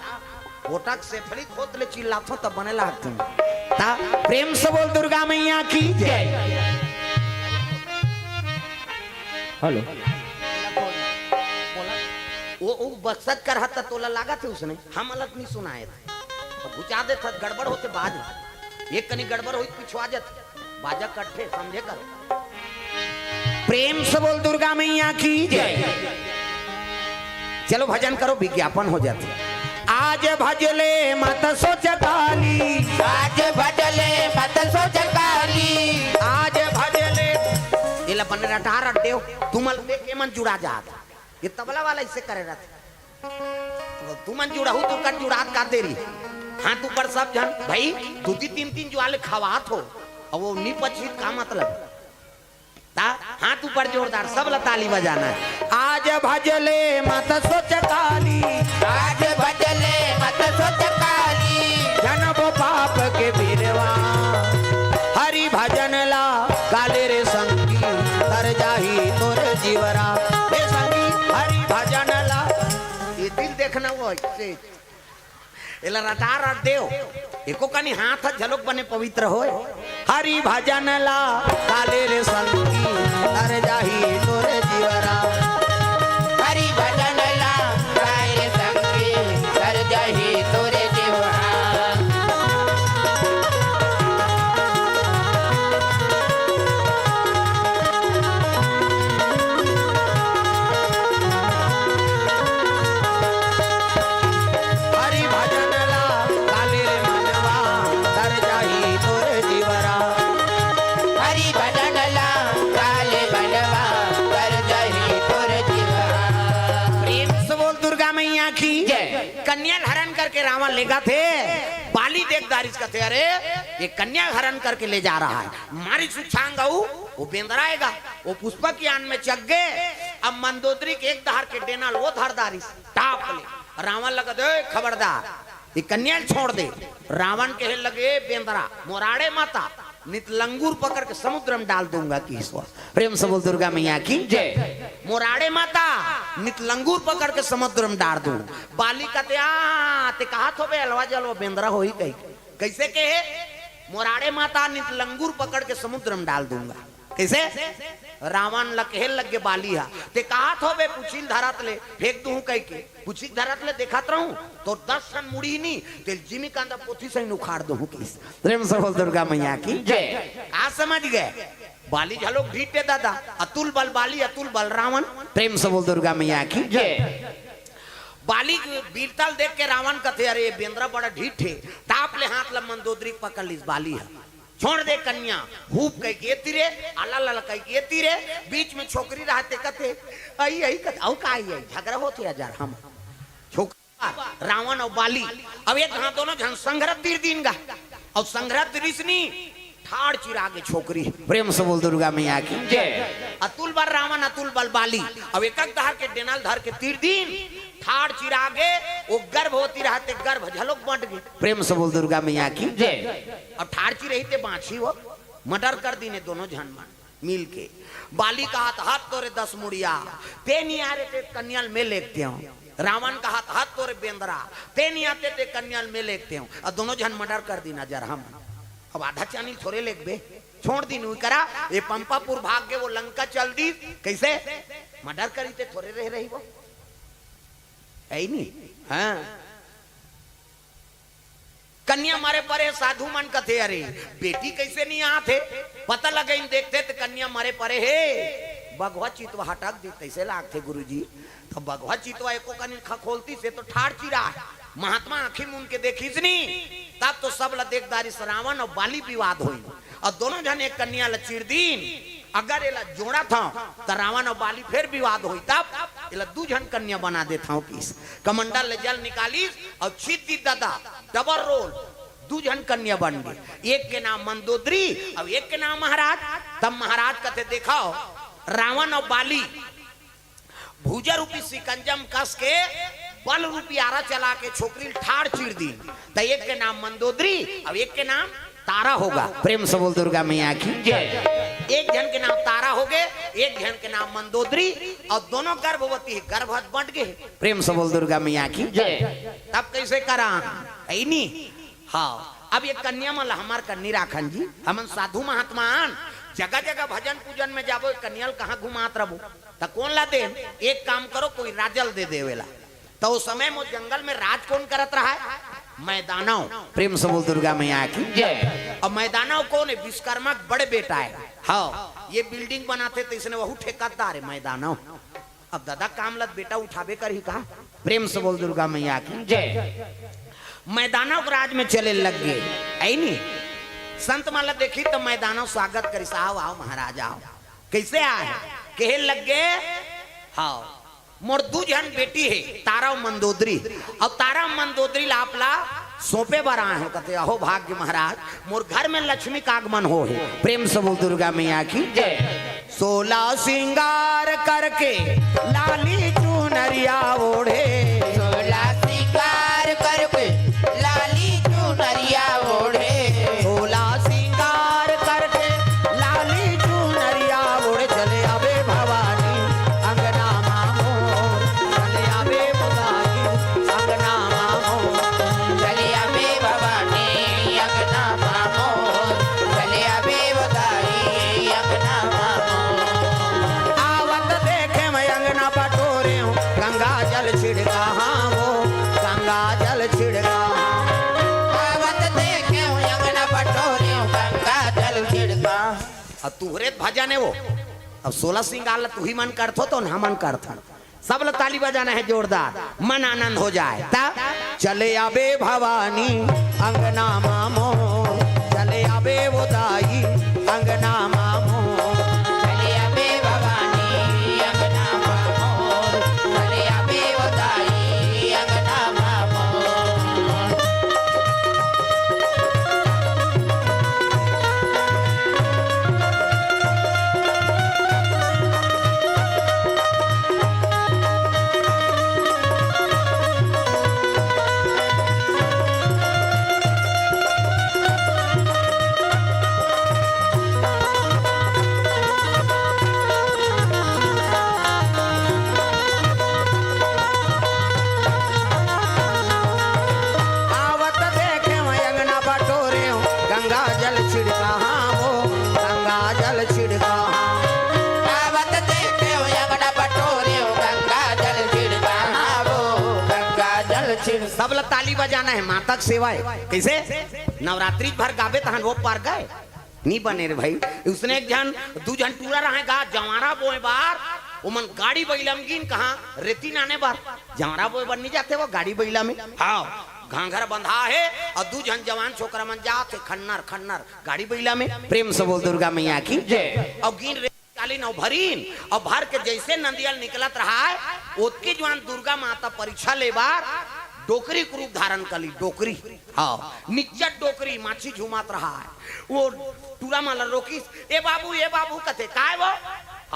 कोटक से फली खोत ले चिल्लाथो त बने लागथे। ता प्रेम से बोल दुर्गा मैया की जय। हेलो। वो ओ बक्सत कर हत त तोला लागत हे उसने, हम अलत नहीं सुनाए थे। तो घुचा देत हत, गड़बड़ होते बाज। एक कनी गड़बड़ होई, पिछवा जात। बाजा कट्ठे, समझे कर। प्रेम से बोल दुर्गा मैया की जय। चलो भजन करो, विज्ञापन हो जाते। आज भजले मत सोच काली। आज भजले मत सोच काली। आज भजले। ये ला बने रटा रट देव, तुमन देख के मन जुड़ा जात। ये तबला वाला इसे करे रहते। तुमन जुड़हू तो कर जुड़ात का देरी। हाथ ऊपर सब झन, भाई, दू दी तीन तीन जुआले खवात हो, अब वो नी पछित का मतलब? ता हाथ ऊपर जोरदार, सब ला ताली बजाना है। आज भजले मत सोच काली। आज भजले मत सोच काली। जनबो पाप के बिरवा। हरि भजन ला काले रे संगी, तर जाही तोर जीवरा। रे संगी, हरि भजन ला। ये दिल देखना वो से। एला रटा रट देव। एको कनी हाथ ह झलोक बने पवित्र होय। हरि भजन ला काले रे संगी, तर जाही तोर जीवरा। हरि भजन ला काले रे संगी, तर जाही तोर जीवरा। हरि भजन ला काले रे मनवा, तर जाही तोर जीवरा। हरि भजन ला काले मनवा, तर जाही तोर जीवरा। प्रेम से बोल दुर्गा मैया की जय। कन्या हरण करके रावण लेगा थे, बाली देख दारिस कथे, अरे, ये कन्या हरण करके ले जा रहा है। मारी सुछांग अउ वो बेंदरा आएगा, वो पुष्पक यान में चघ गे। अब मंदोदरी के एक दहार के डेना ल वो धर दारिस, टाप ले। रावण लगा दे, "ए, खबरदार, ये कन्या ल छोड़ दे।" रावण कहे लगे, "बेंदरा, मोराड़े माता, नित लंगूर पकड़ के समुद्र में डाल दूंगा," कि ईश्वर। प्रेम से बोल दुर्गा मैया की जय। मोराड़े माता, नित लंगूर पकड़ के समुद्र में डाल दूं। बाली कथे, "आ, ते कहा थो बे, अलवा जलवा बेंदरा होही कही।" कैसे कहे? "मोराड़े माता, नित लंगूर पकड़ के समुद्र में डाल दूंगा।" कैसे? रावण ल कहे लग गे बाली हा, "ते कहा थो बे, पुछिल धरत ले फेंक दूं कह के, पुछिल धरत ले देखत रहूं तो दस ठन मुड़ी नी, तेल जिमी कांदा पोथी सही उखाड़ दूं किस।" प्रेम से बोल दुर्गा मैया की जय। का समझ गए? बाली झलोक ढीठ हे दादा, अतुल बल बाली, अतुल बल रावण। प्रेम से बोल दुर्गा मैया की जय। बाली के वीरता ल देख के रावण कथे, "अरे, ये बेंदरा बड़ा ढीठ हे।" टाप ले हाथ ल मंदोदरी पकड़ लिस बाली ह। छोड़ दे कन्या, हुप कह के तीरे, अला लला कह के तीरे, बीच में छोकरी रहते कथे, "आई, आई," कथे, "अउ का आई, आई?" झगड़ा होथे हजार हम। छोकरा, रावण अउ बाली, अब एक हाथ दोनों झन संघरा तीर दीन गा, अउ संघरा तीरिस नी, ठाड़ चिरा गे छोकरी। प्रेम से बोल दुर्गा मैया की जय। अतुल बल रावण, अतुल बल बाली, अब एक एक दहार के डेना ल धर के तीर दीन, ठाड़ चिरा गे, वो गर्भवती रहते गर्भ झलोक बंट गे। प्रेम से बोल दुर्गा मैया की जय। अब ठाड़ चिरही ते बांची वो, मर्डर कर दीन हे दोनों झन मन मिल के। बाली कहा त, "हत तोरे दस मुड़िया, ते नी आए रहे ते कन्या ल मैं लेगते हूं।" रावण कहा त, "हत तोरे बेंदरा, ते नी आते ते कन्या ल मैं लेगते हूं।" अब दोनों झन मर्डर कर दीन हजार हम। अब आधा चानी ल थोरे लेगबे, छोड़ दीन उही करा, ये पंपापुर भाग गे, वो लंका चल दीस। कैसे? मर्डर करी ते थोरे रह रही वो। है ही नहीं। हाँ। कन्या मरे परे, साधु मन कथे, "अरे, बेटी कैसे नहीं आत हे?" पता लगइन देखते त कन्या मरे परे हे। बघवा चितवा हटक दे, कैसे लागथे गुरुजी? तो बघवा चितवा एको कनी खखोलती से तो ठाड़ चिरा हे। महात्मा आंखी मूंद के देखिस नी, तब तो सब ल देख दारिस रावण अउ बाली विवाद होई। अउ दोनों झन एक कन्या ल चीर दीन। अगर एला जोड़त हंव, त रावण अउ बाली फेर विवाद होई, तब एला दू झन कन्या बना देत हंव किस। कमंडल ले जल निकालिस अउ छीत दीस दादा, डबल रोल, दू झन कन्या बन गे। एक के नाम मंदोदरी अउ एक के नाम महाराज। तब महाराज कथे, "देखव, रावण अउ बाली भुजा रूपी सिकंजम कस के बल रूपी आरा चला के छोकरी ल ठाड़ चीर दीन, त एक के नाम मंदोदरी अउ एक के नाम तारा होगा।" प्रेम से बोल दुर्गा मैया की जय। एक झन के नाम तारा होगे, एक झन के नाम मंदोदरी, अउ दोनों गर्भवती हे, गर्भ हत बंट गे। प्रेम से बोल दुर्गा मैया की जय। तब कैसे करा? ऐनी? हाँ, अब ये कन्या मन ल हमर कन्नी राखन जी, हमन साधु महात्मा आन, जगह जगह भजन पूजन में जाबो, ये कन्या ल कहाँ घुमात रबो? त कोन ला देन? एक काम करो, कोई राजा ल दे देवेला। त ओ समय म ओ जंगल में राज कोन करत रहय? मैदानव। प्रेम से बोल दुर्गा मैया की। जय। अब मैदानव कोन हे? विश्वकर्मा के बड़े बेटा हे। हाँ, ये building बनाथे त इसने वहू ठेकेदार हे मैदानव। अब दादा काम ल त बेटा उठाबे करही का? प्रेम से बोल दुर्गा मैया की। जय। मैदानव के राज में चले लग गे, हे नी? संत मन ल देखही त मैदानव स्वागत करिस, "आओ, आओ महाराज, आओ।" कइसे आय? कहे लग गे, हाँ, मोर दू झन बेटी हे, तारा अउ मंदोदरी। अब तारा अउ मंदोदरी ला आप ला सौंपे बर आए हों। कथे, "अहो भाग्य महाराज, मोर घर में लक्ष्मी का आगमन हो हे।" प्रेम से बोल दुर्गा मैया की। जय। सोला सिंगार करके लाली चुनरिया ओढ़े। सोला सिंगार करके लाली चुनरिया ओढ़े। सोला सिंगार करके लाली चुनरिया ओढ़े चले आबे भवानी अंगना मा मोर। चले आबे भवानी अंगना मा मोर। चले आबे भवानी अंगना मा मोर। चले आबे भवानी अंगना मा मोर। आवत देखे मैं अंगना बटोरे हूँ, गंगा जल छिड़का, हाँ वो गंगा जल छिड़का। आवत देखे हूँ अंगना बटोरे हूँ, गंगा जल छिड़का। अब तुहरे त भजन हे वो। अब सोला सिंगार ल तुही मन करथो त हमन करथन। सब ल ताली बजाना हे जोरदार, मन आनंद हो जाय। त चले आबे भवानी अंगना मा मोर, चले आबे वो दाई अंगना मा मोर। चले आबे भवानी अंगना मा मोर, चले आबे वो दाई अंगना मा मोर। आवत देखे हूँ अंगना बटोरे हूँ, गंगा जल छिड़का, हाँ वो गंगा जल छिड़का, हाँ। आवत देखे हूँ अंगना बटोरे हूँ, गंगा जल छिड़का, हाँ वो गंगा जल छिड़। सब ल ताली बजाना हे, माता के सेवा हे। कइसे? नवरात्रि भर गाबे तहन वो पार गए। नी बने रे भाई। उसने एक झन, दू झन टूरा रहय गा, जवारा बोए बर, ओमन गाड़ी बइला म गिन कहाँ रेती नाने बर। जवारा बोए बर नी जाथे वो गाड़ी बइला में। हाँ, घांघर बंधा हे अउ दू झन जवान छोकरा मन जात हे खन्नर खन्नर गाड़ी बइला में। प्रेम से बोल दुर्गा मैया की। जय। अउ गिन रे कालीन अउ भरीन, अउ भर के जइसे नंदिया ल निकलत रहय, ओतके जुवान दुर्गा माता परीक्षा ले बर डोकरी के रूप धारण कर ली, डोकरी। हाँ, निच्चट डोकरी, माछी झूमत रहय। वो टूरा मन ल रोकिस, "ए बाबू, ए बाबू," कथे, "काय वो?"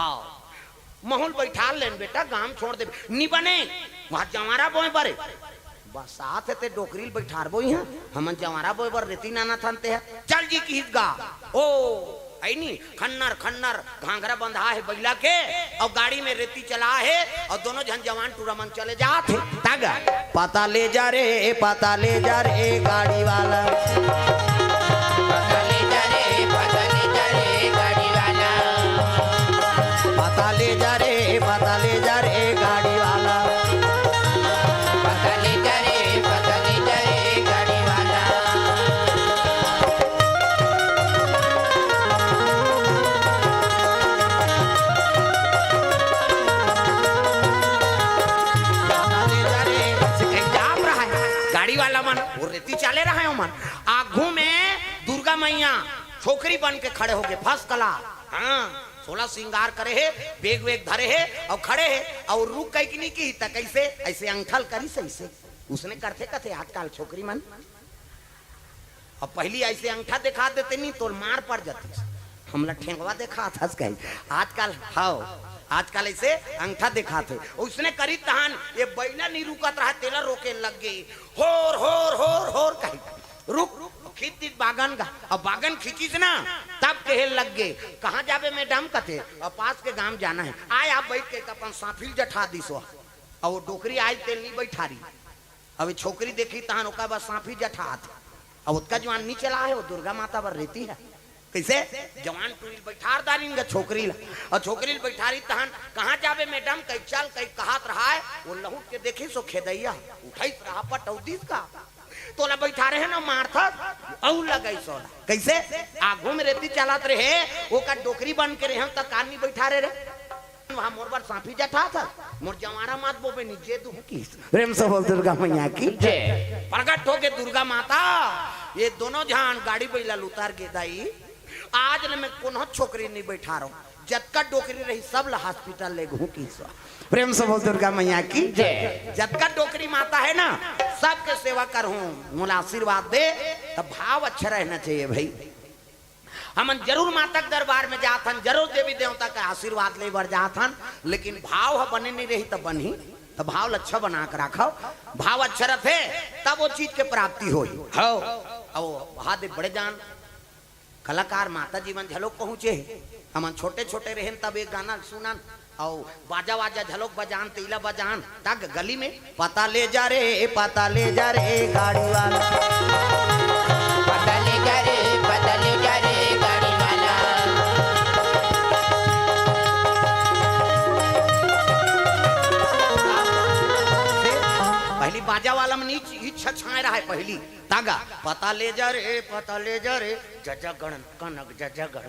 हाँ, "महूँ ल बइठार लेन बेटा, गाँव छोड़ देबे।" "नी बने, वहाँ जवारा बोए बरे।" बरसात हे ते डोकरी ल बइठारबो इहाँ, हमन जवारा बोए बर रेती नानत हन ते ह। चल जी किहिस गा। ओ, अइनी, खन्नर, खन्नर, घांघरा बंधा हे बइला के, अउ गाड़ी में रेती चला हे, अउ दोनों झन जवान टूरा मन चले जात हे। तग, पता ले जा रे, पता ले जा रे गाड़ी वाला। पता ले जा रे, पता ले जा रे गाड़ी वाला। पता ले जा रे, पता ले जा रे गाड़ी वाला। पता ले जा रे, पता ले जा रे गाड़ी वाला। पता ले जा रे, से कहीं जाम रहा है। गाड़ी वाला मन, वो रेती चाले रहा है मन। आगू में दुर्गा मैया छोकरी बन के खड़े हो गए, first class। हाँ, सोला सिंगार करे हे, बेग वेग धरे हे, अउ खड़े हे, अउ रुक कहि के नी किही त कइसे, अइसे अंगठा ल करिस अइसे। उसने करथे कथे आजकल छोकरी मन। अब पहिली अइसे अंगठा देखा देते नी, तोर मार पड़ जातिस। हमला ठेंगवा देखात हस कही। आजकल, हव, आजकल अइसे अंगठा देखाथे। उसने करिस तहन, ये बइला नी रुकत रहा, तेला रोके लग गे। होर, होर, होर, होर कही। रुक, रुक, खींच दिस बागन गा। अब बागन खींचिस ना, तब कहे लग गे, "कहाँ जाबे मैडम?" कथे। अब पास के गांव जाना है। आय, आप बइठ के अपन सांफी ल जठा दिस वो। अब वो डोकरी आय तेल नी बइठारी। अब ये छोकरी देखी तहन ओकर बाद सांफी जठात। अब ओतका जुवान नी चला है, वो दुर्गा माता बर रेती है। कइसे? जवान टूरी ल बइठार दारिन गा छोकरी ल, अउ छोकरी ल बइठारी तहन, "कहाँ जाबे मैडम?" कहि चल कहि कहत रहय, ओ लहुट के देखिस ओ खेदइया, उठइस रहपट अउ दिस गा, "तोला बइठारे हे ना मारथस?" अउ लगइस ओला। कइसे? आघू में रेती चलत रहे, ओकर डोकरी बन के रेहेंव त कान नी बइठारे रे। वहाँ मोर बर साफी जठाथस, मोर जवारा मत बोबे नी, जे दुहूँ किहिस। प्रेम से बोल दुर्गा मैया की। जय। प्रगट होगे दुर्गा माता, ये दोनों झन गाड़ी बइला ल उतार गे दाई, आज ले मैं कोनो छोकरी नी बइठारंव, जतका डोकरी रही सब ला हॉस्पिटल लेगहूँ किहिस। प्रेम से बोल दुर्गा मैया की। जय। जतका डोकरी माता हे ना, सबके सेवा करहूँ, मोला आशीर्वाद दे। त भाव अच्छा रहना चाहिए भई। हमन जरूर माता के दरबार में जात हन, जरूर देवी देवता के आशीर्वाद ले बर जात हन, लेकिन भाव ह बने नहीं रही त बनही। त भाव ल अच्छा बना के राखव, भाव अच्छा रथे तब ओ चीज के प्राप्ति होही। हव। अउ वहा दे बड़े जान कलाकार माता जी मन झलोक पहुँचे हे। हमन छोटे छोटे रहेन तब एक गाना सुनन, अउ बाजा वाजा झलोक बजान, तेला बजान, तक गली में, "पता ले जा रे, पता ले जा रे गाड़ी वाला।" पता ले जा रे, पता ले जा रे गाड़ी वाला। पहली बाजा वाला मन इच-, इच्छा छाए रहा है पहली। तागा, "पता ले जा रे, पता ले जा रे, जजा गणन कनक जजा गण।"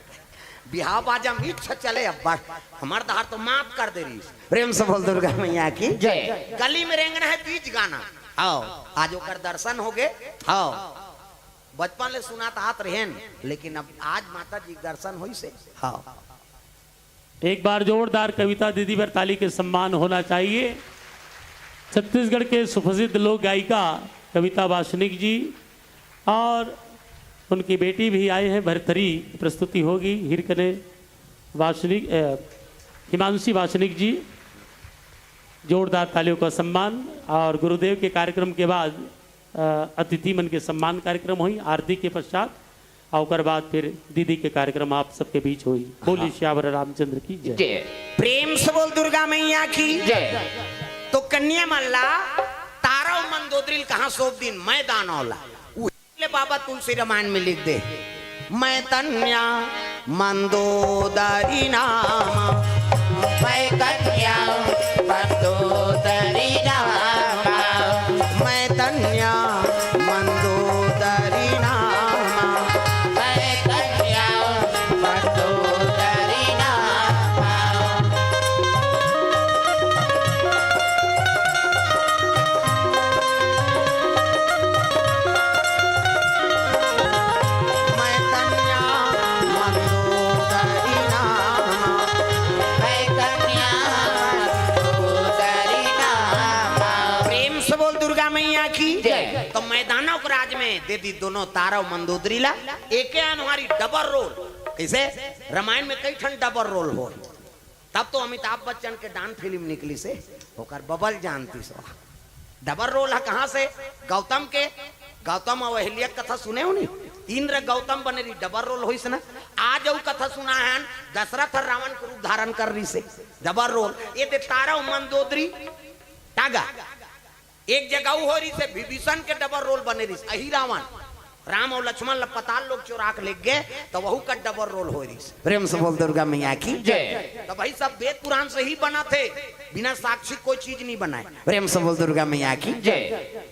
बिहाव बाजा में इच्छा चले अब्बड़, हमर दहार तो माफ कर दे रहिस। प्रेम से बोल दुर्गा मैया की। जय। गली में रेंगना है बीच गाना। हव, आज ओकर दर्शन होगे। हव, बचपन ले सुनात आत रहेन, लेकिन अब आज माता जी के दर्शन होइस हे। हव। एक बार जोरदार कविता दीदी बर ताली के सम्मान होना चाहिए। छत्तीसगढ़ के सुप्रसिद्ध लोक गायिका कविता वासनिक जी और उनकी बेटी भी आए हैं भरथरी, प्रस्तुति होगी। हिरकने वासनिक, अ, हिमांशी वासनिक जी, जोरदार तालियों का सम्मान। और गुरुदेव के कार्यक्रम के बाद, अ, अतिथि मन के सम्मान कार्यक्रम होही आरती के पश्चात, और ओकर बाद फिर दीदी के कार्यक्रम आप सबके बीच होही। बोलिए हाँ। सियावर रामचंद्र की जय। जय। प्रेम से बोल दुर्गा मैया की। जय। तो कन्या मन ला तारा अउ मंदोदरी ल कहाँ सौंप दिन? मैदान वाला। ले बाबा तुलसी रामायण में लिख दे, "मैं तन्या मंदोदरी नाम।" मैं तन्या मंदोदरी नाम। मैं तन्या मंदोदरी नाम। मैं तन्या मंदोदरी नाम। मैं तन्या मंदोदरी नाम। मैं तन्या मंदोदरी नाम। प्रेम से बोल दुर्गा मैया की। जय। तो मैदानों के राज में दे दी दोनों तारा अउ मंदोदरी ला, एके अनुहारी डबल रोल। कइसे? रामायण में कई ठन डबल रोल होय। तब तो अमिताभ बच्चन के डांस फिल्म निकलिस हे, ओकर बबल जानतिस हे। डबल रोल ह कहाँ से? गौतम के, गौतम अउ अहिल्या के कथा सुने हो नी? इंद्र गौतम बने रही, डबल रोल होइस ना। आज अउ कथा सुना है, दशरथ ह रावण के रूप धारण कर रहिस हे, डबल रोल। ये दे तारा अउ मंदोदरी, तागा। एक जगह अउ होय रहिस हे, विभीषण के डबल रोल बने रहिस, अही रावण। राम अउ लक्ष्मण ल पताल लोक चोरा के लेग गे, त वहू का डबल रोल होय रहिस। प्रेम से बोल दुर्गा मैया की। जय। त भाई, सब वेद पुराण से ही बनथे, बिना साक्षी कोई चीज नहीं बनाय। प्रेम से बोल दुर्गा मैया की। जय।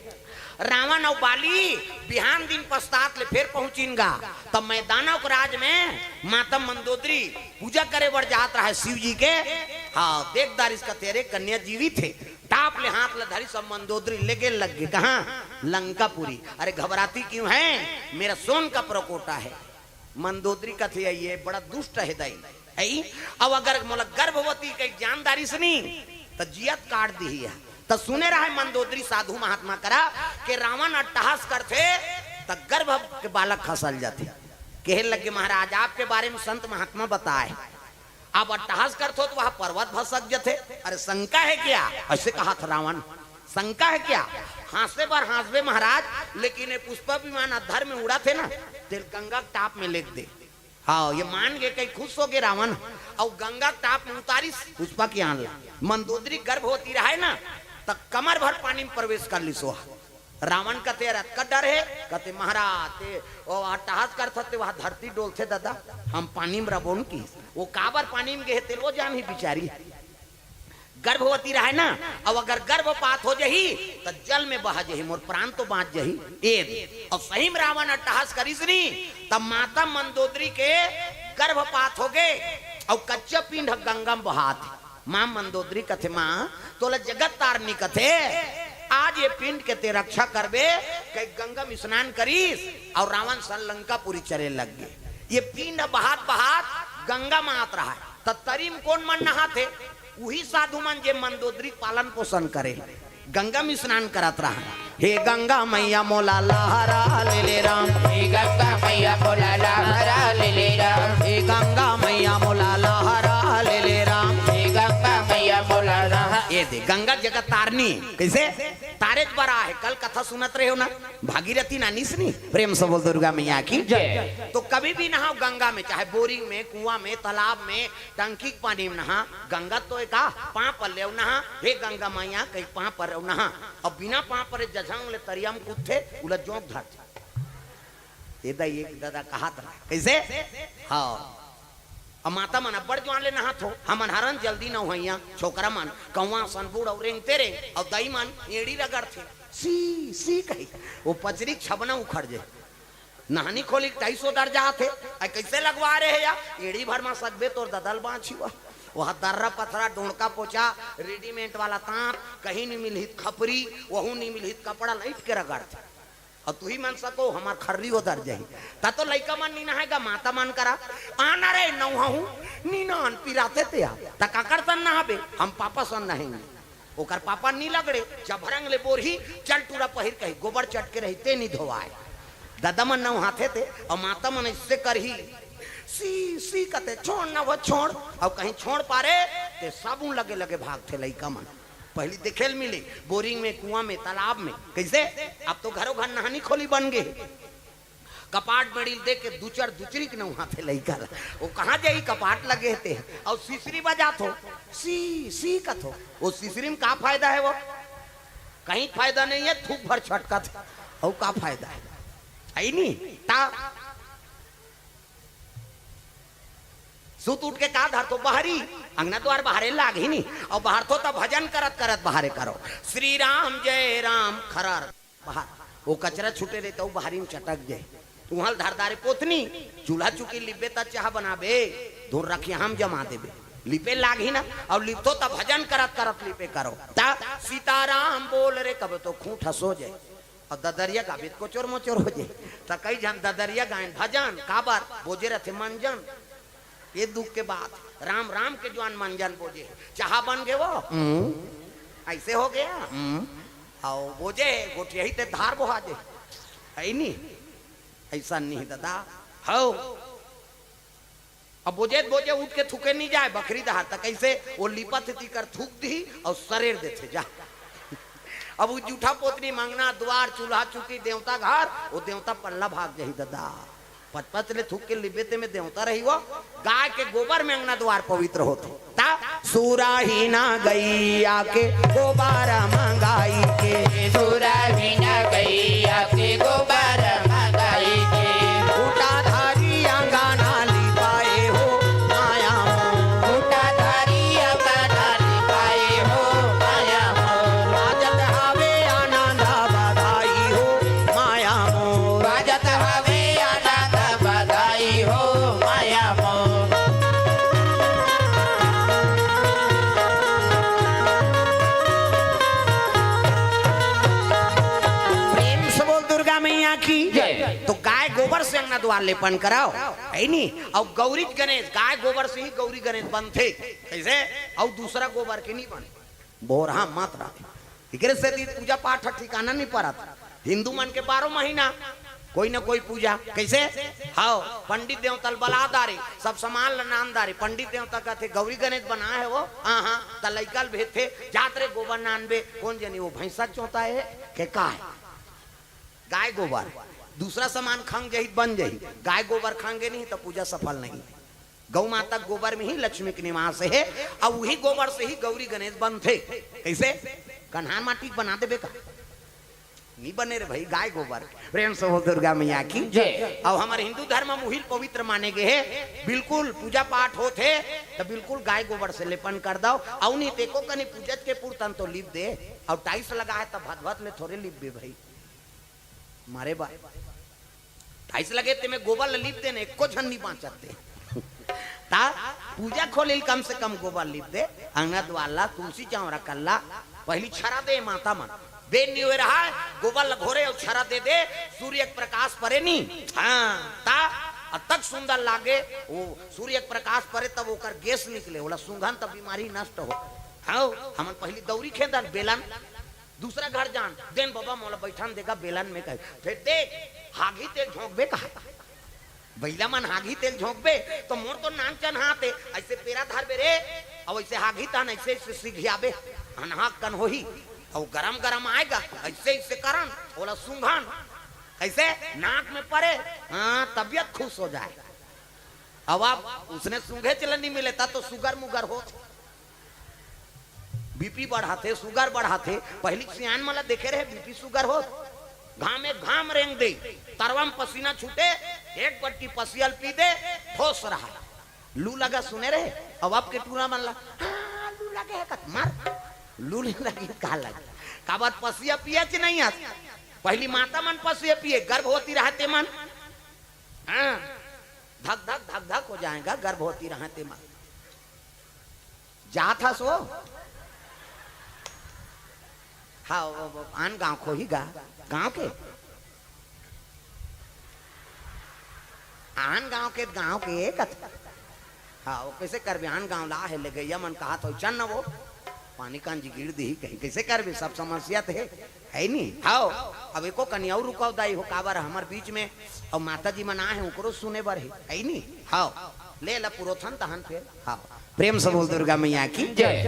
रावण अउ बाली बिहान दिन पश्चात ले फेर पहुंचिन गा, त मैदानव के राज में माता मंदोदरी पूजा करे बर जात रहय शिव जी के। हाँ, देख दारिस कथे, "अरे, कन्या जीवित हे।" टाप ले हाथ ल धरिस अउ मंदोदरी लेगे लग गे। कहाँ? लंकापुरी। "अरे, घबराती क्यों है? मेरा सोन का परकोटा है।" मंदोदरी कथे, "ये बड़ा दुष्ट हे दाई, है? अब अगर मोला गर्भवती कहि जान दारिस नी, त जियत काट दिही है।" त सुने रहय मंदोदरी साधु महात्मा करा के रावण अट्टहास करथे, त गर्भ के बालक खसल जाथे। कहे लगे, "महाराज, आपके बारे में संत महात्मा बताए, आप अट्टहास करथो त वह पर्वत भसक जथे। अरे, शंका है क्या?" अइसे कहत रावण, "शंका है क्या? हाँसे बर हाँसबे महाराज, लेकिन ये पुष्पक विमान अधर में उड़त हे ना, तेला गंगा के टाप में लेग दे।" हाँ, ये मान गे कहि खुश होगे रावण, अउ गंगा के टाप में उतारिस पुष्पक विमान ला। मंदोदरी गर्भवती रहय ना, त कमर भर पानी में प्रवेश कर लिस ओहा। रावण कथे, "अतका डर हे?" कथे, "महाराज, ते वो अट्टहास करथस ते वहाँ धरती डोलथे ददा, हम पानी में रबोन की।" वो काबर पानी में गे हे, तेला वो जानही बिचारी। गर्भवती रहय ना, अउ अगर गर्भपात हो जही, त जल में बह जही, मोर प्राण तो बाँच जही। ए दे। अउ सही में रावण अट्टहास करिस नी, तब माता मंदोदरी के गर्भपात हो गे, अउ कच्चा पिंड ह गंगा में बहात हे। माँ मंदोदरी कथे, "माँ, तोला जगत तारनी कथे, आज ये पिंड के ते रक्षा करबे।" कहि गंगा में स्नान करिस, अउ रावण सन लंकापुरी चरे लग गे। ये पिंड ह बहात बहात गंगा में आत रहय, त तरी में कोन मन नहाथे? उही साधु मन जे मंदोदरी के पालन पोषण करे, गंगा में स्नान करत रहय। "हे गंगा मैया मोला लहरा ले ले राम।" हे गंगा मैया मोला लहरा ले ले राम। हे गंगा मैया मोला लहरा ले ले राम। हे गंगा मैया मोला लहरा। ए दे, गंगा जगत तारनी। कइसे? तारे बर आहे। कल कथा सुनत रहे हो ना, भागीरथी नहानिस नी। प्रेम से बोल दुर्गा मैया की जय। तो कभी भी नहाओ गंगा में, चाहे बोरिंग में, कुआं में, तालाब में, टंकी के पानी में नहा। गंगा तो एका पाँव परे अउ नहा, "हे गंगा मैया," कहि पाँव परे अउ नहा। अब बिना पाँव परे जझंग ले तरिया में कूदथे, उला जोंक धरथे। ए दई एक ददा कहत रहा। कइसे? हाँ। अब माता मन अब्बड़ जुआर ले नहात हो, हमन हरन जल्दी नहवइया, छोकरा मन कौवा सन बूड़ अउ रेंगते रेंग, अउ दई मन एड़ी रगड़थे, "सी, सी," कहि, वो पचरी के छबना उखड़ जे। नहानी खोली के टाइस ओदर जात हे। अइ कइसे लगवा रहे हे या? एड़ी भर मा सकबे तोर ददा ल बाँचही वा। वहाँ दर्रा पथरा, डोंड़का पोचा, रेडीमेड वाला तांत, कहीं नी मिलही त खपरी, वहू नी मिलही त कपड़ा, लइट के रगड़थे। अउ तुही मन सको, हमर खर्री ओदर जही। त तो लइका मन नी नहाय गा, माता मन करा, "आ ना रे, नहवाहूँ।" "नी ना, अन पिराथे ते आ।" "त काकर सन नहाबे?" "हम पापा सन नहाएंगे।" ओकर पापा नी लगड़े, चभरंग ले बोरही, चल टूरा पहिर कही, गोबर चटके रही, ते नी धोवाय। ददा मन नहवाथे ते, अउ माता मन अइसे करही, "सी, सी," कथे, "छोड़ ना वो, छोड़।" अउ कहीं छोड़ पारे, ते साबुन लगे लगे भागथे लइका मन। पहिली देखे ल मिले, बोरिंग में, कुआं में, तालाब में। कइसे? अब तो घरो घर नहानी खोली बन गे। कपाट बेड़ी ल देख के दुचर दुचरी के नहवाथे लइका ला। वो कहाँ जाही, कपाट लगे हे ते। अउ सिसरी बजात हो, "सी, सी," कथो। वो सिसरी में का फायदा हे वो? कहीं फायदा नहीं हे, थूक भर छटकत हे। अउ का फायदा हे? हे नी? ता सुत उठ के का धरथो? बहरी। अंगना द्वार बहारे लागही नी। अउ बहारथो त भजन करत करत बहारे करो, "श्री राम जय राम" खरर। बाहर, वो कचरा छूटे रहे तो बाहरी में चटक जाए। उहाँ धर दारे पोतनी, चूल्हा चुकी लिपबे त चाह बनाबे, धुन रखिया हम जमा देबे। लिपे लागही ना, अउ लिपथो त भजन करत करत लिपे करो। त सीताराम बोल रे, कब तो खूंट हंसो जाए। अउ ददरिया गाबे त कोचोर मोचोर हो जाए। त कई झन ददरिया गायन भजन, काबर बोजे रथे मंजन। ये दुख के बात, राम राम के जुआर मंजन बोजे, चाह बन गे वो। हम्म। अइसे हो गया। हम्म। अउ बोजे, गोठियाही ते धार बोहा जे। हे नी? अइसन नहीं ददा। हव। अब बोजे, बोजे उठ के थूके नी जाय, बखरी डहर त कइसे? वो लिपत हे तिकर थूक दिही अउ सरेर देथे जा। अब वो जूठा पोतनी म अंगना, द्वार, चूल्हा, चुकी, देवता घर, वो देवता पल्ला भाग जाही ददा। पचपच ले थूक के लिपबे ते में देवता रही वो। गाय के गोबर में अंगना द्वार पवित्र होथे। त सुरही ना गइया के गोबर मंगाई के। सुरही ना गइया के गोबर मंगाई के। खूंटा धारी अंगना लिपाए हो माया मोर। खूंटा धारी अंगना लिपाए हो माया मोर। बाजत हवे आनंद बधाई हो माया मोर। बाजत हवे आनंद बधाई हो माया मोर। प्रेम से बोल दुर्गा मैया की। जय। तो गाय गोबर से अंगना द्वार लेपन कराओ, हे नी? अउ गौरी गणेश, गाय गोबर से ही गौरी गणेश बनथे। कइसे? अउ दूसरा गोबर के नी बने। बोरहा मत रख। एकरे सेती पूजा पाठ ह ठिकाना नी परत। हिंदू मन के बारह महीना कोई न कोई पूजा। कइसे? हव, पंडित देवता ल बला दारे, सब सामान ल नान दारे। पंडित देवता कथे, "गौरी गणेश बनाए हे वो?" "हाँ, हाँ।" त लइका ल भेजथे, "जात रे गोबर नानबे।" कोन जनी वो भैंसा चोता हे के का हे? गाय गोबर। दूसरा सामान खंग जही त बन जही, गाय गोबर खंगे नहीं त पूजा सफल नहीं। गौ माता के गोबर में ही लक्ष्मी के निवास हे, अउ उही गोबर से ही गौरी गणेश बनथे। कइसे? कन्हार माटी के बना देबे का? नहीं बने रे भाई, गाय गोबर। प्रेम से बोल दुर्गा मैया की जय। अब हमर हिंदू धर्म म उहिल पवित्र माने गे हे, बिल्कुल पूजा पाठ होत हे, त बिल्कुल गाय गोबर से लेपन कर दव। अउ नहीं तेको कनी पूजत के पुरतन तो लीप दे, अउ टाइल्स लगा हे त भत भत ले थोरे लीप दे भाई, मारे बा। टाइल्स लगे ते में गोबर ल लीप देने, एको झन नी बाँचत ते। ता पूजा खोलिल कम से कम गोबर लीप दे, अंगना द्वार ला, तुलसी चौरा कल्ला, पहली छरा दे माता मन। बेन निवे रहा, गोबर ल घोरे अउ छरा दे दे, सूर्य के प्रकाश परे नी। हाँ, ता अतक सुंदर लागे, वो सूर्य के प्रकाश परे तब ओकर गैस निकले, ओला सूंघन तब बीमारी नष्ट हो। हाँ, हमन पहली दौरी खेदन, बेलन, दूसरा घर जान, देन बाबा मोला बैठन देगा बेलन में कहे। फिर देख, हागी तेल झोंकबे कहा। बइला मन हागी तेल झोंकबे, तो मोर तो नान चन हाथ हे, ऐसे पेरा धरबे रे, अउ ऐसे हागी तहन ऐसे, ऐसे सिघियाबे, अनहाक कन होही, अउ गरम गरम आएगा, ऐसे, ऐसे करन, ओला सूंघन, कैसे नाक में परे, हाँ, तबियत खुश हो जाए। अब आप उसने सूंघे चलन नहीं मिले, ता तो सुगर मुगर होत। बीपी बढ़ाथे, सुगर बढ़ाथे। पहली सियान मन ला देखे रहे, बीपी सुगर होत। घाम में घाम रेंग दे, तरवा म पसीना छूटे, एक बटकी पसियल पी दे, ठोस रहा। लू लगा सुने रहे, अब आपके टूरा मन ला, "हाँ, लू लगे हे कत मर।" लू नहीं लगी, का लगे? काबर पसिया पिया च नहीं आस। पहली माता मन पसिया पिए, गर्भवती रहते मन। हाँ, धक धक धक धक हो जाएगा, गर्भवती रहते मन। जात हस वो? हाँ, वो, वो आन गांव खोही गा, गांव के? आन गांव के, गांव के कत-, हाँ, वो कैसे करबे? आन गांव ला हे ले गैया मन कहा तो चल न वो, पानी कांजी गिर दी कहीं, कैसे करबे? सब समस्या तो है, है नी? हाँ, अब एको कनी अउ रुकव दाई हो, काबर हमर बीच में, अउ माता जी मन आए हे, ओकरो सुने बर हे, है नी? हाँ, ले ला पुरोथन तहन फेर, हाँ, प्रेम से बोल दुर्गा मैया की जय।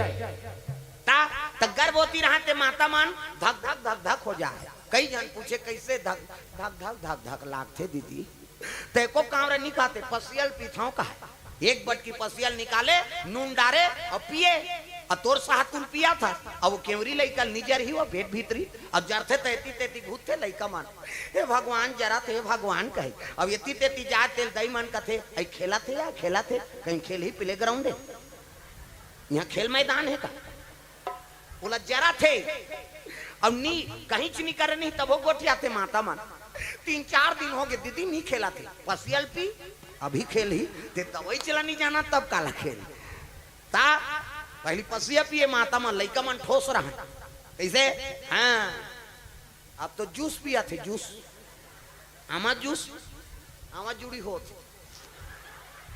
ता, त गर्भवती रहते माता मन धक धक धक धक हो जाए। कई झन पूछे, "कैसे धक धक धक धक धक लागथे दीदी?" त एको कांवरा नी खाते, पसियल पीथव कहा। एक बटकी पसियल निकाले, नून डारे अउ पिए। अउ तोर साहतुल पिया था, अब वो केवरी लइका निजर ही वो पेट भीतरी, अब जरथे त एती तेती घूमथे लइका मन। "हे भगवान, जरत हे भगवान," कहे। अब एती तेती जाए तेल दई मन कथे, "अई खेलत हे या खेलत हे, कहीं खेल ही प्ले ग्राउंड हे, यहाँ खेल मैदान हे का?" ओला जरत हे। अब नी, कहीं च नी करे नहीं, तभो गोठियाथे माता मन। तीन चार दिन हो गए, "दीदी नी खेलत हे, पसियल पी, अभी खेल ही, ते दवाई चला नी जाना, तब काला खेल।" ता पहली पसिया पिए माता मन, लइका मन ठोस रहा। कैसे? हाँ, अब तो जूस पियाथे, जूस, आमा जूस, आमा जुड़ी होत।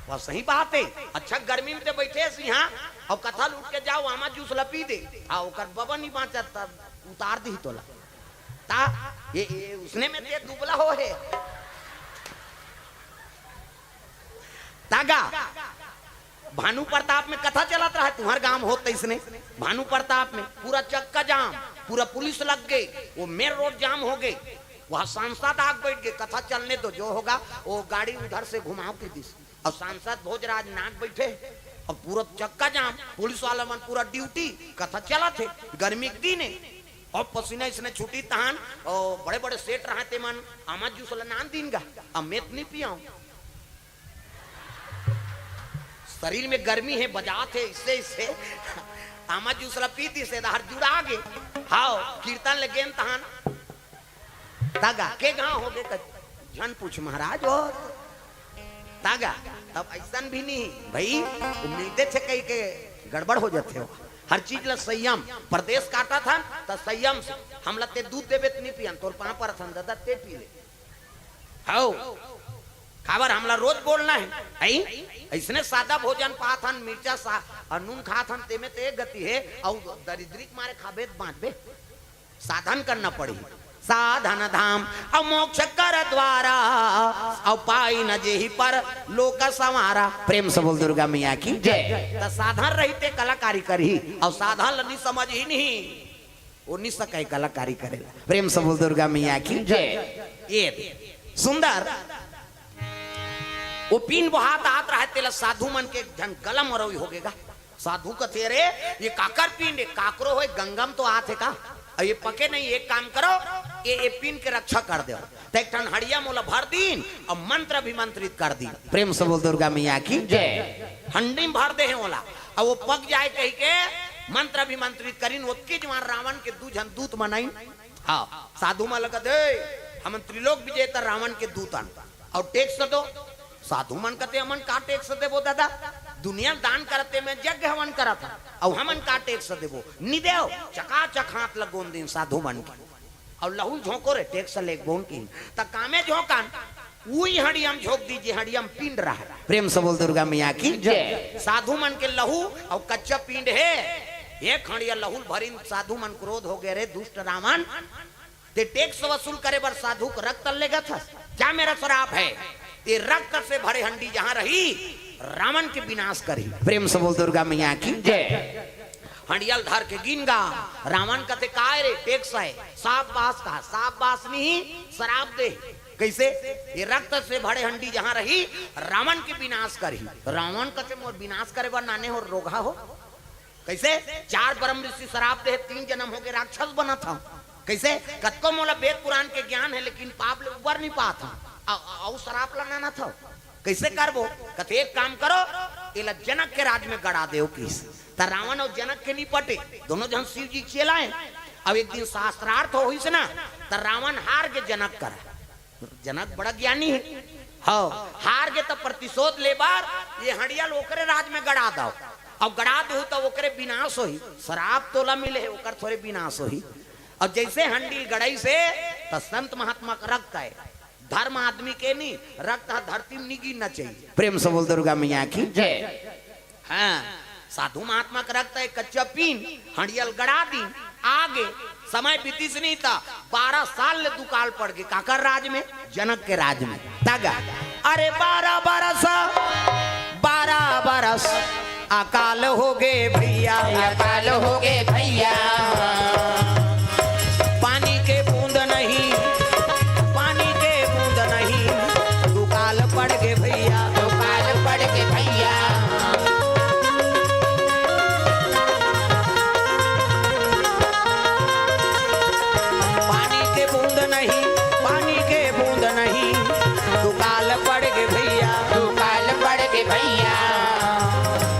वह सही बात है। अच्छा, गर्मी में ते बैठे हस इहाँ, अउ कथा लूट के जाओ, आमा जूस ला पी दे। हाँ, ओकर बबा नहीं बाँचत, तब उतार दी तोला। ता, ये, ये उसने में ते दुबला हो हे। तागा, भानु प्रताप में कथा चलत रहा, तुम्हर गांव होत तइसने। भानु प्रताप में पूरा चक्का जाम, पूरा पुलिस लग गए, वो मेन रोड जाम हो गए। वहाँ सांसद आग बैठ गए, कथा चलने दो, जो होगा वो गाड़ी उधर से घुमाओ के दिस। अब सांसद भोजराज नाग बैठे, अब पूरा चक्का जाम, पुलिस वाला मन पूरा ड्यूटी, कथा चलत हे, गर्मी के दिन हे, अब पसीना इसने छूटी तहान, और बड़े बड़े सेठ रहा ते मन, आमा जूस ला नान दीन गा, अब मैं तो नहीं पियाऊँ। शरीर में गर्मी हे, बजात हे, इससे, इससे। आमा जूस ला पी दिस, एदे हर जुड़ा गे। हाव, कीर्तन ले गेन तहान। तागा, के गांव हो गे कच-, झन पूछ महाराज हो। तागा, तब ऐसन भी नहीं, भाई, उम्मीदे छे कही के गड़बड़ हो जाथे हो। हर चीज ला संयम, परदेस काटत हन, त संयम से। हमला ते दूध देबे त नहीं पियन, तोर पाँव परत हन, दादा, ते पी ले। हव, काबर हमला रोज बोलना है, हई? अइसने सादा भोजन पाथन, मिर्चा सा-, अउ नून खाथन, तेमे ते गति है, अउ दरिद्री के मारे खाबे त बाँचबे। साधन करना पड़ही। साधन धाम अउ मोक्ष कर द्वारा, अउ पाई न जेहि पर लोक संवारा। प्रेम से बोल दुर्गा मैया की जय। त साधन रहिते कलाकारी करही, अउ साधन ल नी समझही नहीं। वो निसकय कलाकारी करेला। प्रेम से बोल दुर्गा मैया की जय। ये सुंदर। वो पीन बोहात आत रहा, तेला साधु मन के झन गला मरोई हो गेगा। साधु कथे, "अरे, ये काकर पीन हे? काकरो होय, गंगा म तो आत हे का?" अब ये पके नहीं, एक काम करो, ये ये पिंड के रक्षा कर दो। त एक ठन हड़िया मोला भर दीन अउ मंत्र अभिमंत्रित कर दीन। प्रेम से बोल दुर्गा मैया की। जय। हंडी में भर दे हे ओला, अब वो पक जाए कहि के मंत्र अभिमंत्रित करिन। ओतकी जुवार रावण के दू झन दूत मन आइन। हाँ, साधु मन लगत हे, हमन त्रिलोक विजेता रावण के दूत अन, अउ टैक्स दो। साधु मन कथे, हमन का टैक्स देबो दादा? दुनिया दान करत हे, मैं यज्ञ हवन करत हंव, अउ हमन का टैक्स देबो? नि देव। चकाचक हाथ ल गोंद दीन साधु मन के, अउ लहू ल झोंको रे, टैक्स लेगबो न कहिन। त कामे झोंकन, उही हड़िया म झोंक दीन जे हड़िया म पिंड रहय। प्रेम से बोल दुर्गा मैया की। जय। साधु मन के लहू अउ कच्चा पिंड हे, एक हड़िया लहू ल भरिन। साधु मन क्रोध हो गे, रे दुष्ट रावण, ते टैक्स वसूल करे बर साधु के रक्त लेगत हस, जा मेरा श्राप है, ये रक्त से भरे हंडी जहां रही, रावण के विनाश करही। प्रेम से बोल दुर्गा मैया की। जय। हंडिया ल धर के गिन गा। रावण कथे, "काय रे, टैक्स है?" "शाबाश," कहा, "शाबाश नहीं, श्राप दे।" कइसे? "ये रक्त से भरे हंडी जहां रही, रावण के विनाश करही।" रावण कथे, "मोर विनाश करे बर नाने हो, रोगहा हो?" कइसे? "चार ब्रह्म ऋषि श्राप दे, तीन जनम होगे राक्षस बनत हंव।" कइसे? "कतको मोला वेद पुराण के ज्ञान हे, लेकिन पाप ले उबर नि पात हंव, अउ, अउ श्राप ल नानत हंव, कइसे करबो?" कथे, "एक काम करो, एला जनक के राज में गड़ा देव," कहिस। त रावण अउ जनक के नि पटे, दोनों झन शिव जी के चेला हे। अब एक दिन शास्त्रार्थ होइस ना, त रावण हार गे जनक करा। जनक बड़ा ज्ञानी हे। हव, हार गे त प्रतिशोध ले बर ये हंडिया ल ओकरे राज में गड़ा दव। अब गड़ा दहू त ओकरे विनाश होही। श्राप तोला मिले हे, ओकर थोरे विनाश होही। अब जइसे हंडी ल गड़ाइस हे, त संत महात्मा के रक्त आय। धर्म आदमी के नहीं, रक्त ह धरती में नि गिरना चाहिए। प्रेम से बोल दुर्गा मैया की। जय। हाँ, साधु महात्मा के रक्त हे, कच्चा पिंड, हंडिया ल गड़ा दीन, आगे समय बीतिस नहीं त बारह साल ले दुकाल पड़ गे। काकर राज में? जनक के राज में। तगा, अरे बारह बरस, बारह बरस अकाल होगे भइया, अकाल होगे भइया। पानी के बूंद नहीं, पानी के बूंद नहीं, दुकाल पड़ गे भइया, दुकाल पड़ गे भइया। पानी के बूंद नहीं, पानी के बूंद नहीं, दुकाल पड़ गे भइया, दुकाल पड़ गे भइया।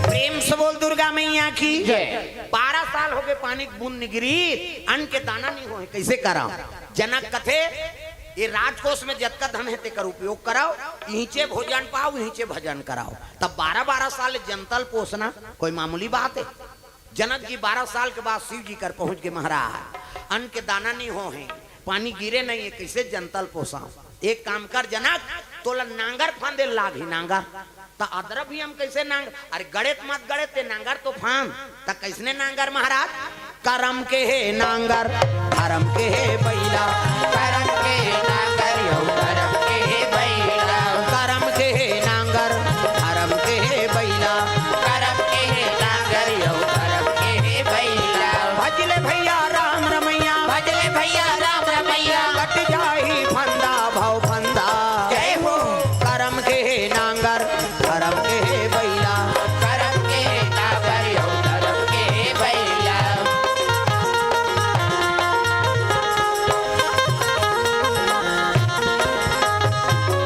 प्रेम से बोल दुर्गा मैया की। जय। बारह साल होगे पानी के बूंद नि गिरिस, अन्न के दाना नि होहे, कइसे करंव? जनक कथे, ये राजकोष में जतका धन हे तेकर उपयोग करव, इहिंचे भोजन पाव, इहिंचे भजन करव। त बारह बारह साल जनता ल पोसना कोई मामूली बात हे? जनक जी बारह साल के बाद शिव जी कर पहुंच गे, महाराज, अन्न के दाना नि होहे, पानी गिरे नहीं हे, कइसे जनता ल पोसंव? एक काम कर जनक, तोला नांगर फांदे ल लागही, नांगर। त अदरा भी हम कइसे नांगर? अरे गड़े त मत गड़े, ते नांगर तो फांद। त कइसने नांगर महाराज? करम के हे नांगर, धरम के हे बइला। करम के हे नांगर, अउ धरम के हे बइला। करम के हे नांगर, धरम के हे बइला। करम के हे नांगर, अउ धरम के हे बइला। भज ले भइया राम रमइया, भज ले भइया राम रमइया। कट जाही फंदा भव फंदा। जय हो। करम के हे नांगर, धरम के हे बइला। करम के हे नांगर, अउ धरम के हे बइला।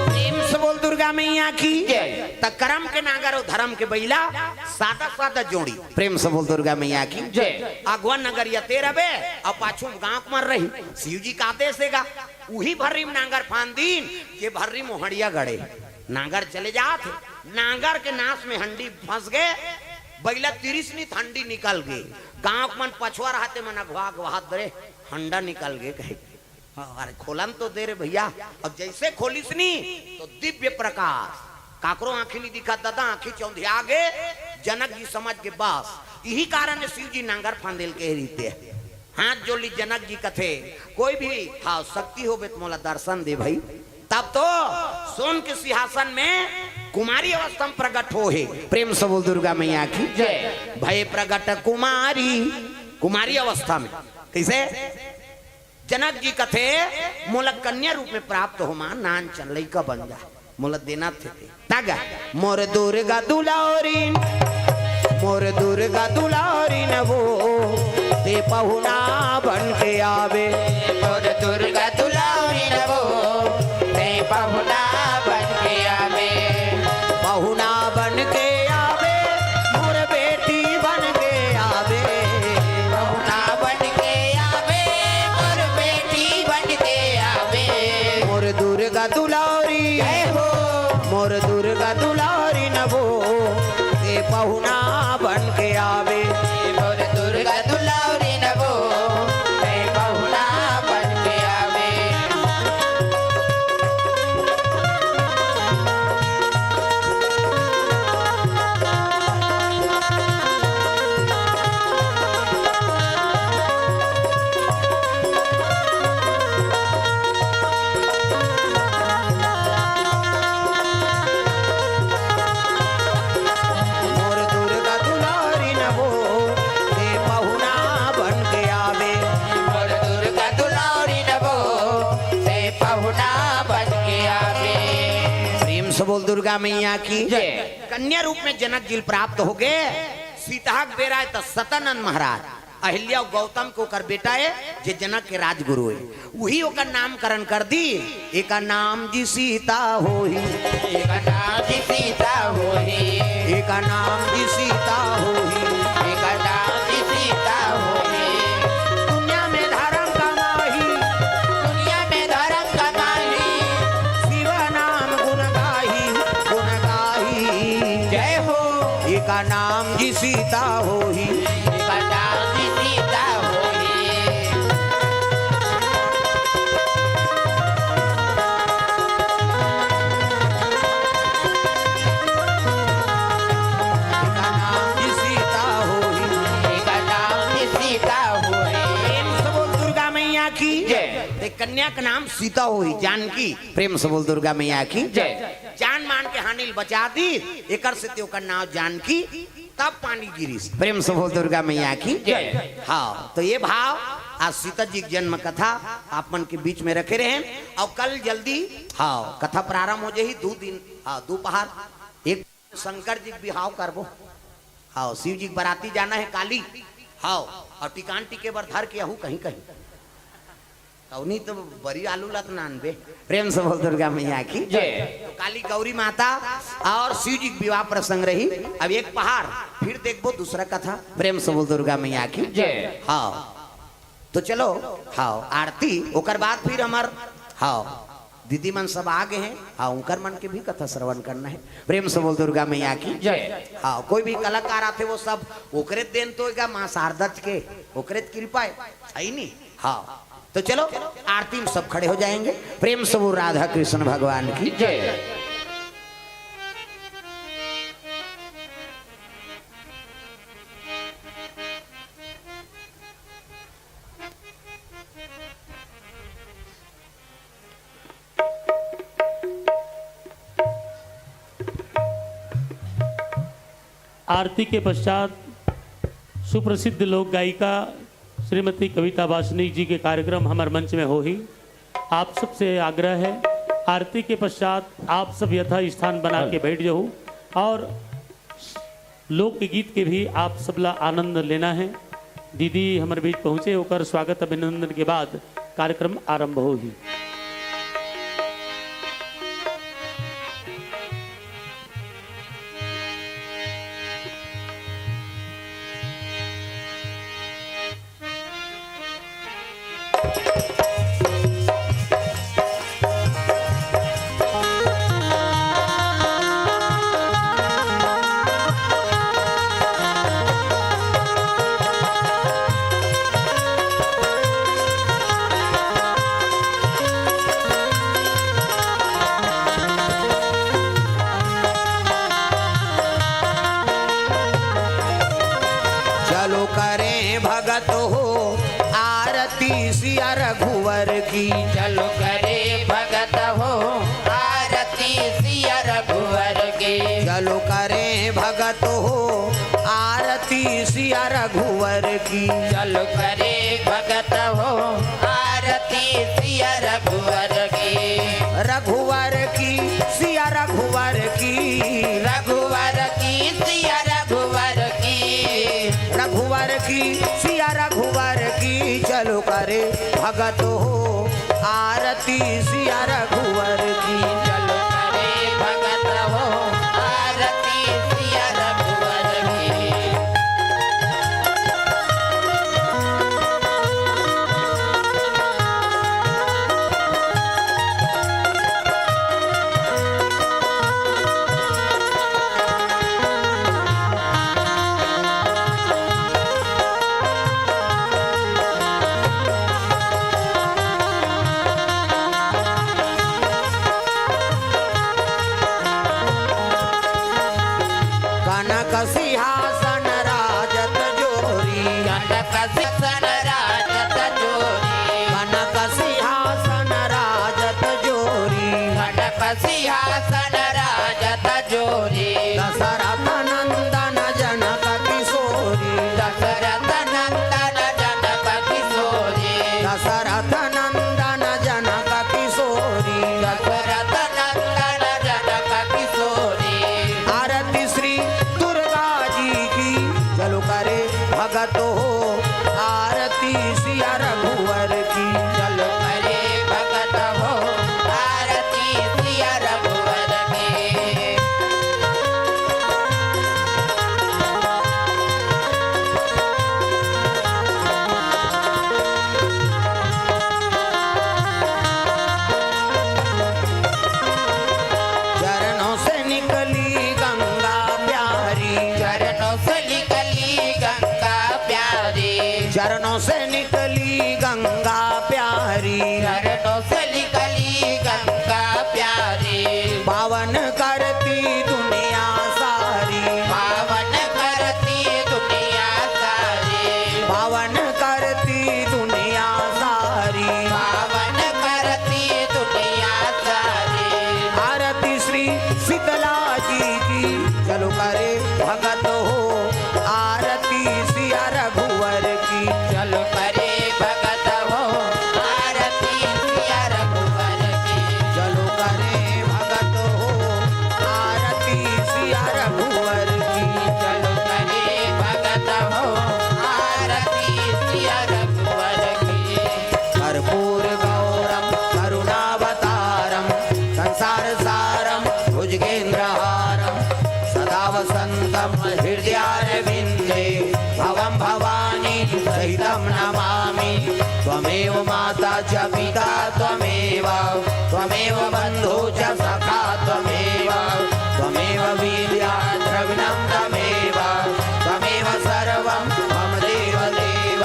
प्रेम से बोल दुर्गा मैया की। जय। त करम के नांगर अउ धरम के बइला, सादा सादा जोड़ी। प्रेम से बोल दुर्गा मैया की। जय। अगवा नगरिया ते रबे, अउ पाछू म गांव के मन रही। शिव जी का आदेश हे गा, उही भर्री म नांगर फांद दीन, जे भर्री म हंडिया गड़े। नांगर चले जात हे, नांगर के नास में हंडी फंस गे, बइला तिरिस नहीं त हंडी निकल गे। गांव के मन पछवा रहत हे, मन अगवा अगवा हाथ धरे, हंडा निकल गे कहे। हाँ, अरे खोलन तो दे रे भइया। अब जइसे खोलिस नी त दिव्य प्रकाश, काकरो आंखी नि दिखत दादा, आंखी चौंधिया गे। जनक जी समझ गे बस, इही कारण हे शिव जी नांगर फांदे ल कहे रहिथे। हाथ जोड़ लीस, जनक जी कथे, कोई भी, हाँ, शक्ति होबे त मोला दर्शन दे भई। तब तो सोन के सिंहासन में कुमारी अवस्था में प्रगट होहे। प्रेम से बोल दुर्गा मैया की। जय। भय प्रगट कुमारी, कुमारी अवस्था में। कइसे? जनक जी कथे, "मोला कन्या रूप में प्राप्त हो मां, नानचन लइका बन जा, मोला देना थे ते।" तगा, मोर दुर्गा दुलारिन, मोर दुर्गा दुलारिन वो, ते पहुना बन के आवे। मोर दुर्गा दुलारी नवो, ते पहुना बन के आवे। पहुना बन के आवे, मोर बेटी बन के आवे। पहुना बन के आवे, मोर बेटी बन के आवे। मोर दुर्गा दुलारी, जय हो। मोर दुर्गा दुलारी नवो, ते पहुना बन के आवे। मोर दुर्गा दुलारी नवो, ते पहुना बन के आवे। मोर दुर्गा दुलारी नवो, ते पहुना बन के आवे। मोर दुर्गा दुलारी नवो, ते पहुना बन के आवे। प्रेम से बोल दुर्गा मैया की। जय। कन्या रूप में जनक जी ल प्राप्त हो गए। सीता के बेरा है त सतानंद महाराज, अहिल्या अउ गौतम के ओकर बेटा है, जे जनक के राजगुरु है, उही ओकर नामकरण कर दी। एका नाम जी सीता होही। एका नाम जी सीता होही। एका नाम जी सीता होही। एका नाम जी सीता होही। दुनिया में धर्म कमाही। दुनिया में धर्म कमाही। शिव नाम गुण गाही, गुण गाही। जय हो। एका नाम जी सीता होही। एका नाम जी सीता होही। एका नाम जी सीता होही। एका नाम जी सीता होही। प्रेम से बोल दुर्गा मैया की। जय। ते कन्या का नाम सीता होही, जानकी। प्रेम से बोल दुर्गा मैया की। जय। जान मान के हानि ल बचा दी, एकर से ते ओकर नाम जानकी। तब पानी गिरिस। प्रेम से बोल दुर्गा मैया की। जय। हाँ, तो ये भाव आज सीता जी के जन्म कथा आप मन के बीच में रखे रहे। अउ कल जल्दी, हाँ, कथा प्रारंभ हो जाही। दू दिन, हाँ, दोपहर एक शंकर जी के बिहाव करबो। हाँ, शिव जी के बराती जाना है काली। हाँ, अउ टिकान टिके बर धर के आहू कहीं कहीं। तौनी तो बरी आलू लत नानबे। प्रेम से बोल दुर्गा मैया की। जय। तो काली गौरी माता अउ शिव जी के विवाह प्रसंग रही। अब एक पहाड़ फिर देखबो दूसरा कथा। प्रेम से बोल दुर्गा मैया की। जय। हाँ, तो चलो, हाँ, आरती, ओकर बाद फिर हमर, हाँ, दीदी मन सब आ गए हैं, हाँ, उनकर मन के भी कथा श्रवण करना है। प्रेम से बोल दुर्गा मैया की। जय। हाँ, कोई भी कलाकार आथे, वो सब ओकरे देन तो होगा, माँ शारदा के, ओकरे कृपा है, है नी? हाँ, तो चलो, आरती में सब खड़े हो जाएंगे। प्रेम से बोल राधा कृष्ण भगवान की। जय। आरती के पश्चात सुप्रसिद्ध लोक गायिका श्रीमती कविता वासनिक जी के कार्यक्रम हमर मंच में होही। आप सबसे आग्रह है, आरती के पश्चात आप सब यथा स्थान बना के बैठ जाओ और लोकगीत के भी आप सबला आनंद लेना है। दीदी हमर बीच पहुँचे, ओकर स्वागत अभिनंदन के बाद कार्यक्रम आरंभ होही। चलो करें भगत हो आरती सिया रघुवर की। चलो करे भगत हो आरती सिया रघुवर की। चलो करें भगत हो आरती सिया रघुवर की। चलो करे भगत हो आरती सिया रघुवर की। रघुवर की सिया रघुवर की। रघुवर की सिया रघुवर की। रघुवर की सिया रघुवर सिया रघुवर की। चलो करे भगत हो आरती सिया रघुवर की। कनक सिंहासन राजत जोरी। कनक सिंहासन राजत जोरी। कनक सिंहासन राजत जोरी। कनक सिंहासन राजत जोरी। दशरथ नंदन जनक किशोरी। दशरथ नंदन जनक किशोरी। दशरथ नंदन जनक किशोरी। दशरथ नंदन जनक किशोरी। आरती श्री दुर्गा जी की। चलो करे भगत हो आरती सिया रघुवर की। चलो करे भगत हो आरती सिया रघुवर की। चरणों से निकली गंगा प्यारी। चरणों से निकली गंगा प्यारी। चरणों से निकली गंगा प्यारी। चरणों से निकली गंगा प्यारी। पावन करती दुनिया सारी। पावन करती दुनिया सारी। पावन करती दुनिया सारी। पावन करती दुनिया सारी। आरती श्री शीतला जी की। चलो करे भगत हो आरती सिया रघुवर की। चलो करे भगत हो आरती सिया रघुवर की। चलो करे भगत हो आरती सिया रघुवर की। चलो करे भगत हो आरती सिया रघुवर की। कर्पूर गौरम करुणावतारम संसार सारम भुजगेंद्रहारम सदा वसंतम हृदयारविंदे भवम भवानी सहितम नमामि। त्वमेव माता च पिता त्वमेव, त्वमेव बंधु च सखा त्वमेव, त्वमेव विद्या द्रविणम त्वमेव, त्वमेव सर्वम मम देव देव,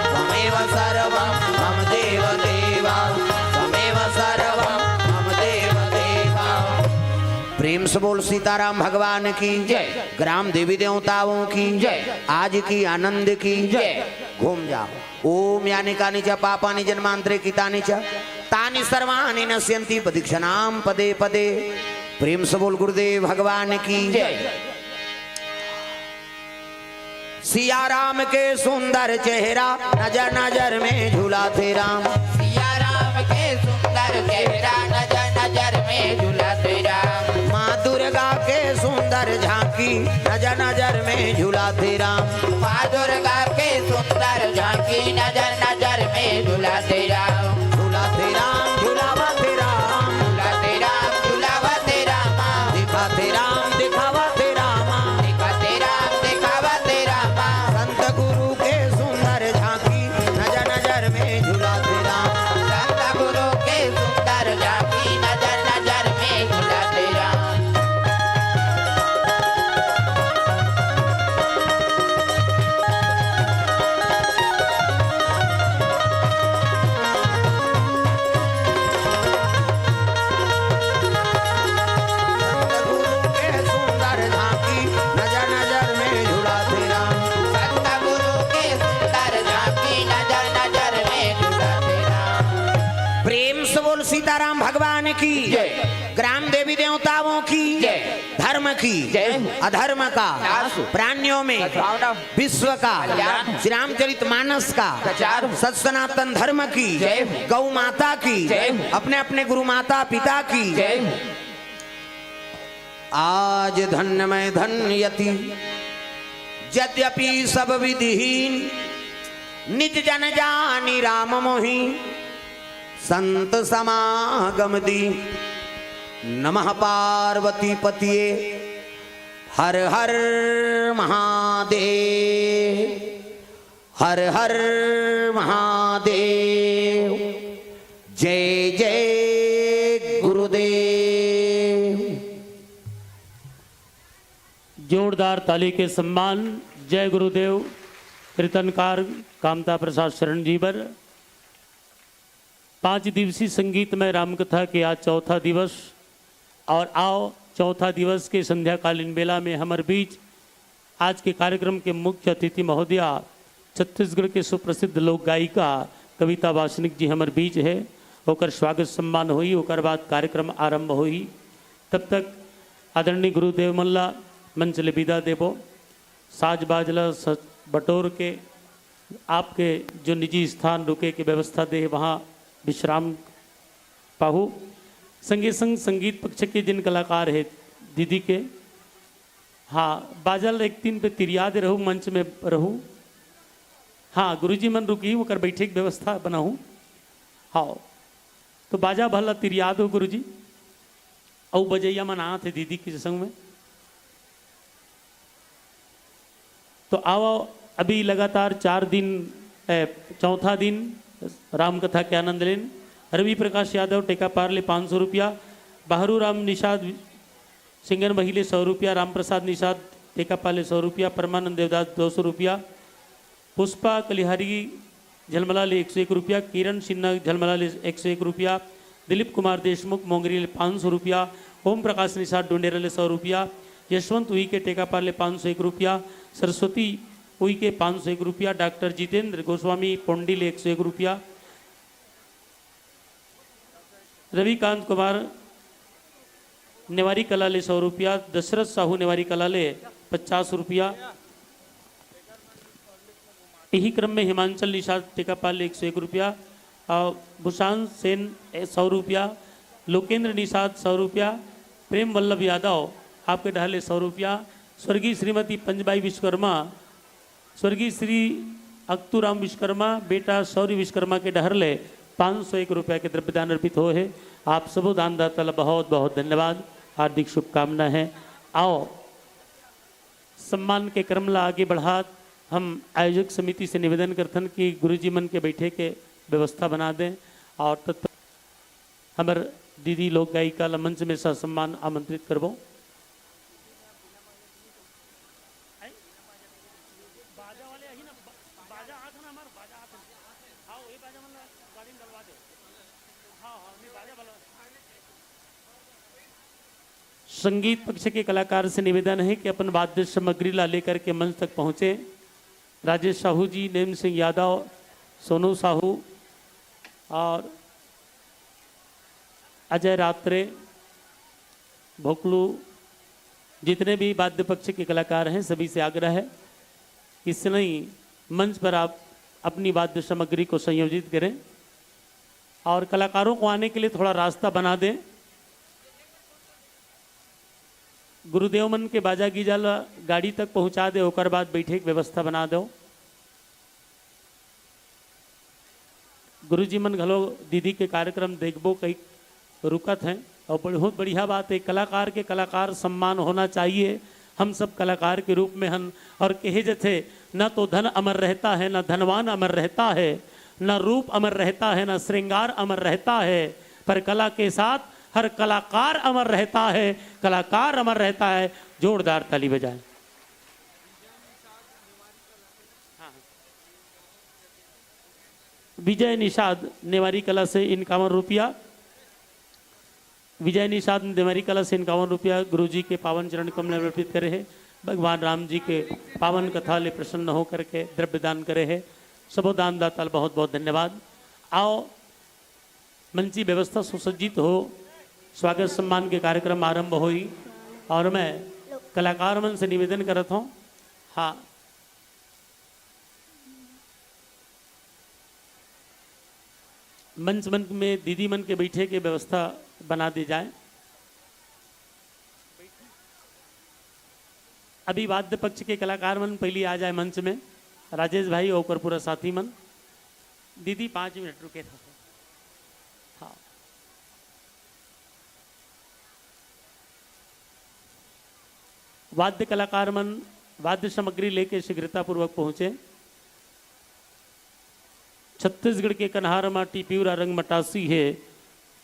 त्वमेव सर्वम मम देव देव, त्वमेव सर्वम मम देव देव। प्रेम से बोल सीताराम भगवान की जय। ग्राम देवी देवताओं की जय। आज की आनंद की जय। घूम जाओ। ओम यानि कानि च पापानि जन्मांतरे कृतानि च तानि सर्वाणि नश्यन्ति पदक्षणाम पदे पदे। प्रेम से बोल गुरुदेव भगवान की जय। सिया राम के सुंदर चेहरा नजर नजर में झुलाथे राम। सिया राम के सुंदर चेहरा नजर नजर में झुलाथे राम। माँ दुर्गा के सुंदर झांकी नजर नजर में झुलाथे राम। माँ दुर्गा के सुंदर झांकी नजर नजर में झुलाथे राम। झुलाथे राम, झुलावथे राम। झुलाथे राम, झुलावथे राम। दिखाथे राम, दिखावथे राम। दिखाथे राम, दिखावथे राम। संत गुरु के सुंदर झांकी नजर नजर में झुलाथे राम। संत गुरु के सुंदर झांकी नजर नजर में झुलाथे राम। संत गुरु के सुंदर झांकी नजर नजर में झुलाथे राम। संत गुरु के सुंदर झांकी नजर नजर में झुलाथे राम। प्रेम से बोल सीताराम भगवान की जय। ग्राम देवी देवताओं की जय। धर्म की जय। अधर्म का नाश। प्राणियों में सद्भावना। विश्व का कल्याण। श्री रामचरित मानस का प्रचार। सत सनातन धर्म की जय। गौ माता की जय। अपने अपने गुरु माता पिता की जय। आज धन्य मैं धन्य यति, यद्यपि सब विधिहीन, निज जन जानि राम मोहि। संत समागम दी। नमः पार्वती पतिये। हर हर महादेव। हर हर महादेव। जय जय गुरुदेव। जोरदार ताली के सम्मान। जय गुरुदेव। कीर्तनकार कामता प्रसाद शरण जी बर। पांच दिवसीय संगीतमय रामकथा के आज चौथा दिवस। और आओ, चौथा दिवस के संध्याकालीन बेला में हमर बीच आज के कार्यक्रम के मुख्य अतिथि महोदया, छत्तीसगढ़ के सुप्रसिद्ध लोक गायिका कविता वासनिक जी हमर बीच है। ओकर स्वागत सम्मान होई, ओकर बाद कार्यक्रम आरंभ होई। तब तक आदरणीय गुरुदेव मन ला मंच ले विदा देबो। साज बाज ला स-, बटोर के आपके जो निजी स्थान रुके के व्यवस्था दे, वहाँ विश्राम पाहू। संगे संग संगीत पक्ष के जिन कलाकार है दीदी के, हाँ, बाजा ल एक तीन पे तिरिया दे रहू, मंच में रहू। हाँ, गुरुजी मन रुकी, ओकर बैठे के व्यवस्था बनाहू। हाँ, तो बाजा भला तिरिया दो गुरुजी। अउ बजैया मन आत हे दीदी के संग में। तो आओ, अभी लगातार चार दिन, ए, चौथा दिन रामकथा के आनंद लेन। रवि प्रकाश यादव टेकापार ले पाँच सौ रुपया, बाहरू राम निषाद सिंगरमही ले सौ रुपया, राम प्रसाद निषाद टेकापार ले सौ रुपया, परमानंद देवदास दो सौ रुपया, पुष्पा कलिहारी झलमला ले एक सौ एक रुपया, किरण सिन्हा झलमला ले एक सौ एक रुपया, दिलीप कुमार देशमुख मोंगरी ले पाँच सौ रुपया, ओम प्रकाश निषाद डुंडेरा ले सौ रुपया, यशवंत उइके टेकापार ले पाँच सौ एक रुपया, सरस्वती उइके पाँच सौ एक रुपया, डॉक्टर जितेंद्र गोस्वामी पोंडी ले एक सौ एक रुपया, रविकांत कुमार नेवारी कला ले सौ रुपया, दशरथ साहू नेवारी कला ले पचास रुपया, इही क्रम में हिमांचल निषाद टेकापाल एक सौ एक रुपया और भूषान सेन सौ रुपया, लोकेंद्र निषाद सौ रुपया, प्रेम वल्लभ यादव आपके डहर ले सौ रुपया, स्वर्गीय श्रीमती पंजबाई विश्वकर्मा, स्वर्गीय श्री अक्तूराम विश्वकर्मा बेटा शौर्य विश्वकर्मा के डहर ले पाँच सौ एक रुपया के द्रव्यदान अर्पित हो है। आप सबो दानदाता ला बहुत बहुत धन्यवाद, हार्दिक शुभकामना है। आओ, सम्मान के क्रम ला आगे बढ़ात हम आयोजक समिति से निवेदन करथन कि गुरुजी मन के बैठे के व्यवस्था बना दें और तत्पर हमर दीदी लोक गायिका ला मंच में ससम्मान आमंत्रित करबो। संगीत पक्ष के कलाकार से निवेदन है कि अपन वाद्य सामग्री ला लेकर के मंच तक पहुंचे। राजेश साहू जी, नेम सिंह यादव, सोनू साहू और अजय रात्रे, भोकलू, जितने भी वाद्य पक्ष के कलाकार हैं, सभी से आग्रह है कि इसलिए मंच पर आप अपनी वाद्य सामग्री को संयोजित करें और कलाकारों को आने के लिए थोड़ा रास्ता बना दें। गुरुदेव मन के बाजा गीजा ला गाड़ी तक पहुंचा दे, ओकर बाद बैठे के व्यवस्था बना दो। गुरुजी मन घलो दीदी के कार्यक्रम देखबो कही रुकत हैं और बहुत बढ़िया बात है। कलाकार के कलाकार सम्मान होना चाहिए। हम सब कलाकार के रूप में हन और कहे जथे, न तो धन अमर रहता है, न धनवान अमर रहता है, न रूप अमर रहता है, न श्रृंगार अमर रहता है, पर कला के साथ हर कलाकार अमर रहता है। कलाकार अमर रहता है। जोरदार ताली बजाएं। विजय निषाद नेवारी कला से इक्यावन रुपया। विजय निषाद नेवारी कला से इक्यावन रुपया गुरुजी के पावन चरण कमल में अर्पित करे है। भगवान राम जी के पावन कथा ले प्रसन्न होकर के द्रव्य दान करे है। सबो दान दाता ल बहुत बहुत धन्यवाद। आओ, मंची व्यवस्था सुसज्जित हो, स्वागत सम्मान के कार्यक्रम आरंभ होई और मैं कलाकार मन से निवेदन करत हूँ, हाँ, मंच मन में दीदी मन के बैठे के व्यवस्था बना दी जाए। अभी वाद्य पक्ष के कलाकार मन पहली आ जाए मंच में, राजेश भाई और पूरा साथी मन। दीदी पाँच मिनट रुके रहो। वाद्य कलाकार मन वाद्य सामग्री लेके शीघ्रतापूर्वक पहुंचे। छत्तीसगढ़ के कन्हार माटी पिवरा रंग मटासी हे।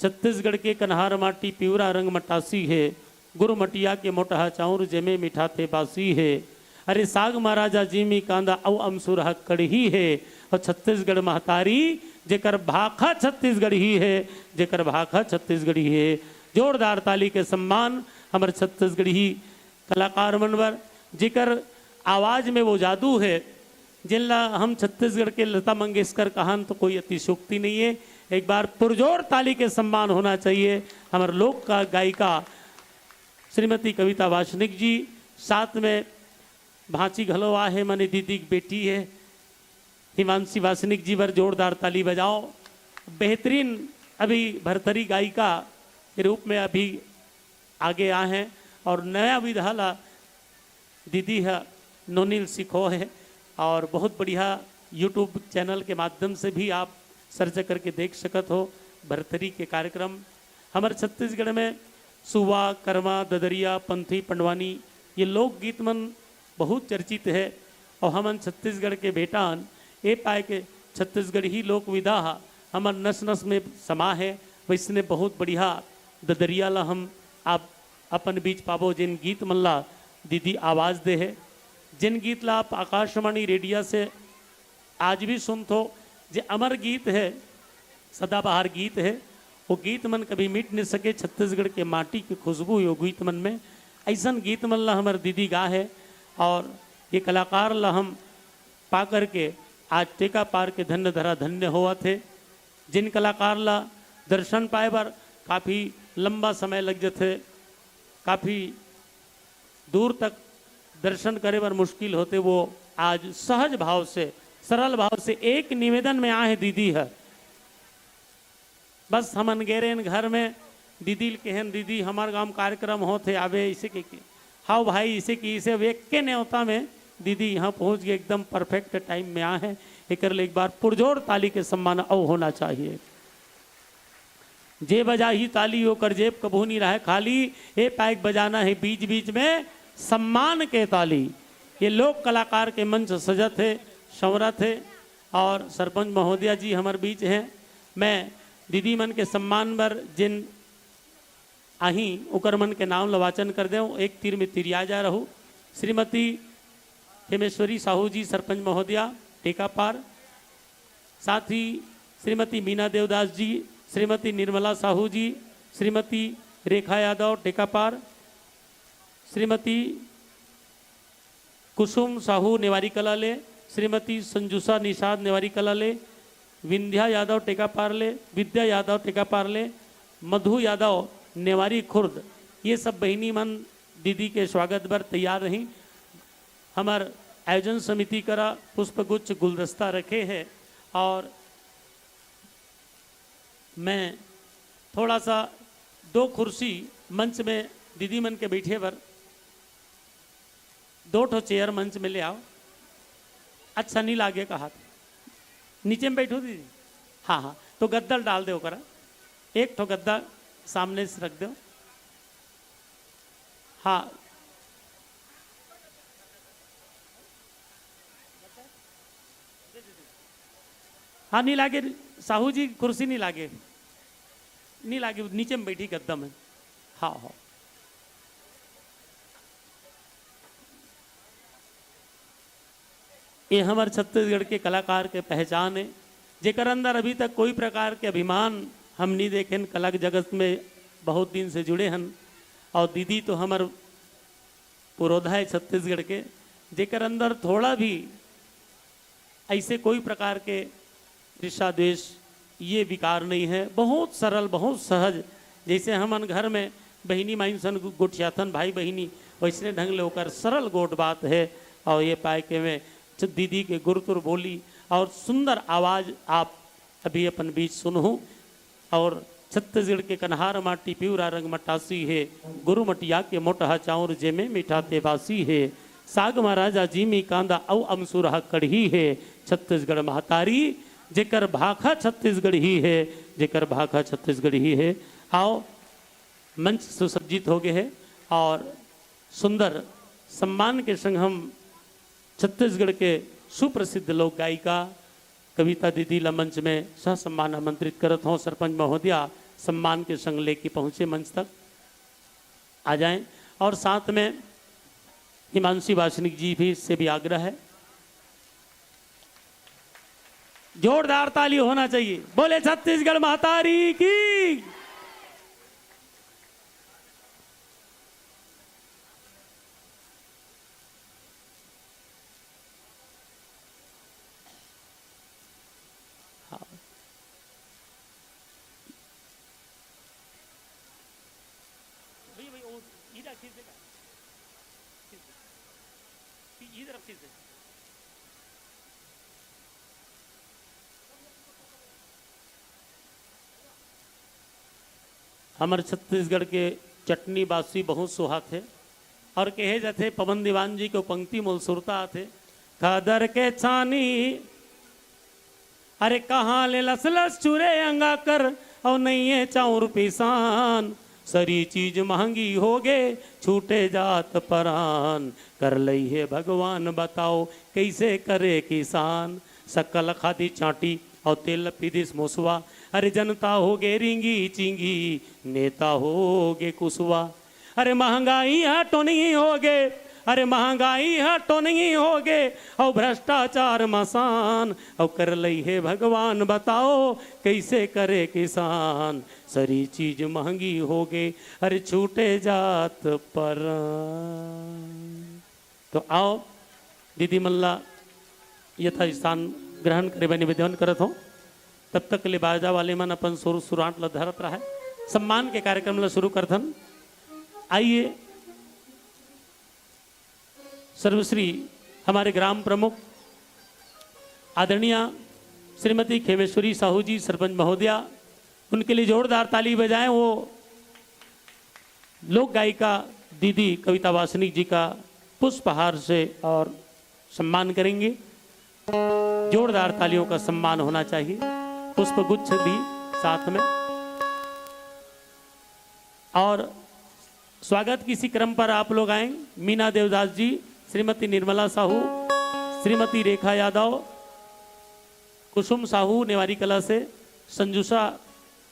छत्तीसगढ़ के कन्हार माटी पिवरा रंग मटासी हे। गुरमटिया के मोटहा चाउर जेमे मिठाथे बासी हे। अरे साग मा राजा जीमी कांदा अउ अमसुरहा कड़ही हे। अउ छत्तीसगढ़ महतारी जेकर भाखा छत्तीसगढ़ी हे, जेकर भाखा छत्तीसगढ़ी हे। जोरदार ताली के सम्मान हमर छत्तीसगढ़ी कलाकार मन बर, जेकर आवाज में वो जादू है, जिनला हम छत्तीसगढ़ के लता मंगेशकर कहन तो कोई अतिशोक्ति नहीं है। एक बार पुरजोर ताली के सम्मान होना चाहिए हमर लोक का गायिका श्रीमती कविता वासनिक जी, साथ में भांची घलो आहे, माने दीदी की बेटी है हिमांशी वासनिक जी बर जोरदार ताली बजाओ। बेहतरीन अभी भरथरी गायिका के रूप में अभी आगे आए हैं और नया विधा ला दीदी ह नोनिल सिखो है और बहुत बढ़िया YouTube चैनल के माध्यम से भी आप सर्च करके देख सकत हो भरथरी के कार्यक्रम। हमर छत्तीसगढ़ में सुवा, करमा, ददरिया, पंथी, पंडवानी, ये लोकगीत मन बहुत चर्चित है और हमन छत्तीसगढ़ के बेटान ए पाए के छत्तीसगढ़ी लोक विधा ह हमर नस नस में समा है। वैसने बहुत बढ़िया ददरिया ला हम आप अपन बीच पाबो, जिन गीत मन ला दीदी आवाज दे है, जिन गीत ला आप आकाशवाणी रेडिया से आज भी सुनथो, जे अमर गीत है, सदाबहार गीत है, वो गीत मन कभी मिट नहीं सके। छत्तीसगढ़ के माटी के खुशबू है वो गीत मन में। ऐसन गीत मन ला हमर दीदी गा है और ये कलाकार ला हम पा करके आज टेका पार के धन्य धरा धन्य होवत हे। जिन कलाकार ला दर्शन पाए बर काफ़ी लंबा समय लग जथे, काफ़ी दूर तक दर्शन करे बर मुश्किल होथे, वो आज सहज भाव से, सरल भाव से एक निवेदन में आहे दीदी ह, बस हमन गे रेन घर में, दीदी ल केहेन, "दीदी, हमर गांव में कार्यक्रम होत हे, आबे," इसे के, के, "हाव भाई," इसे कि इसे अब एक के नेवता में दीदी यहाँ पहुँच गए, एकदम परफेक्ट टाइम में आ है। एकर ले एक बार पुरजोर ताली के सम्मान अउ होना चाहिए। जे बजाही ताली, ओकर जेब कभू नी रहे खाली। ए पाइक बजाना है बीच बीच में सम्मान के ताली। ये लोक कलाकार के मंच सजत है, संवरत है। और सरपंच महोदया जी हमर बीच हैं। मैं दीदी मन के सम्मान बर जिन आही, ओकर मन के नाम ल वाचन कर देव। एक तीर में तिरिया जा रहू। श्रीमती खेमेश्वरी साहू जी, सरपंच महोदया, टेकापार। साथ ही श्रीमती मीना देवदास जी, श्रीमती निर्मला साहू जी, श्रीमती रेखा यादव, टेकापार, श्रीमती कुसुम साहू नेवारी कला ले, श्रीमती संजुसा निषाद नेवारी कला ले, विंध्या यादव टेकापार ले, विद्या यादव टेकापार ले, मधु यादव नेवारी खुर्द, ये सब बहिनी मन दीदी के स्वागत बर तैयार रही। हमर आयोजन समिति करा पुष्पगुच्छ गुलदस्ता रखे है और मैं थोड़ा सा दो कुर्सी मंच में दीदी मन के बैठे बर, दो ठो चेयर मंच में ले आओ। अच्छा नहीं लागे कहा, नीचे में बैठो दीदी। हाँ, हाँ, तो गद्दा डाल दे ओकरा, एक ठो गद्दा सामने से रख दो। हाँ, हाँ, नहीं लागे साहू जी, कुर्सी नहीं लागे, नहीं लागे, नीचे में बैठी गद्दा में। हाँ, हाँ। ये हमर छत्तीसगढ़ के कलाकार के पहचान है, जेकर अंदर अभी तक कोई प्रकार के अभिमान हम नहीं देखेन। कला के जगत में बहुत दिन से जुड़े हन और दीदी तो हमर पुरोधा है छत्तीसगढ़ के, जेकर अंदर थोड़ा भी ऐसे कोई प्रकार के ईर्ष्या द्वेष, ये विकार नहीं है। बहुत सरल, बहुत सहज, जैसे हमन घर में बहिनी माइन सन गु-, गोठियाथन भाई बहिनी, वैसने ढंग ले ओकर सरल गोठ बात है। और ये पाए के में च-, दीदी के गुरतुर बोली और सुंदर आवाज आप अभी अपन बीच सुनहू। और छत्तीसगढ़ के कन्हार माटी पिवरा रंग मटासी हे, गुरमटिया के मोटहा चाउर जेमे मीठा ते बासी हे, साग मा राजा जीमी कांदा अउ अमसुरहा कढ़ी हे। छत्तीसगढ़ महतारी जेकर भाखा छत्तीसगढ़ी हे, जेकर भाखा छत्तीसगढ़ी हे। आओ, मंच सुसज्जित हो गए है और सुंदर सम्मान के संग हम छत्तीसगढ़ के सुप्रसिद्ध लोक गायिका कविता दीदी ला मंच में ससम्मान आमंत्रित करत हों। सरपंच महोदया, सम्मान के संग लेके पहुंचे मंच तक आ जाएं। और साथ में हिमांशी वासनिक जी भी से भी आग्रह है, जोरदार ताली होना चाहिए। बोले छत्तीसगढ़ महतारी की। हाँ। भैया, भैया, वो इधर खींच देगा। खींच दे। इधर खींच दे। हमर छत्तीसगढ़ के चटनी बासी बहुत सुहाथे। और कहे जाथे पवन दीवान जी के पंक्ति मोला सुरता आथे, खादर के छानी, अरे कहाँ ले लस लस चुरे अंगा कर, अउ नइये चाउर पिसान, सरी चीज महंगी होगे, छूटे जात परान, कर लइहे भगवान बताओ, कइसे करे किसान। सक्कल खादी चांटी अउ तेल पीदिस मोसवा, अरे जनता होगे रिंगी चिंगी, नेता होगे कुसवा। अरे महंगाई ह टोनही होगे, अरे महंगाई ह टोनही होगे, अउ भ्रष्टाचार मसान, अउ कर लइहे भगवान बताओ, कइसे करे किसान, सरी चीज महंगी होगे, अरे छूटे जात परान। तो आओ, दीदी मन ला यथा स्थान ग्रहण करे बर निवेदन करत हों। तब तक ले बाजा वाले मन अपन सुर सुरांट ला धरत रहय, सम्मान के कार्यक्रम ला शुरू करथन। आइए, सर्वश्री हमारे ग्राम प्रमुख आदरणीय श्रीमती खेमेश्वरी साहू जी, सरपंच महोदया, उनके लिए जोरदार ताली बजाएं। वो लोक गायिका दीदी कविता वासनिक जी का पुष्पहार से और सम्मान करेंगे। जोरदार तालियों का सम्मान होना चाहिए, पुष्प गुच्छ भी साथ में। और स्वागत की इसी क्रम पर आप लोग आए, मीना देवदास जी, श्रीमती निर्मला साहू, श्रीमती रेखा यादव, कुसुम साहू नेवारी कला से, संजुषा,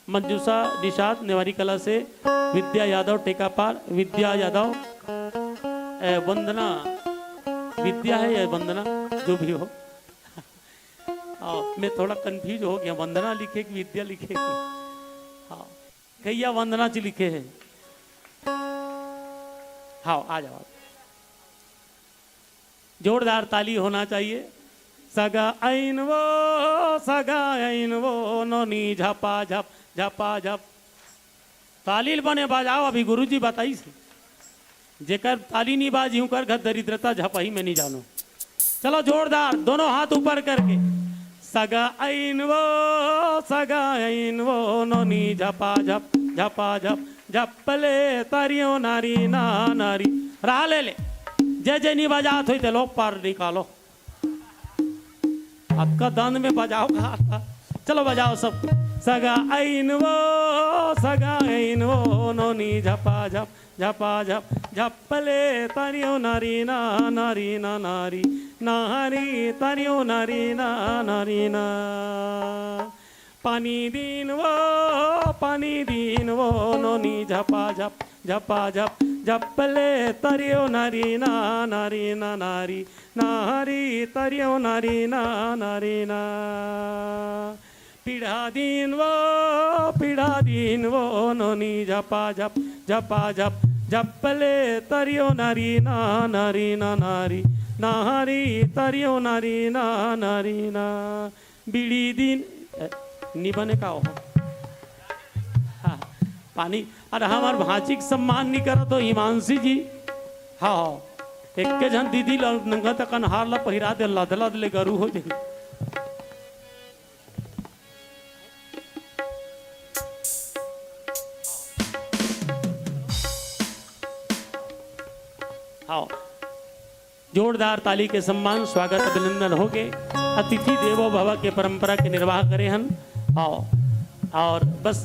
मंजुषा निषाद नेवारी कला से, विद्या यादव टेकापार, विद्या यादव, ए, वंदना, विद्या है या वंदना, जो भी हो। हाँ, मैं थोड़ा कंफ्यूज हो गया, वंदना लिखे कि विद्या लिखे। हाँ, गैया वंदना जी लिखे हैं। हाँ, आ जाओ। जोरदार ताली होना चाहिए। सगा ऐन वो, सगा ऐन वो, नोनी झपा झप, झपा झप। ताली ल बने बजाओ, अभी गुरुजी बताइस हे। जेकर ताली नी बाजी, ओकर घर दरिद्रता झपही में नी जानो। चलो जोरदार, दोनों हाथ ऊपर करके। सगा ऐन वो, सगा ऐन वो, नोनी झपा झप, झपा झप, झपले तरियो नारी ना नारी। रहा ले ले। जे जे नी बजात होई ते लोग पार निकालो। आपका दंद में बजाओ कहा था। चलो बजाओ सब। सगा ऐन वो, सगा ऐन वो, नोनी झपा झप, झपा झप, झपले तरियो नारी ना, नारी ना नारी, नारी तरियो नारी ना, नारी ना। पानी दीन वो, पानी दीन वो, नोनी झपा झप, झपा झप, झपले तरियो नारी ना, नारी ना नारी, नारी तरियो नारी ना, नारी ना। पीढ़ा दीन वो, पीढ़ा दीन वो, नोनी झपा झप, झपा झप, झपले तरियो नारी ना, नारी ना नारी, नारी तरियो नारी ना, नारी ना। बीड़ी दीन, ए, नी बने का हो? हाँ, पानी, अरे हमार भांची के सम्मान नी करत हो हिमांशी जी। हाँ, हाँ। एक के झन दीदी ला नंगा तकन हार ला पहिरा दे, लद लद ले गरू हो जाई। हाँ। जोरदार ताली के सम्मान, स्वागत, अभिनंदन होगे। अतिथि देवो भव के परंपरा के निर्वाह करे हन। आओ, और बस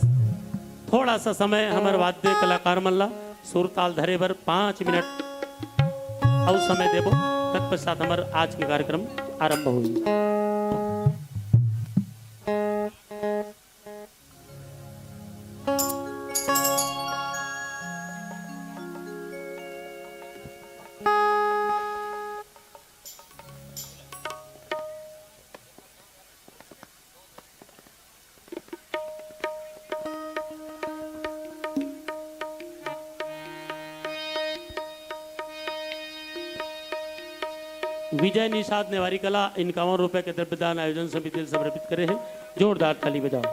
थोड़ा सा समय हमर वाद्य कलाकार मन ला सुरताल धरे बर पाँच मिनट। अउ समय देबो, तत्पश्चात हमर आज के कार्यक्रम आरंभ होही। विजय निषाद नेवारी कला इक्यावन रुपए के द्रव्यदान आयोजन समिति ल समर्पित करे हे। जोरदार ताली बजाओ।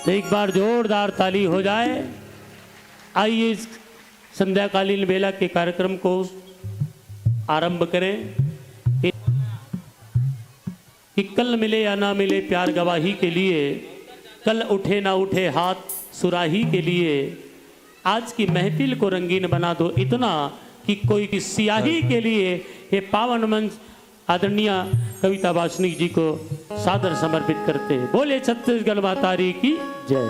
तो एक बार जोरदार ताली हो जाए। आइए, इस संध्याकालीन बेला के कार्यक्रम को आरंभ करें। कि कल मिले या ना मिले प्यार गवाही के लिए, कल उठे ना उठे हाथ सुराही के लिए, आज की महफिल को रंगीन बना दो इतना कि कोई की सियाही के लिए ये पावन मंच आदरणीय कविता वासनिक जी को सादर समर्पित करते हैं। बोले छत्तीसगढ़ महतारी की जय।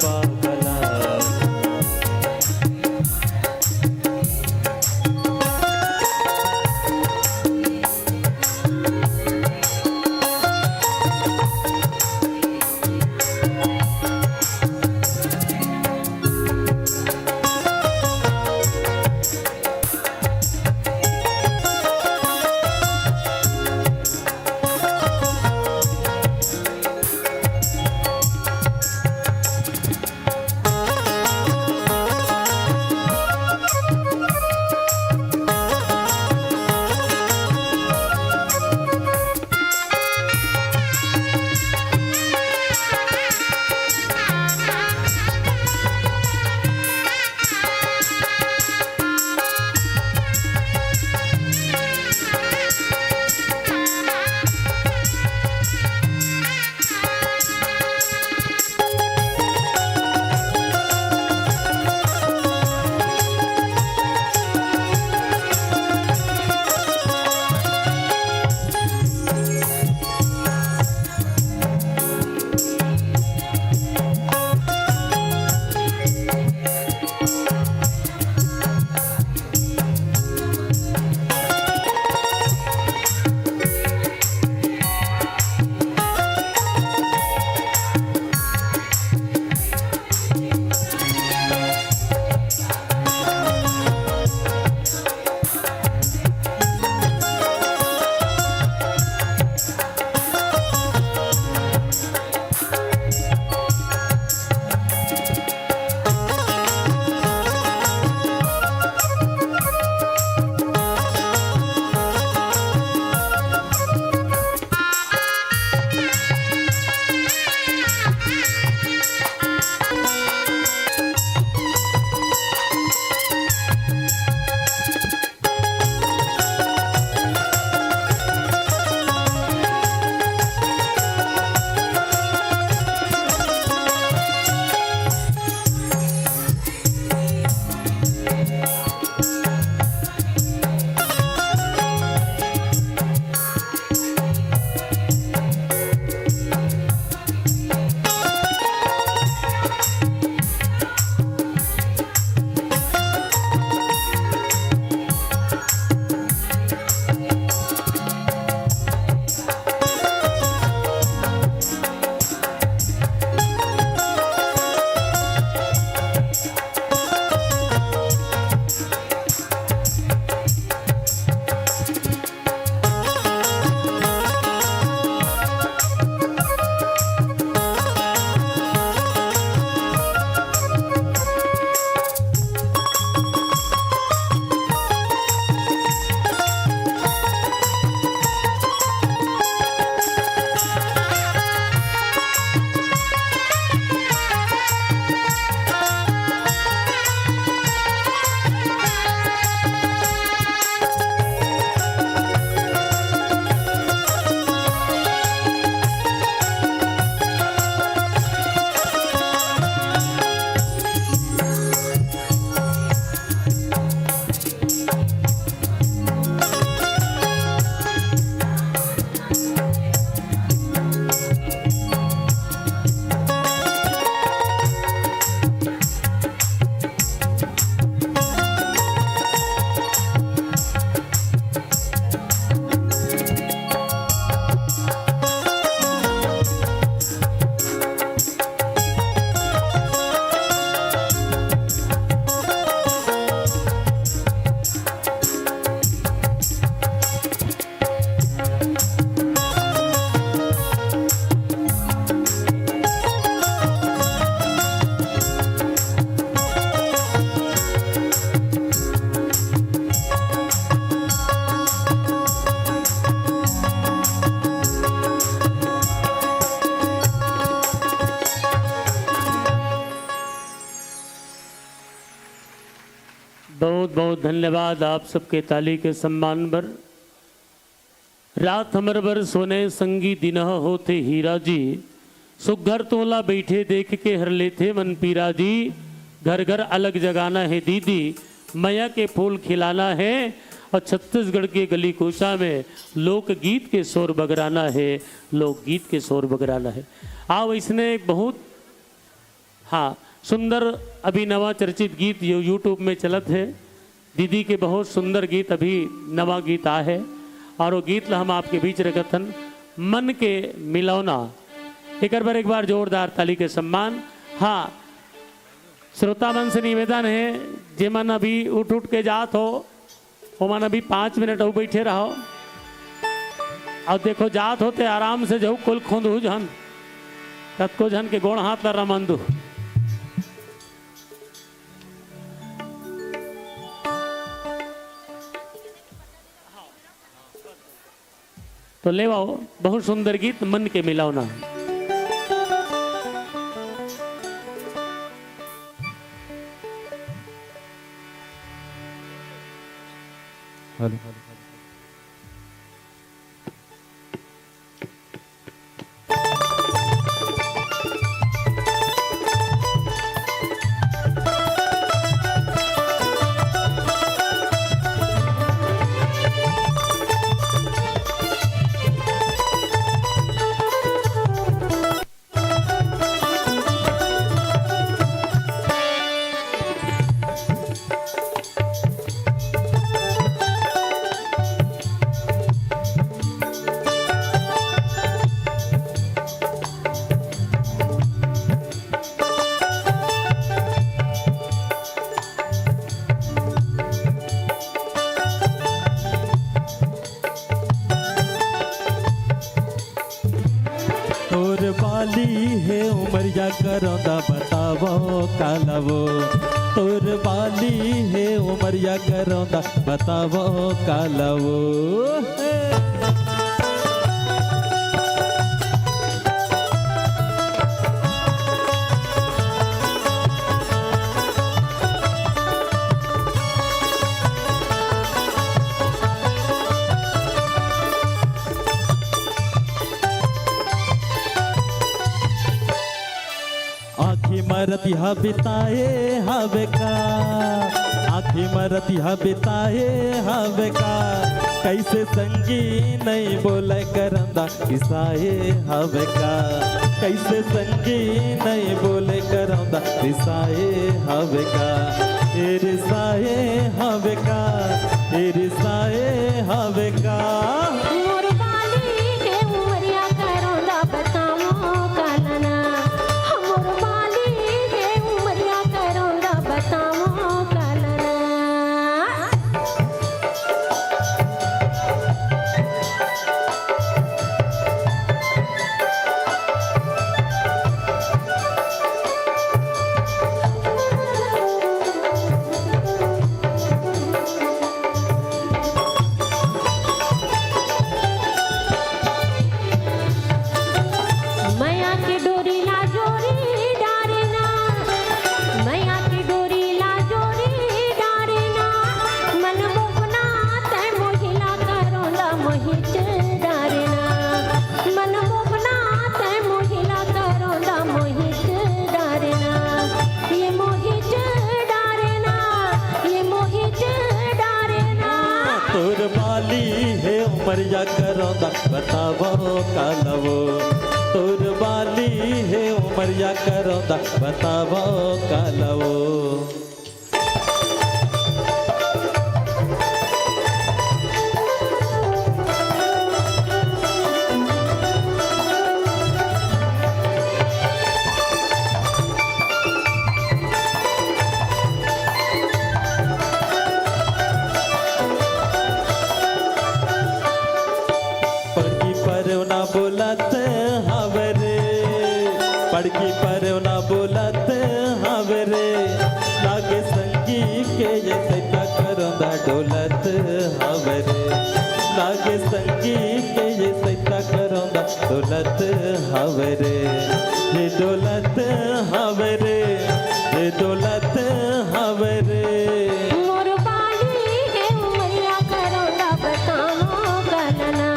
बाबला। बहुत बहुत धन्यवाद आप सबके ताली के सम्मान बर। रात हमर बर सोने संगी दिनह होथे हीरा जी। सुग्घर तोला बइठे देख के हर लेथे मन पीरा जी। घर घर अलग जगाना हे दीदी, मया के फूल खिलाना हे। अउ छत्तीसगढ़ के गली कूचा में लोकगीत के शोर बगराना हे, लोकगीत के शोर बगराना हे। आव अइसने एक बहुत हाँ, सुंदर अभी नवा चर्चित गीत जो YouTube में चलत हे, दीदी के बहुत सुंदर गीत, अभी नवा गीत आ हे, और वो गीत ला हम आपके बीच रखत हन, मन के मिलौना। एकर बर एक बार जोरदार ताली के सम्मान। हाँ, श्रोता मन से निवेदन हे, जेमन अभी उठ उठ के जात हो, ओमन अभी पाँच मिनट अउ बैठे रहो। अउ देखो, जात होते आराम से जाहू, कुल खोंदहू झन, कतको झन के गोड़ हाथ ला रमन दू। तो ले आओ, बहुत सुंदर गीत मन के मिलौना। हेलो। तोर बाली हे उमरिया करौंदा, बतावो काला वो। तोर बाली हे उमरिया करौंदा, बतावो काला वो। आँखी म रतिहा बिताए हवे का, आँखी म रतिहा बिताए हवे का, कइसे संगी नइ बोले करौंदा रिसाए हवे का, कइसे संगी नइ बोले करौंदा रिसाए हवे का, ए रिसाए हवे का, ए रिसाए हवे का। मोर बाली के उमरिया करौंदा बतावो काला ना, मोर बाली के उमरिया करौंदा बतावो काला ना। मया के डोरी ला जोरी डारे ना, मया के डोरी ला जोरी डारे ना, मन मोहना तै मोहिला करौंदा मोहित डारे ना, मन मोहना तै मोहिला करौंदा मोहित डारे ना, ये मोहित डारे ना, ये मोहित डारे ना। तोर बाली हे उमरिया करौंदा बतावो काला वो, तोर बाली हे उमरिया करौंदा बतावो काला वो। पड़की परौना बोलत हवे रे, पड़की परौना बोलत हवे रे, लागे संगी के ये सैता करौंदा डोलत हवे रे, लागे संगी के ये सैता करौंदा डोलत हवे रे, ये डोलत हवे रे, ये डोलत हवे रे। मोर बाली हे उमरिया करौंदा बतावो काला ना।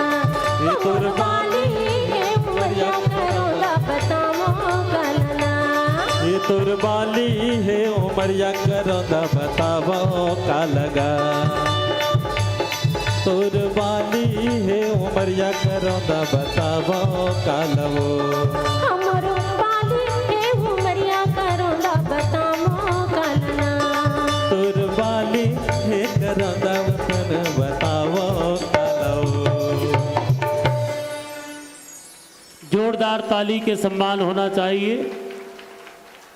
ये तोर बाली हे उमरिया करौंदा बतावो काला ना। ये तोर बाली हे उमरिया करौंदा बतावो काला गा। तोर बाली हे उमरिया करौंदा बतावो काला वो। हमरो बाली हे उमरिया करो ताली के सम्मान होना चाहिए।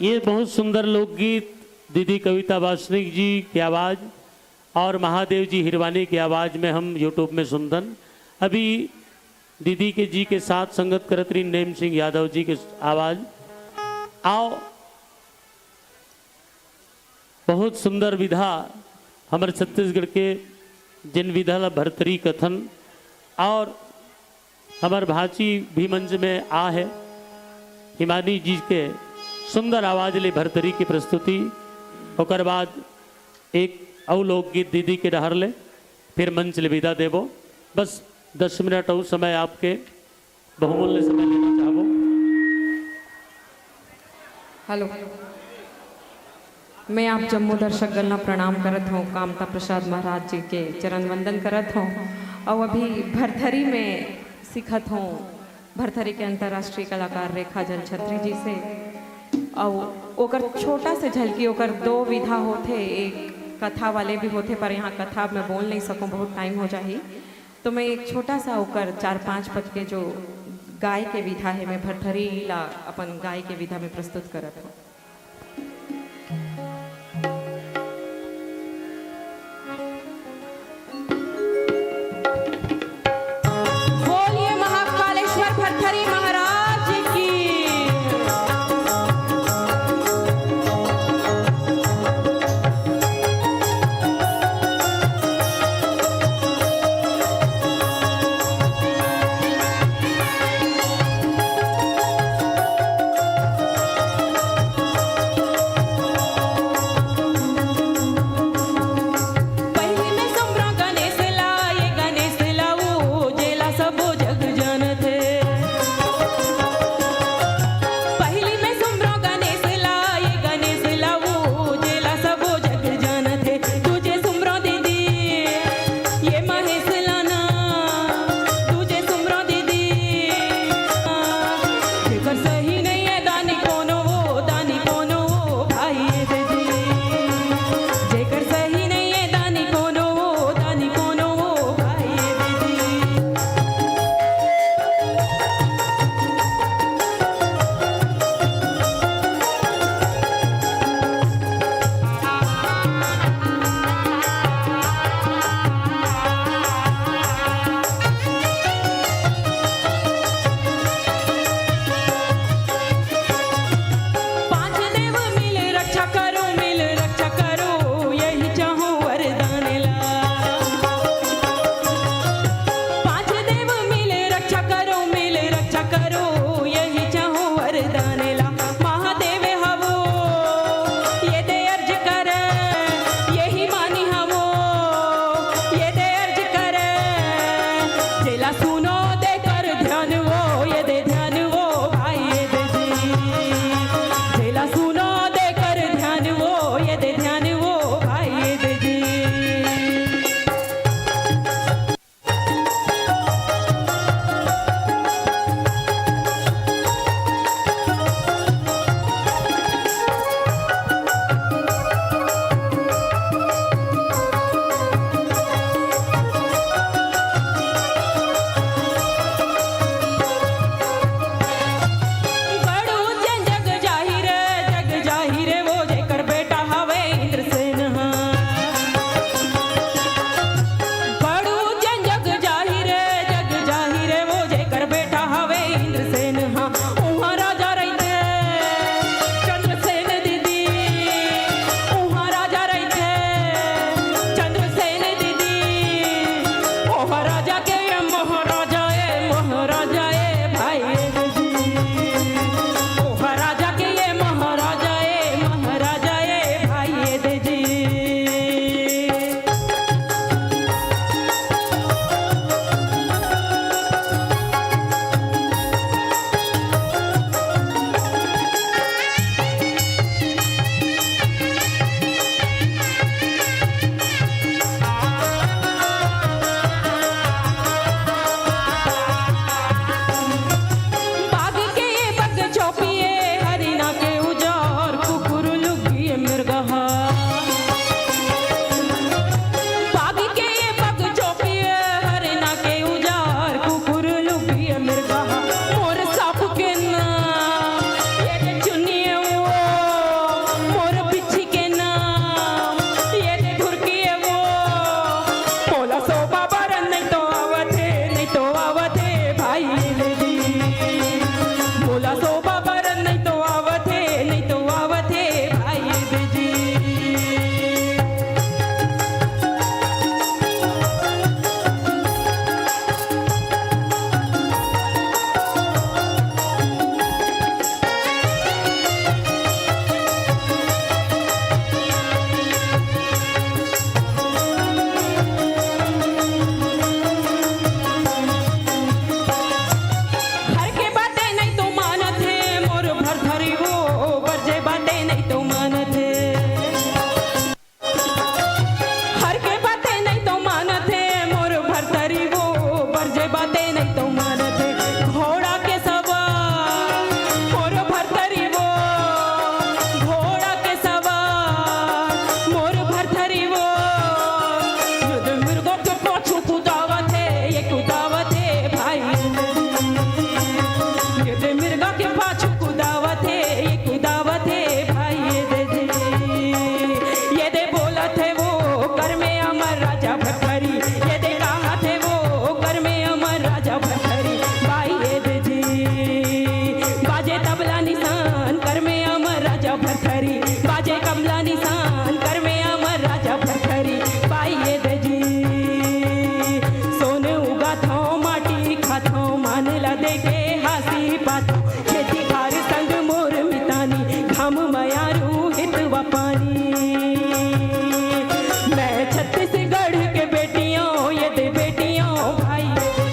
ये बहुत सुंदर लोकगीत दीदी कविता वासनिक जी की आवाज़ और महादेव जी हिरवानी की आवाज़ में हम YouTube में सुनथन। अभी दीदी के जी के साथ संगत करत रही नेम सिंह यादव जी के आवाज़। आओ, बहुत सुंदर विधा हमर छत्तीसगढ़ के, जिन विधा ला भरथरी कथन, और हमर भांची भी मंच में आ है। हिमानी जी के सुंदर आवाज ले भरथरी की प्रस्तुति, ओकर बाद एक अउ लोकगीत दीदी के डहर ले, फिर मंच ले विदा देबो। बस दस मिनट अउ समय आपके बहुमूल्य समय लेना चाहबो। हेलो, मैं आप जम्मो दर्शक गण ला प्रणाम करत हूँ, कामता प्रसाद महाराज जी के चरण वंदन करत हूँ। और अभी भरथरी में सीखत हूँ, भरथरी के अंतर्राष्ट्रीय कलाकार रेखा जलछत्री जी से। और ओकर छोटा से झलकी, ओकर दो विधा होथे, एक कथा वाले भी होथे, पर यहाँ कथा मैं बोल नहीं सकूँ, बहुत टाइम हो जाही। तो मैं एक छोटा सा ओकर चार पांच पद के जो गाय के विधा है, मैं भरथरी ला अपन गाय के विधा में प्रस्तुत करत हूँ। बोलिए महाकालेश्वर भरथरी महाराज की। बातें नहीं तो मानत हे। हर के बातें नहीं तो मानत हे, मोर भरथरी वो बरजे बातें नहीं तो मानत हे। घोड़ा के सवार मोर भरथरी वो, घोड़ा के सवार मोर भरथरी वो, ये दे मिर्गा के पाछू कुदावत हे, ये कुदावत हे भाई। ये दे मिर्गा के पाछू कुदावत हे, ये कुदावत हे भाई, ये दे दे। ये दे बोलत हे वो कर में अमर राजा भरथरी, ये दे कहत हे वो कर में अमर राजा भरथरी, भाई ये दे जी। बाजे तबला निशान कर में अमर राजा भरथरी, बाजे तबला निशान कर में अमर राजा भरथरी, भाई ये दे जी। सोन उगाथों, माटी खाथों, मान ला देके हासी पाथों। खेती खार संग मोर मितानी, घाम मयारू हितवा पानी। मैं छत्तीसगढ़ के बेटियों, ये दे बेटियों, भाई ये दे।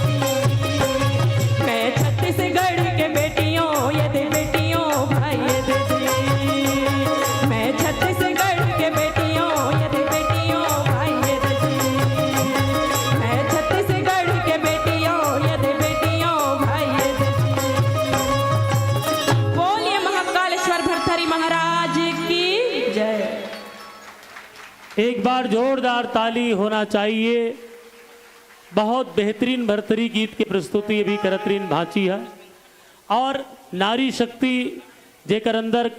मैं छत्तीसगढ़ के बेटियों, ये दे बेटियों, भाई ये दे। मैं छत्तीसगढ़ के बेटियों, ये दे बेटियों, भाई ये दे। मैं छत्तीसगढ़ के बेटियों, ये दे बेटियों, भाई ये दे। बोलिए महाकालेश्वर भरथरी महाराज की जय। एक बार जोरदार ताली होना चाहिए। बहुत बेहतरीन भरथरी गीत के प्रस्तुति अभी करत रहिन भांची ह। और नारी शक्ति जेकर अंदर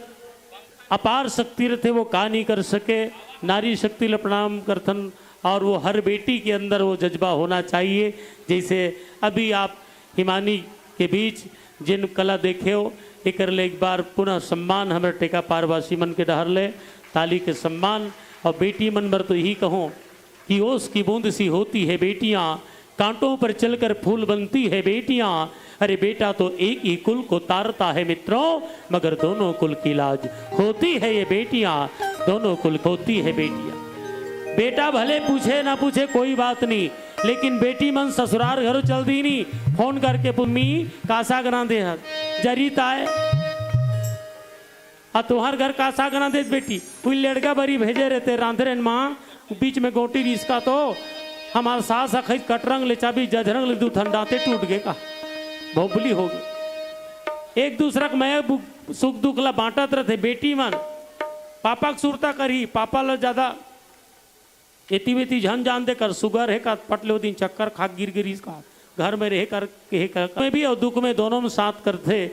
अपार शक्ति रथे, वो का नहीं कर सके। नारी शक्ति ल प्रणाम करथन और वो हर बेटी के अंदर वो जज्बा होना चाहिए। जैसे अभी आप हिमानी के बीच जिन कला देखे हो, एकर ले एक बार पुनः सम्मान हमर टेका पारवासी मन के डहर ले, ताली के सम्मान। और बेटी मन बर तो यही कहूँ कि ओस की बूंद सी होती है बेटियाँ, कांटों पर चलकर फूल बनती है बेटियाँ। अरे बेटा तो एक ही कुल को तारता है मित्रों, मगर दोनों कुल की लाज होती है ये बेटियाँ, दोनों कुल होती है बेटियाँ। बेटा भले पूछे ना पूछे कोई बात नहीं, लेकिन बेटी मन ससुरार घर चल दी नी, फोन करके पुम्मी कासा गना दे हत, जरी ताय। आ तुहर घर का साग ना देत बेटी, कोई लड़का बरी भेजे रहते रांधरेन माँ, बीच में गोटी रिसका तो हमार सास अखई कटरंग ले चाबी जझरंग ले दू ठन दांते टूट गे का, भोपली हो गे। एक दूसरा के मैं बु-, सुख दुख ला बांटत रहते बेटी मन। पापा के सुरता करही, पापा ला ज्यादा एती वेती झन जान दे कर, सुगर हे का, पट ले ओ दिन चक्कर खा गिर गिरिस का, घर में रहे कर, कहे कर, में भी और दुख में दोनों में साथ करथे।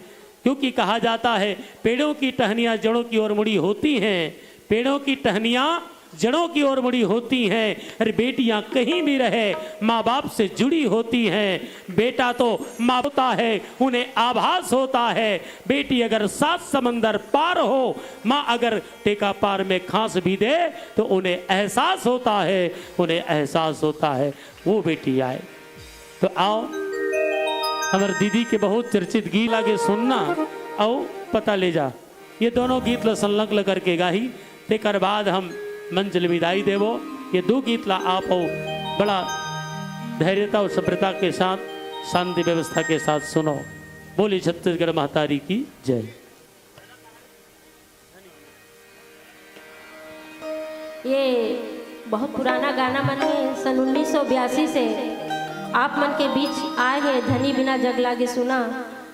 क्योंकि कहा जाता है, पेड़ों की टहनियाँ जड़ों की ओर मुड़ी होती हैं, पेड़ों की टहनियाँ जड़ों की ओर मुड़ी होती हैं। अरे बेटियाँ कहीं भी रहे, माँ बाप से जुड़ी होती हैं। बेटा तो माँ होता है, उन्हें आभास होता है। बेटी अगर सात समंदर पार हो, माँ अगर टेका पार में खांस भी दे तो उन्हें एहसास होता है, उन्हें एहसास होता है। वो बेटी आए तो आओ, हमर दीदी के बहुत चर्चित गीत लागे सुनना, आओ पता ले जा। ये दोनों गीत ला संलग्न करके गाही, तेकर बाद हम मंच ले विदाई देवो। ये दो गीत ला आप हो बड़ा धैर्यता और सभ्रता के साथ, शांति व्यवस्था के साथ सुनो। बोली छत्तीसगढ़ महतारी की जय। ये बहुत पुराना गाना मन हे, सन उन्नीस सौ बयासी से आप मन के बीच आए हे, धनी बिना जग लागे सुना।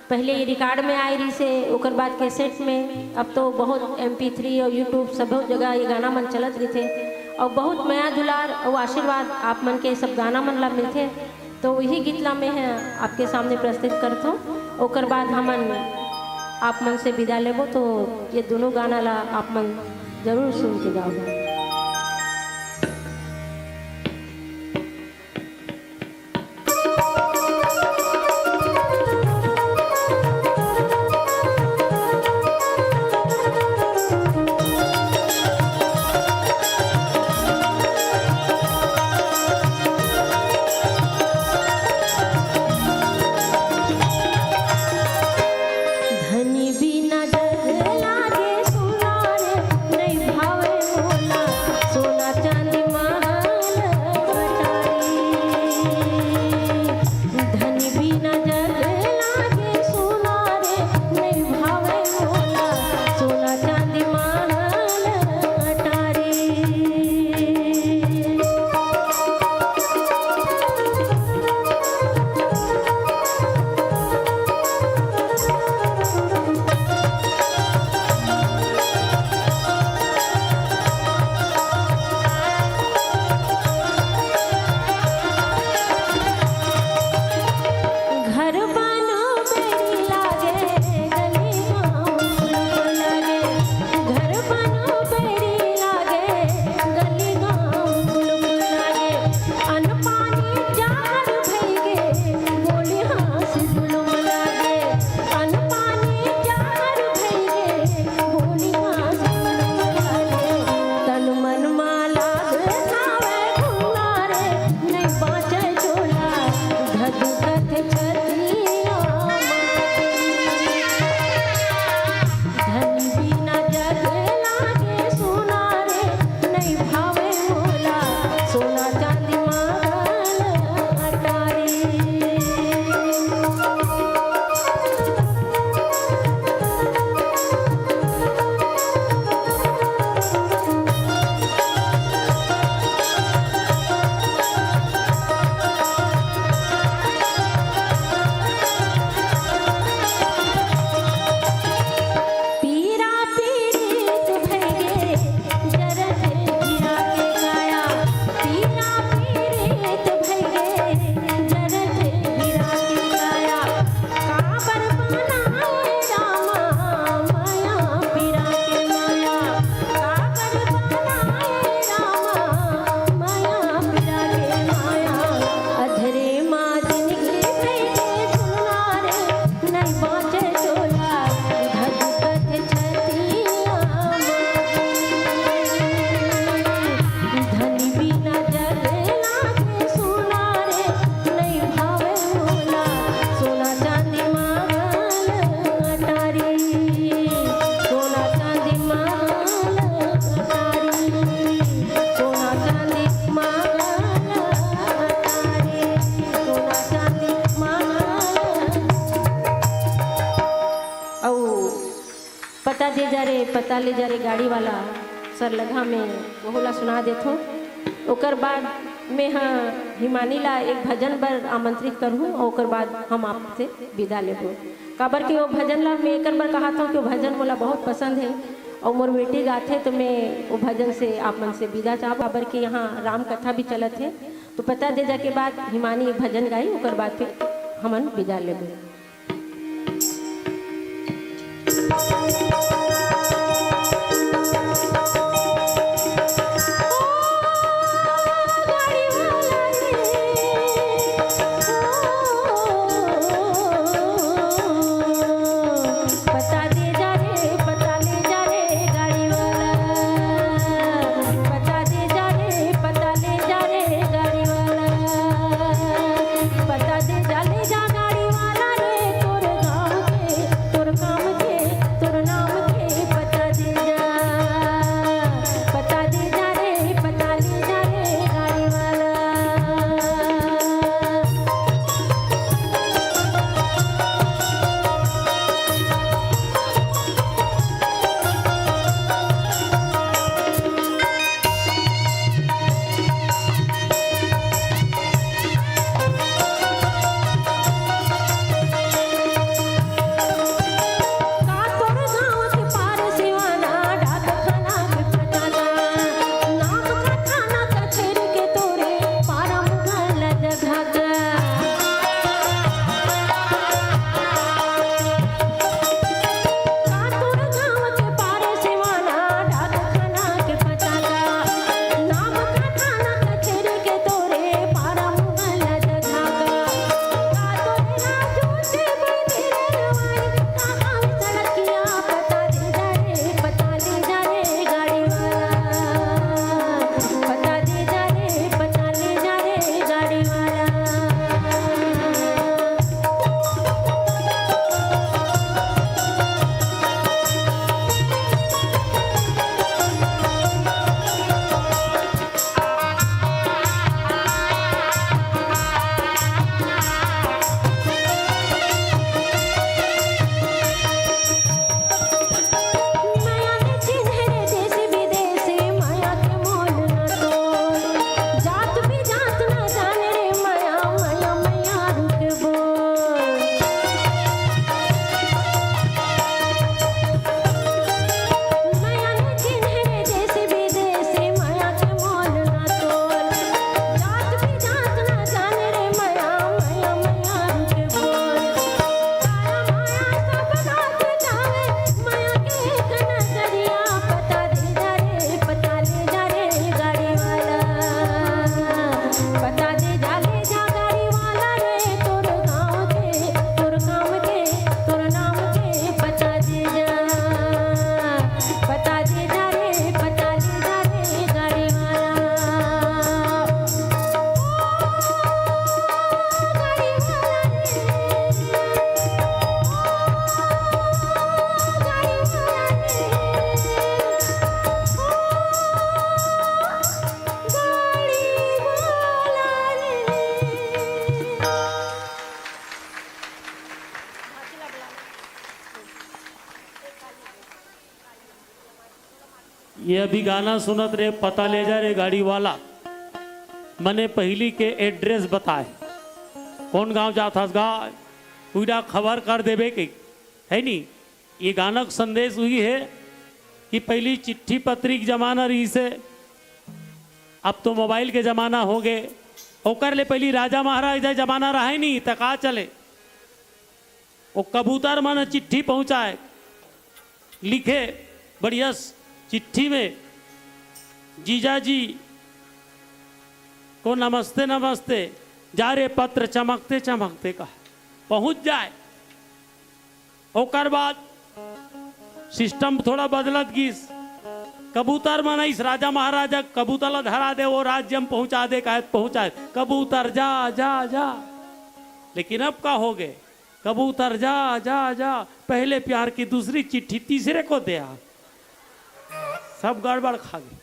पहले ये रिकॉर्ड में आए रहिस हे, ओकर बाद कैसेट में, अब तो बहुत एम पी थ्री और YouTube सब जगह ये गाना मन चलत रहिथे और बहुत मया दुलार और आशीर्वाद आप मन के सब गाना मन ला मिलथे। तो वही गीत ला मैं ह आपके सामने प्रस्तुत करथों, ओकर बाद हमन आप मन से विदा लेबो। तो ये दोनों गाना ला आप मन जरूर सुन के जाओ। ले जा रे गाड़ी वाला सरलगा में ओहू ला सुना देथों। ओकर बाद मैं ह हिमानी ला एक भजन बर आमंत्रित करहूँ, ओकर बाद हम आपसे विदा लेबो। काबर कि वो भजन ला मैं एकर बर कहाथों कि वो भजन मोला बहुत पसंद है और मोर बेटी गाथे, तो मैं वो भजन से आप मन से विदा चाहब, काबर कि यहाँ राम कथा भी चलत है। तो पता दे जा के बाद हिमानी भजन गाई, ओकर बाद फिर हमन विदा लेबो। ये अभी गाना सुनत रहे, पता ले जा रे गाड़ी वाला। मने पहिली के एड्रेस बताए, कौन गांव जात हस गा, उइडा खबर कर देबे के, है नी? ये गाना के संदेश उही है कि पहिली चिट्ठी पत्री के जमाना रहिसे, अब तो मोबाइल के जमाना हो गे। ओकर ले पहिली राजा महाराजा जमाना रहे नी, त का चले? वो कबूतर मन चिट्ठी पहुंचाए, लिखे बढ़िया चिट्ठी में, "जीजा जी को नमस्ते नमस्ते, जा रे पत्र चमकते चमकते" कहा पहुंच जाए। ओकर बाद सिस्टम थोड़ा बदलत गिस। कबूतर मन अइस, राजा महाराजा कबूतर ला धरा दे, वो राज्य में पहुंचा दे, कहे पहुंचाए, "कबूतर जा, जा, जा।" लेकिन अब का हो गए? "कबूतर जा, जा, जा, पहले प्यार की दूसरी चिट्ठी तीसरे को दे आ।" सब गड़बड़ खा गए।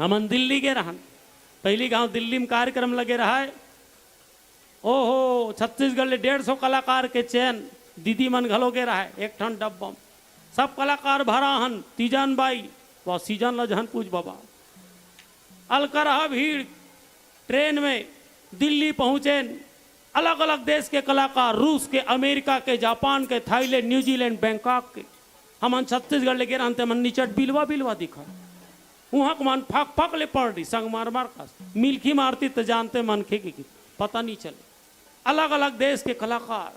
हमन दिल्ली गे रहन, पहिली गांव दिल्ली में कार्यक्रम लगे रहा है। ओहो, छत्तीसगढ़ ले डेढ़ सौ कलाकार के चयन, दीदी मन घलो गे रहा है एक ठन डब्बा में। सब कलाकार भरा हन, तीजन बाई, वह सीजन ल झन पूछ बाबा। अलकरहा भीड़, ट्रेन में दिल्ली पहुँचेन। अलग-अलग देश के कलाकार, रूस के, अमेरिका के, जापान के, थाईलैंड, न्यूजीलैंड, बैंकॉक के। हमन छत्तीसगढ़ ले गे रहन, ते मन निचट बिलवा बिलवा दिखा। उहाँ के मन फक फक ले पड़ रही, संगमारमर कस। मिलकी मारती त जानते मनखे के, के पता नहीं चले। अलग-अलग देश के कलाकार,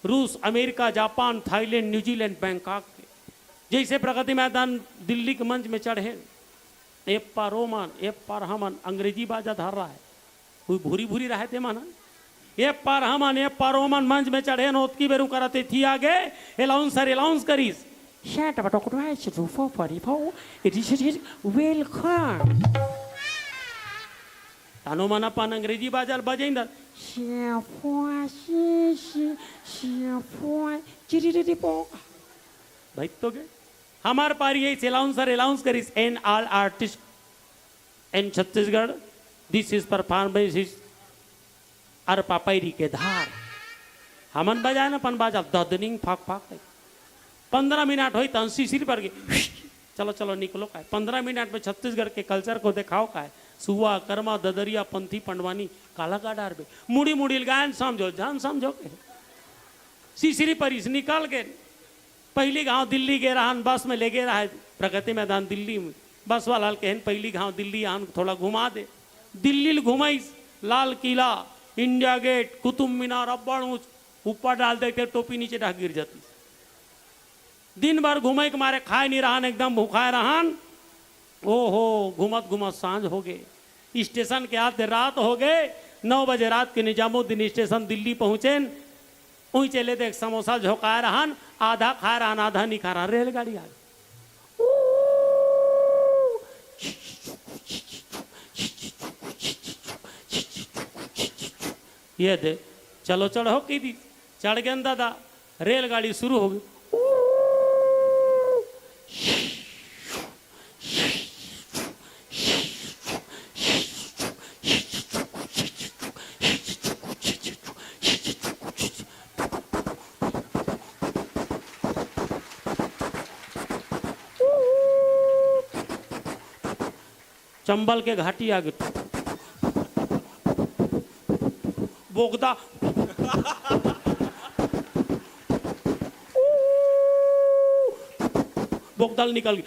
रूस, America, Japan, Thailand, New Zealand, Bangkok के। जैसे प्रगति मैदान दिल्ली के मंच में चढ़े, ए पार ओ मन, ए पार हमन, अंग्रेजी बाजा धर रहा है, कोई भूरी भूरी रहे ते मन, ए पार हमन, ए पार ओ मन मंच में चढ़े न, ओतकी बेरू करत थी आगे, अनाउंसर अनाउंस करिस, "Shut up, don't cry, it's too far, far, far, it is, it is, welcome." तानो मन अपन अंग्रेजी बाजा ल बजाइन दर, "Shafwa, shi, shi, shafwa, chiri, ri, ri, po।" भाई तो गए। हमार पारी है, अनाउंसर अनाउंस करिस, "And all artist in Chhattisgarh, this is performance is अर पापैरी के धार।" हमन बजाए न अपन बाजा, ददनिंग फाक फाक। पंद्रह मिनट होई त सिसिरी पर के, "चलो, चलो, निकलो।" काय पंद्रह मिनट में छत्तीसगढ़ के कल्चर को देखाओ काय? सुआ, कर्मा, ददरिया, पंथी, पंडवानी, काला का डारबे? मुड़ी मुड़ी ल गायन समझो, झन समझो के। सिसिरी परिस निकल के पहली घांव दिल्ली गे रहन, बस में ले गे रहे प्रगति मैदान दिल्ली में। बस वाला ल कहेन, "पहली घांव दिल्ली आन, थोड़ा घुमा दे।" दिल्ली ल घुमाइस, लाल किला, इंडिया गेट, कुतुब मीनार, अब्बड़ ऊंच, ऊपर डाल देते टोपी नीचे ढाक गिर जाती। दिन भर घूमे के मारे खाए नहीं रहन, एकदम भूखाए रहन। ओहो, घूमत घूमत सांझ हो गए, स्टेशन के आते रात हो गए। नौ बजे रात के निजामुद्दीन स्टेशन दिल्ली पहुंचेन। उही चले देख समोसा झोंकाए रहन, आधा खाए रहन, आधा नहीं खा रहन, रेलगाड़ी आ गई। ये दे, चलो चढ़ो की दी, चढ़ गए दादा, रेलगाड़ी शुरू हो गई। चंबल के घाटी आगे बोगदा, बोगदा ल निकल गई।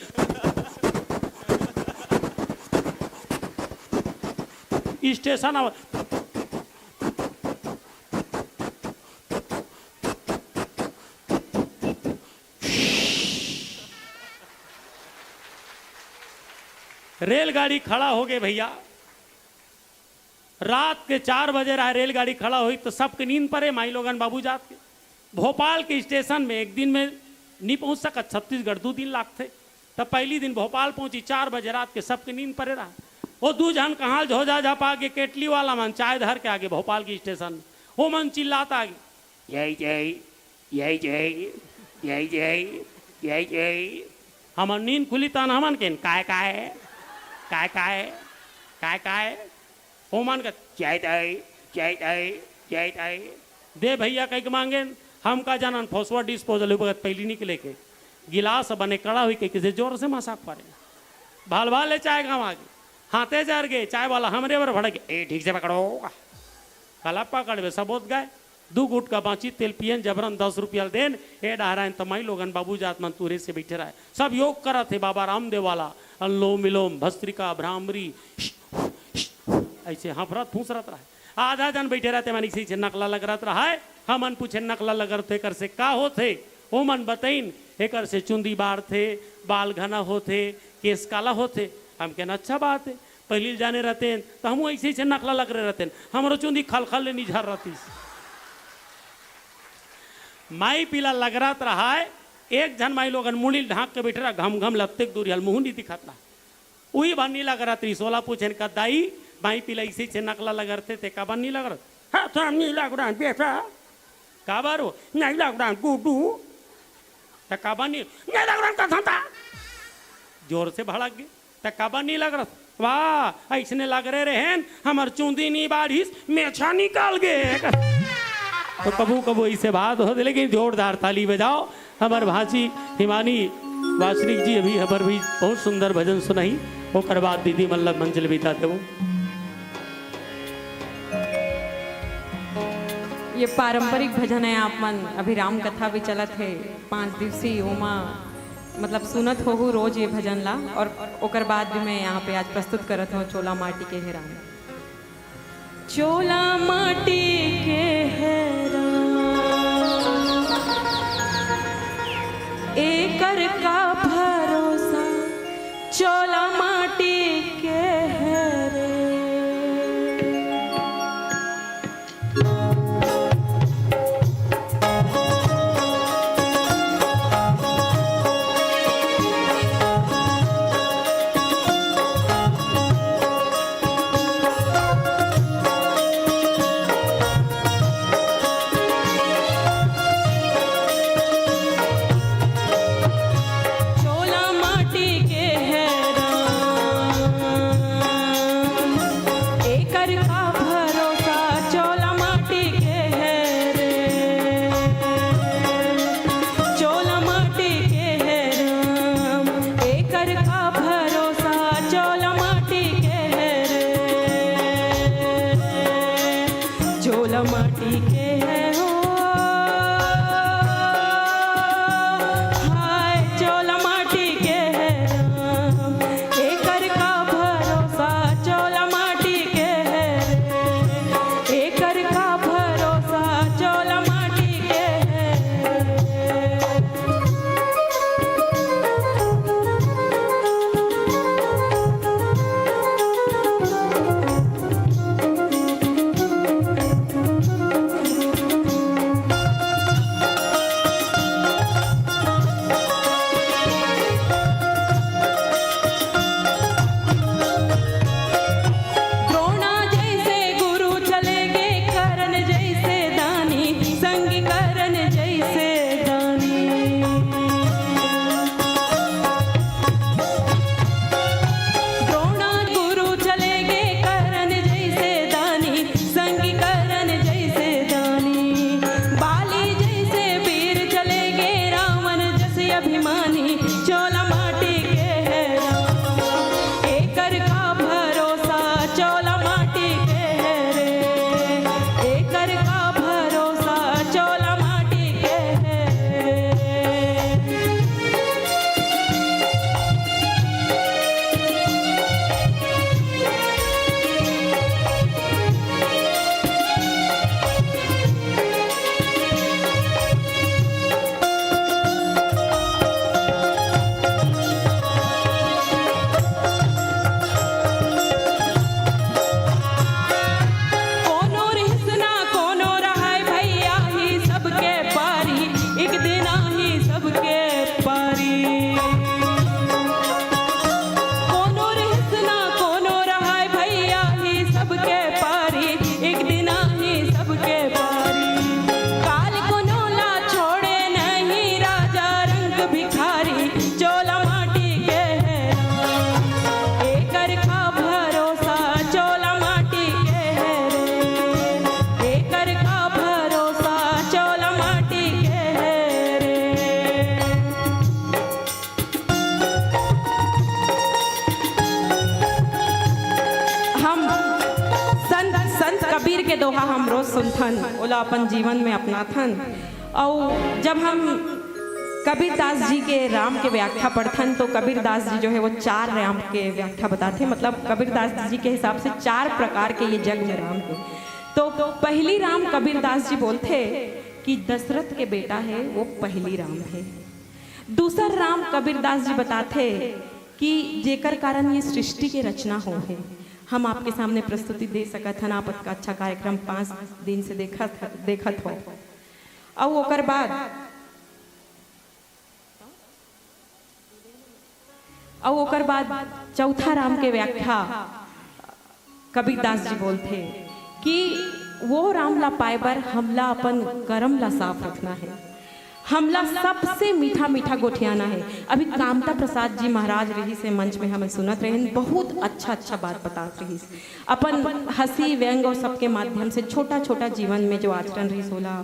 स्टेशन आवा, रेलगाड़ी खड़ा हो गए भैया। रात के चार बजे रहा रेलगाड़ी खड़ा हुई तो सबके नींद परे, माई लोगन बाबू जात के। भोपाल के स्टेशन में एक दिन में नहीं पहुंच सकत, छत्तीसगढ़ दो दिन लागथे। तब पहली दिन भोपाल पहुंची, चार बजे रात के सबके नींद परे रहा। वो दू झन कहाल झोजा झपा के केटली वाला मन चाय धर के आगे भोपाल के स्टेशन में, वो मन चिल्लात आगे, "जय जय, जय जय, जय जय, जय जय।" हमर नींद खुली तन हमन के काय काय, काय काय, काय काय। ओमन के जय दई, जय दई, जय दई। दे भैया कह के मांगे, हम का जानन, फसवा डिस्पोजल हुई बगत पहली निकले के। गिलास बने कड़ा हुई कह के से जोर से मसाक पड़े। भाल भाल ले चाय गाँव आगे। हाथे जर गए, चाय वाला हमरे बर भड़क गए, "ए, ठीक से पकड़ो।" कला पकड़बे, सबोत गए। दू गुटका बाँची, तेल पियन, जबरन दस रुपया ल देन, ए डहरायन त माई लोगन बाबू जात मन तुरे से बैठे रहे। सब योग करत हे, बाबा रामदेव वाला, अनुलोम विलोम, भस्त्रिका, भ्रामरी, ऐसे हफरत फुसरत रहे। आधा जन बैठे रहते, मानिक से नकला लगरत रहा है। हमन पूछे, "नकला लगरत हे, एकर से का होत हे?" ओमन बतइन, "एकर से चुंदी बाढ़थे, बाल घना होथे, केस काला होथे।" हम कहन, "अच्छा बात हे।" पहली ल जाने रहतेन, त हमू ऐसे ऐसे नकला लगरे रहतेन। हमरो चुंदी खलखल ले निझर रहतीस। माई पीला लगरत रहा है, एक झन माई लोगन मुड़ी ल ढांक के बैठे रहा, घम घम लत्तेक दूरी हल मुहूं नी दिखत रहा। उही बन्नी लगरत रही, सोला पूछेन का, "दाई, माई पीला ऐसे ऐसे नकला लगरथे, ते का बन्नी लगरत?" "हाँ, तो हम नी लगरन बेटा।" "काबर हो?" "नहीं लगरन गुड्डू।" "त का बन्नी?" "नहीं लगरन कथन ता।" जोर से भड़क गए। "त काबर नी लगरत?" "वाह, ऐसने लगरे रहेन, हमर चुंदी नी बाढ़िस, मेछा निकल गे।" तो कभू कभू ऐसे बात होथे, लेकिन जोरदार ताली बजाओ। हमर भांची हिमानी वासनिक जी अभी हमर भी बहुत सुंदर भजन सुनाही, ओकर बाद दीदी मन ला मंच ल बिदा देबो। ये पारंपरिक भजन है, आप मन अभी राम कथा भी चलत है पाँच दिवसीय, ओमा मतलब सुनत होहू रोज ये भजन ला, और ओकर बाद भी मैं यहाँ पे आज प्रस्तुत करत हूँ चोला माटी के हे राम। चोला माटी के हे राम, एकर का भरोसा, चोला माटी के हे रे। चोला माटी के हे राम, एकर का भरोसा, चोला माटी के हे रे। चोला माटी के हे राम, एकर का भरोसा, चोला माटी के हे रे। चोला माटी के हे हो, हाय चोला माटी के हे राम, एकर का भरोसा, चोला माटी के हे रे, एकर का भरोसा, चोला माटी के हे रे। द्रोणा जैसे गुरु चले गे, कर्ण जैसे दानी, संग कर्ण जैसे दानी। द्रोणा गुरु चले गे, कर्ण जैसे दानी, संग कर्ण जैसे दानी। बाली जैसे वीर चले गे, रावण जस अभिमानी। चोला माटी के हे राम, एकर का भरोसा, चोला माटी के हे रे, एकर का भरोसा, चोला माटी के हे रे। कोनो रिहिस ना कोनो रहय भैया, ही सबके पारी, एक दिन आही सबके पारी। कोनो रिहिस ना कोनो रहय भैया, ही सबके पारी, एक दिन आही सबके पारी। काल कोनो ला छोड़े नहीं राजा रंग भिखारी, चोला माटी के हे राम, एकर का भरोसा, चोला माटी के हे रे, एकर का भरोसा, चोला माटी के हे रे। हम संत संत कबीर के दोहा हम रोज सुनथन, ओला अपन जीवन में अपनाथन। अउ जब हम कबीरदास जी के राम के व्याख्या पढ़थन तो कबीरदास जी जो है वो चार राम के व्याख्या बताथे। मतलब कबीरदास जी के हिसाब से चार प्रकार के ये जग में राम हे। तो पहली राम कबीरदास जी बोलथे कि दशरथ के बेटा है वो पहली राम है। दूसर राम कबीरदास जी बताथे कि जेकर कारण ये सृष्टि के रचना हो है। हम आपके सामने प्रस्तुति दे सकत हन, आप अतका अच्छा कार्यक्रम पाँच दिन से देखत देखत हो। अउ ओकर बाद अउ ओकर बाद चौथा राम के व्याख्या कबीरदास जी बोलथे कि वो राम ला पाए बर हमला अपन करम ला साफ रखना है। हमला सबसे मीठा मीठा गोठियाना हे। अभी कामता प्रसाद जी महाराज रहिस हे मंच में, हमन सुनत रहेन, बहुत अच्छा अच्छा बात बतात रहिस। अपन हंसी व्यंग और सबके माध्यम से छोटा छोटा जीवन में जो आचरण रहिस, ओला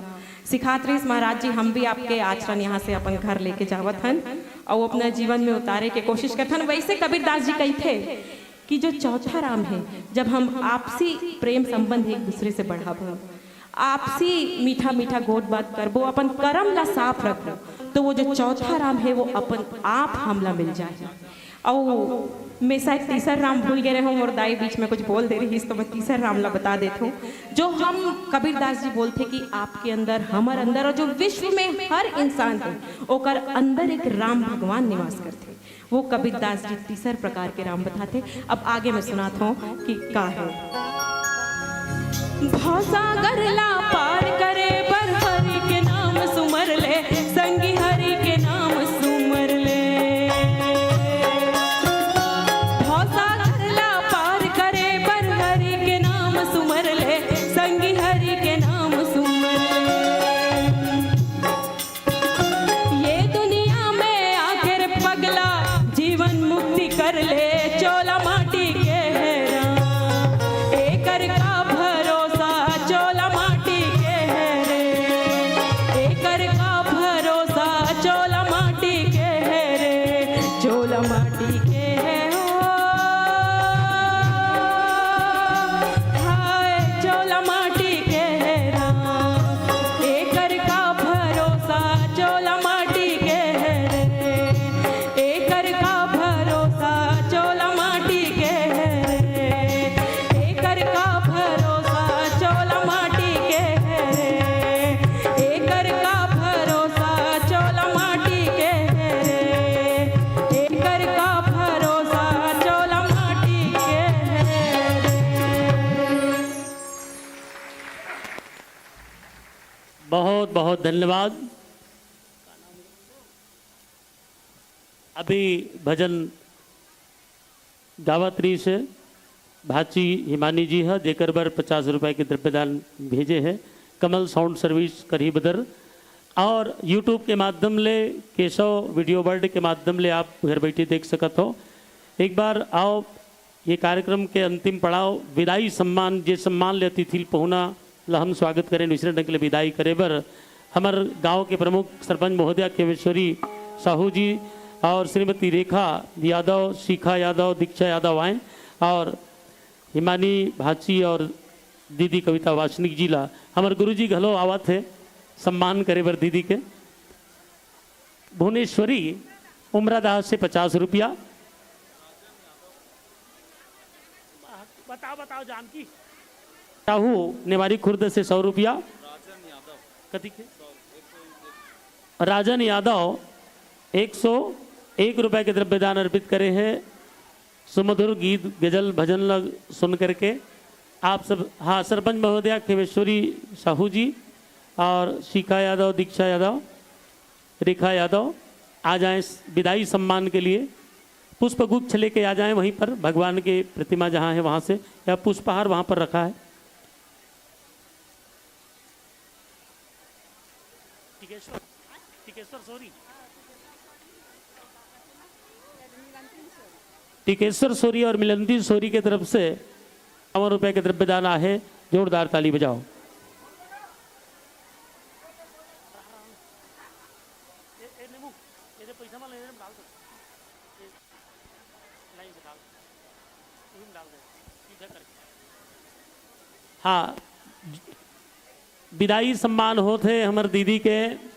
सिखात रहिस महाराज जी। हम भी आपके आचरण यहाँ से अपन घर लेके जावत हन और अपना जीवन में उतारे के कोशिश करत हन। वैसे कबीरदास जी कहिथे कि जो चौथा राम हे, जब हम आपसी प्रेम संबंध एक दूसरे से बढ़ाबो, आपसी मीठा मीठा गोठ बात करबो, अपन करम ला साफ रखबो, तो वो जो चौथा राम हे, वो अपन आप हमला मिल जाही। अउ मैं शायद तीसर राम भूल गे रहूं, मोर दाई बीच में कुछ बोल दे रहिस, तो मैं तीसर राम ला बता देत हूं। जो हम कबीरदास जी बोलथे कि आपके अंदर, हमर अंदर, और जो विश्व में हर इंसान हे, ओकर अंदर एक राम भगवान निवास करथे। वो कबीरदास जी तीसर प्रकार के राम बताथे। अब आगे मैं सुनात हूं कि का हे। भवसागर ला पार करे बर हरि के नाम सुमर ले, संगी हरि के नाम सुमर ले। भवसागर ला पार करे बर हरि के नाम सुमर ले, संगी हरि के नाम सुमर ले। ये दुनिया में आखिर पगला जीवन मुक्ति कर ले, चोला माटी के हे राम। एकर का भरोसा, चोला माटी के हे रे। एकर का भरोसा, चोला माटी के हे रे। चोला माटी के हे हो। हाय चोला माटी के हे राम। एकर का भरोसा, चोला माटी के हे रे। एकर का भरोसा, चोला माटी के हे रे। एकर का भरोसा, चोला माटी के हे रे। एकर का भरोसा, चोला माटी के हे रे। एकर का भरोसा, चोला माटी के हे रे। बहुत बहुत धन्यवाद। अभी भजन गावत रहिस हे भाची हिमानी जी ह, जेकर बर पचास रुपए के द्रव्यदान भेजे हे कमल साउंड सर्विस करही बदर। और YouTube के माध्यम ले, केशव वीडियो वर्ल्ड के माध्यम ले आप घर बैठे देख सकत हो। एक बार आओ, ये कार्यक्रम के अंतिम पड़ाव विदाई सम्मान, जे सम्मान ले अतिथि पहुना ला हम स्वागत करेन, विश्राम के लिए विदाई करे बर हमर गांव के प्रमुख सरपंच महोदया खेमेश्वरी साहू जी और श्रीमती रेखा यादव, शिखा यादव, दीक्षा यादव आए और हिमानी भाची और दीदी कविता वासनिक जी ला हमर गुरुजी घलो आवत हे सम्मान करे बर दीदी के। भुवनेश्वरी उमरादास से पचास रुपया। बताओ, बताओ, जानकी। साहू नेवारी खुर्द से सौ रुपया। कति के? राजन यादव एक सौ एक रुपए के द्रव्यदान अर्पित करे हे। सुमधुर गीत, गजल, भजन लग सुन करके आप सब, हाँ, सरपंच महोदया खेमेश्वरी साहू जी और शिखा यादव, दीक्षा यादव, रेखा यादव आ जाएं विदाई सम्मान के लिए। पुष्प गुच्छ लेके आ जाएं वहीं पर, भगवान के प्रतिमा जहाँ है वहाँ से, या पुष्पहार वहाँ पर रखा है। टिकेश्वर, टिकेश्वर सोरी। टिकेश्वर सोरी और मिलंती सोरी के तरफ से बावन रुपए के द्रव्यदान आहे। जोरदार ताली बजाओ। हाँ, विदाई सम्मान होत हे हमर दीदी के।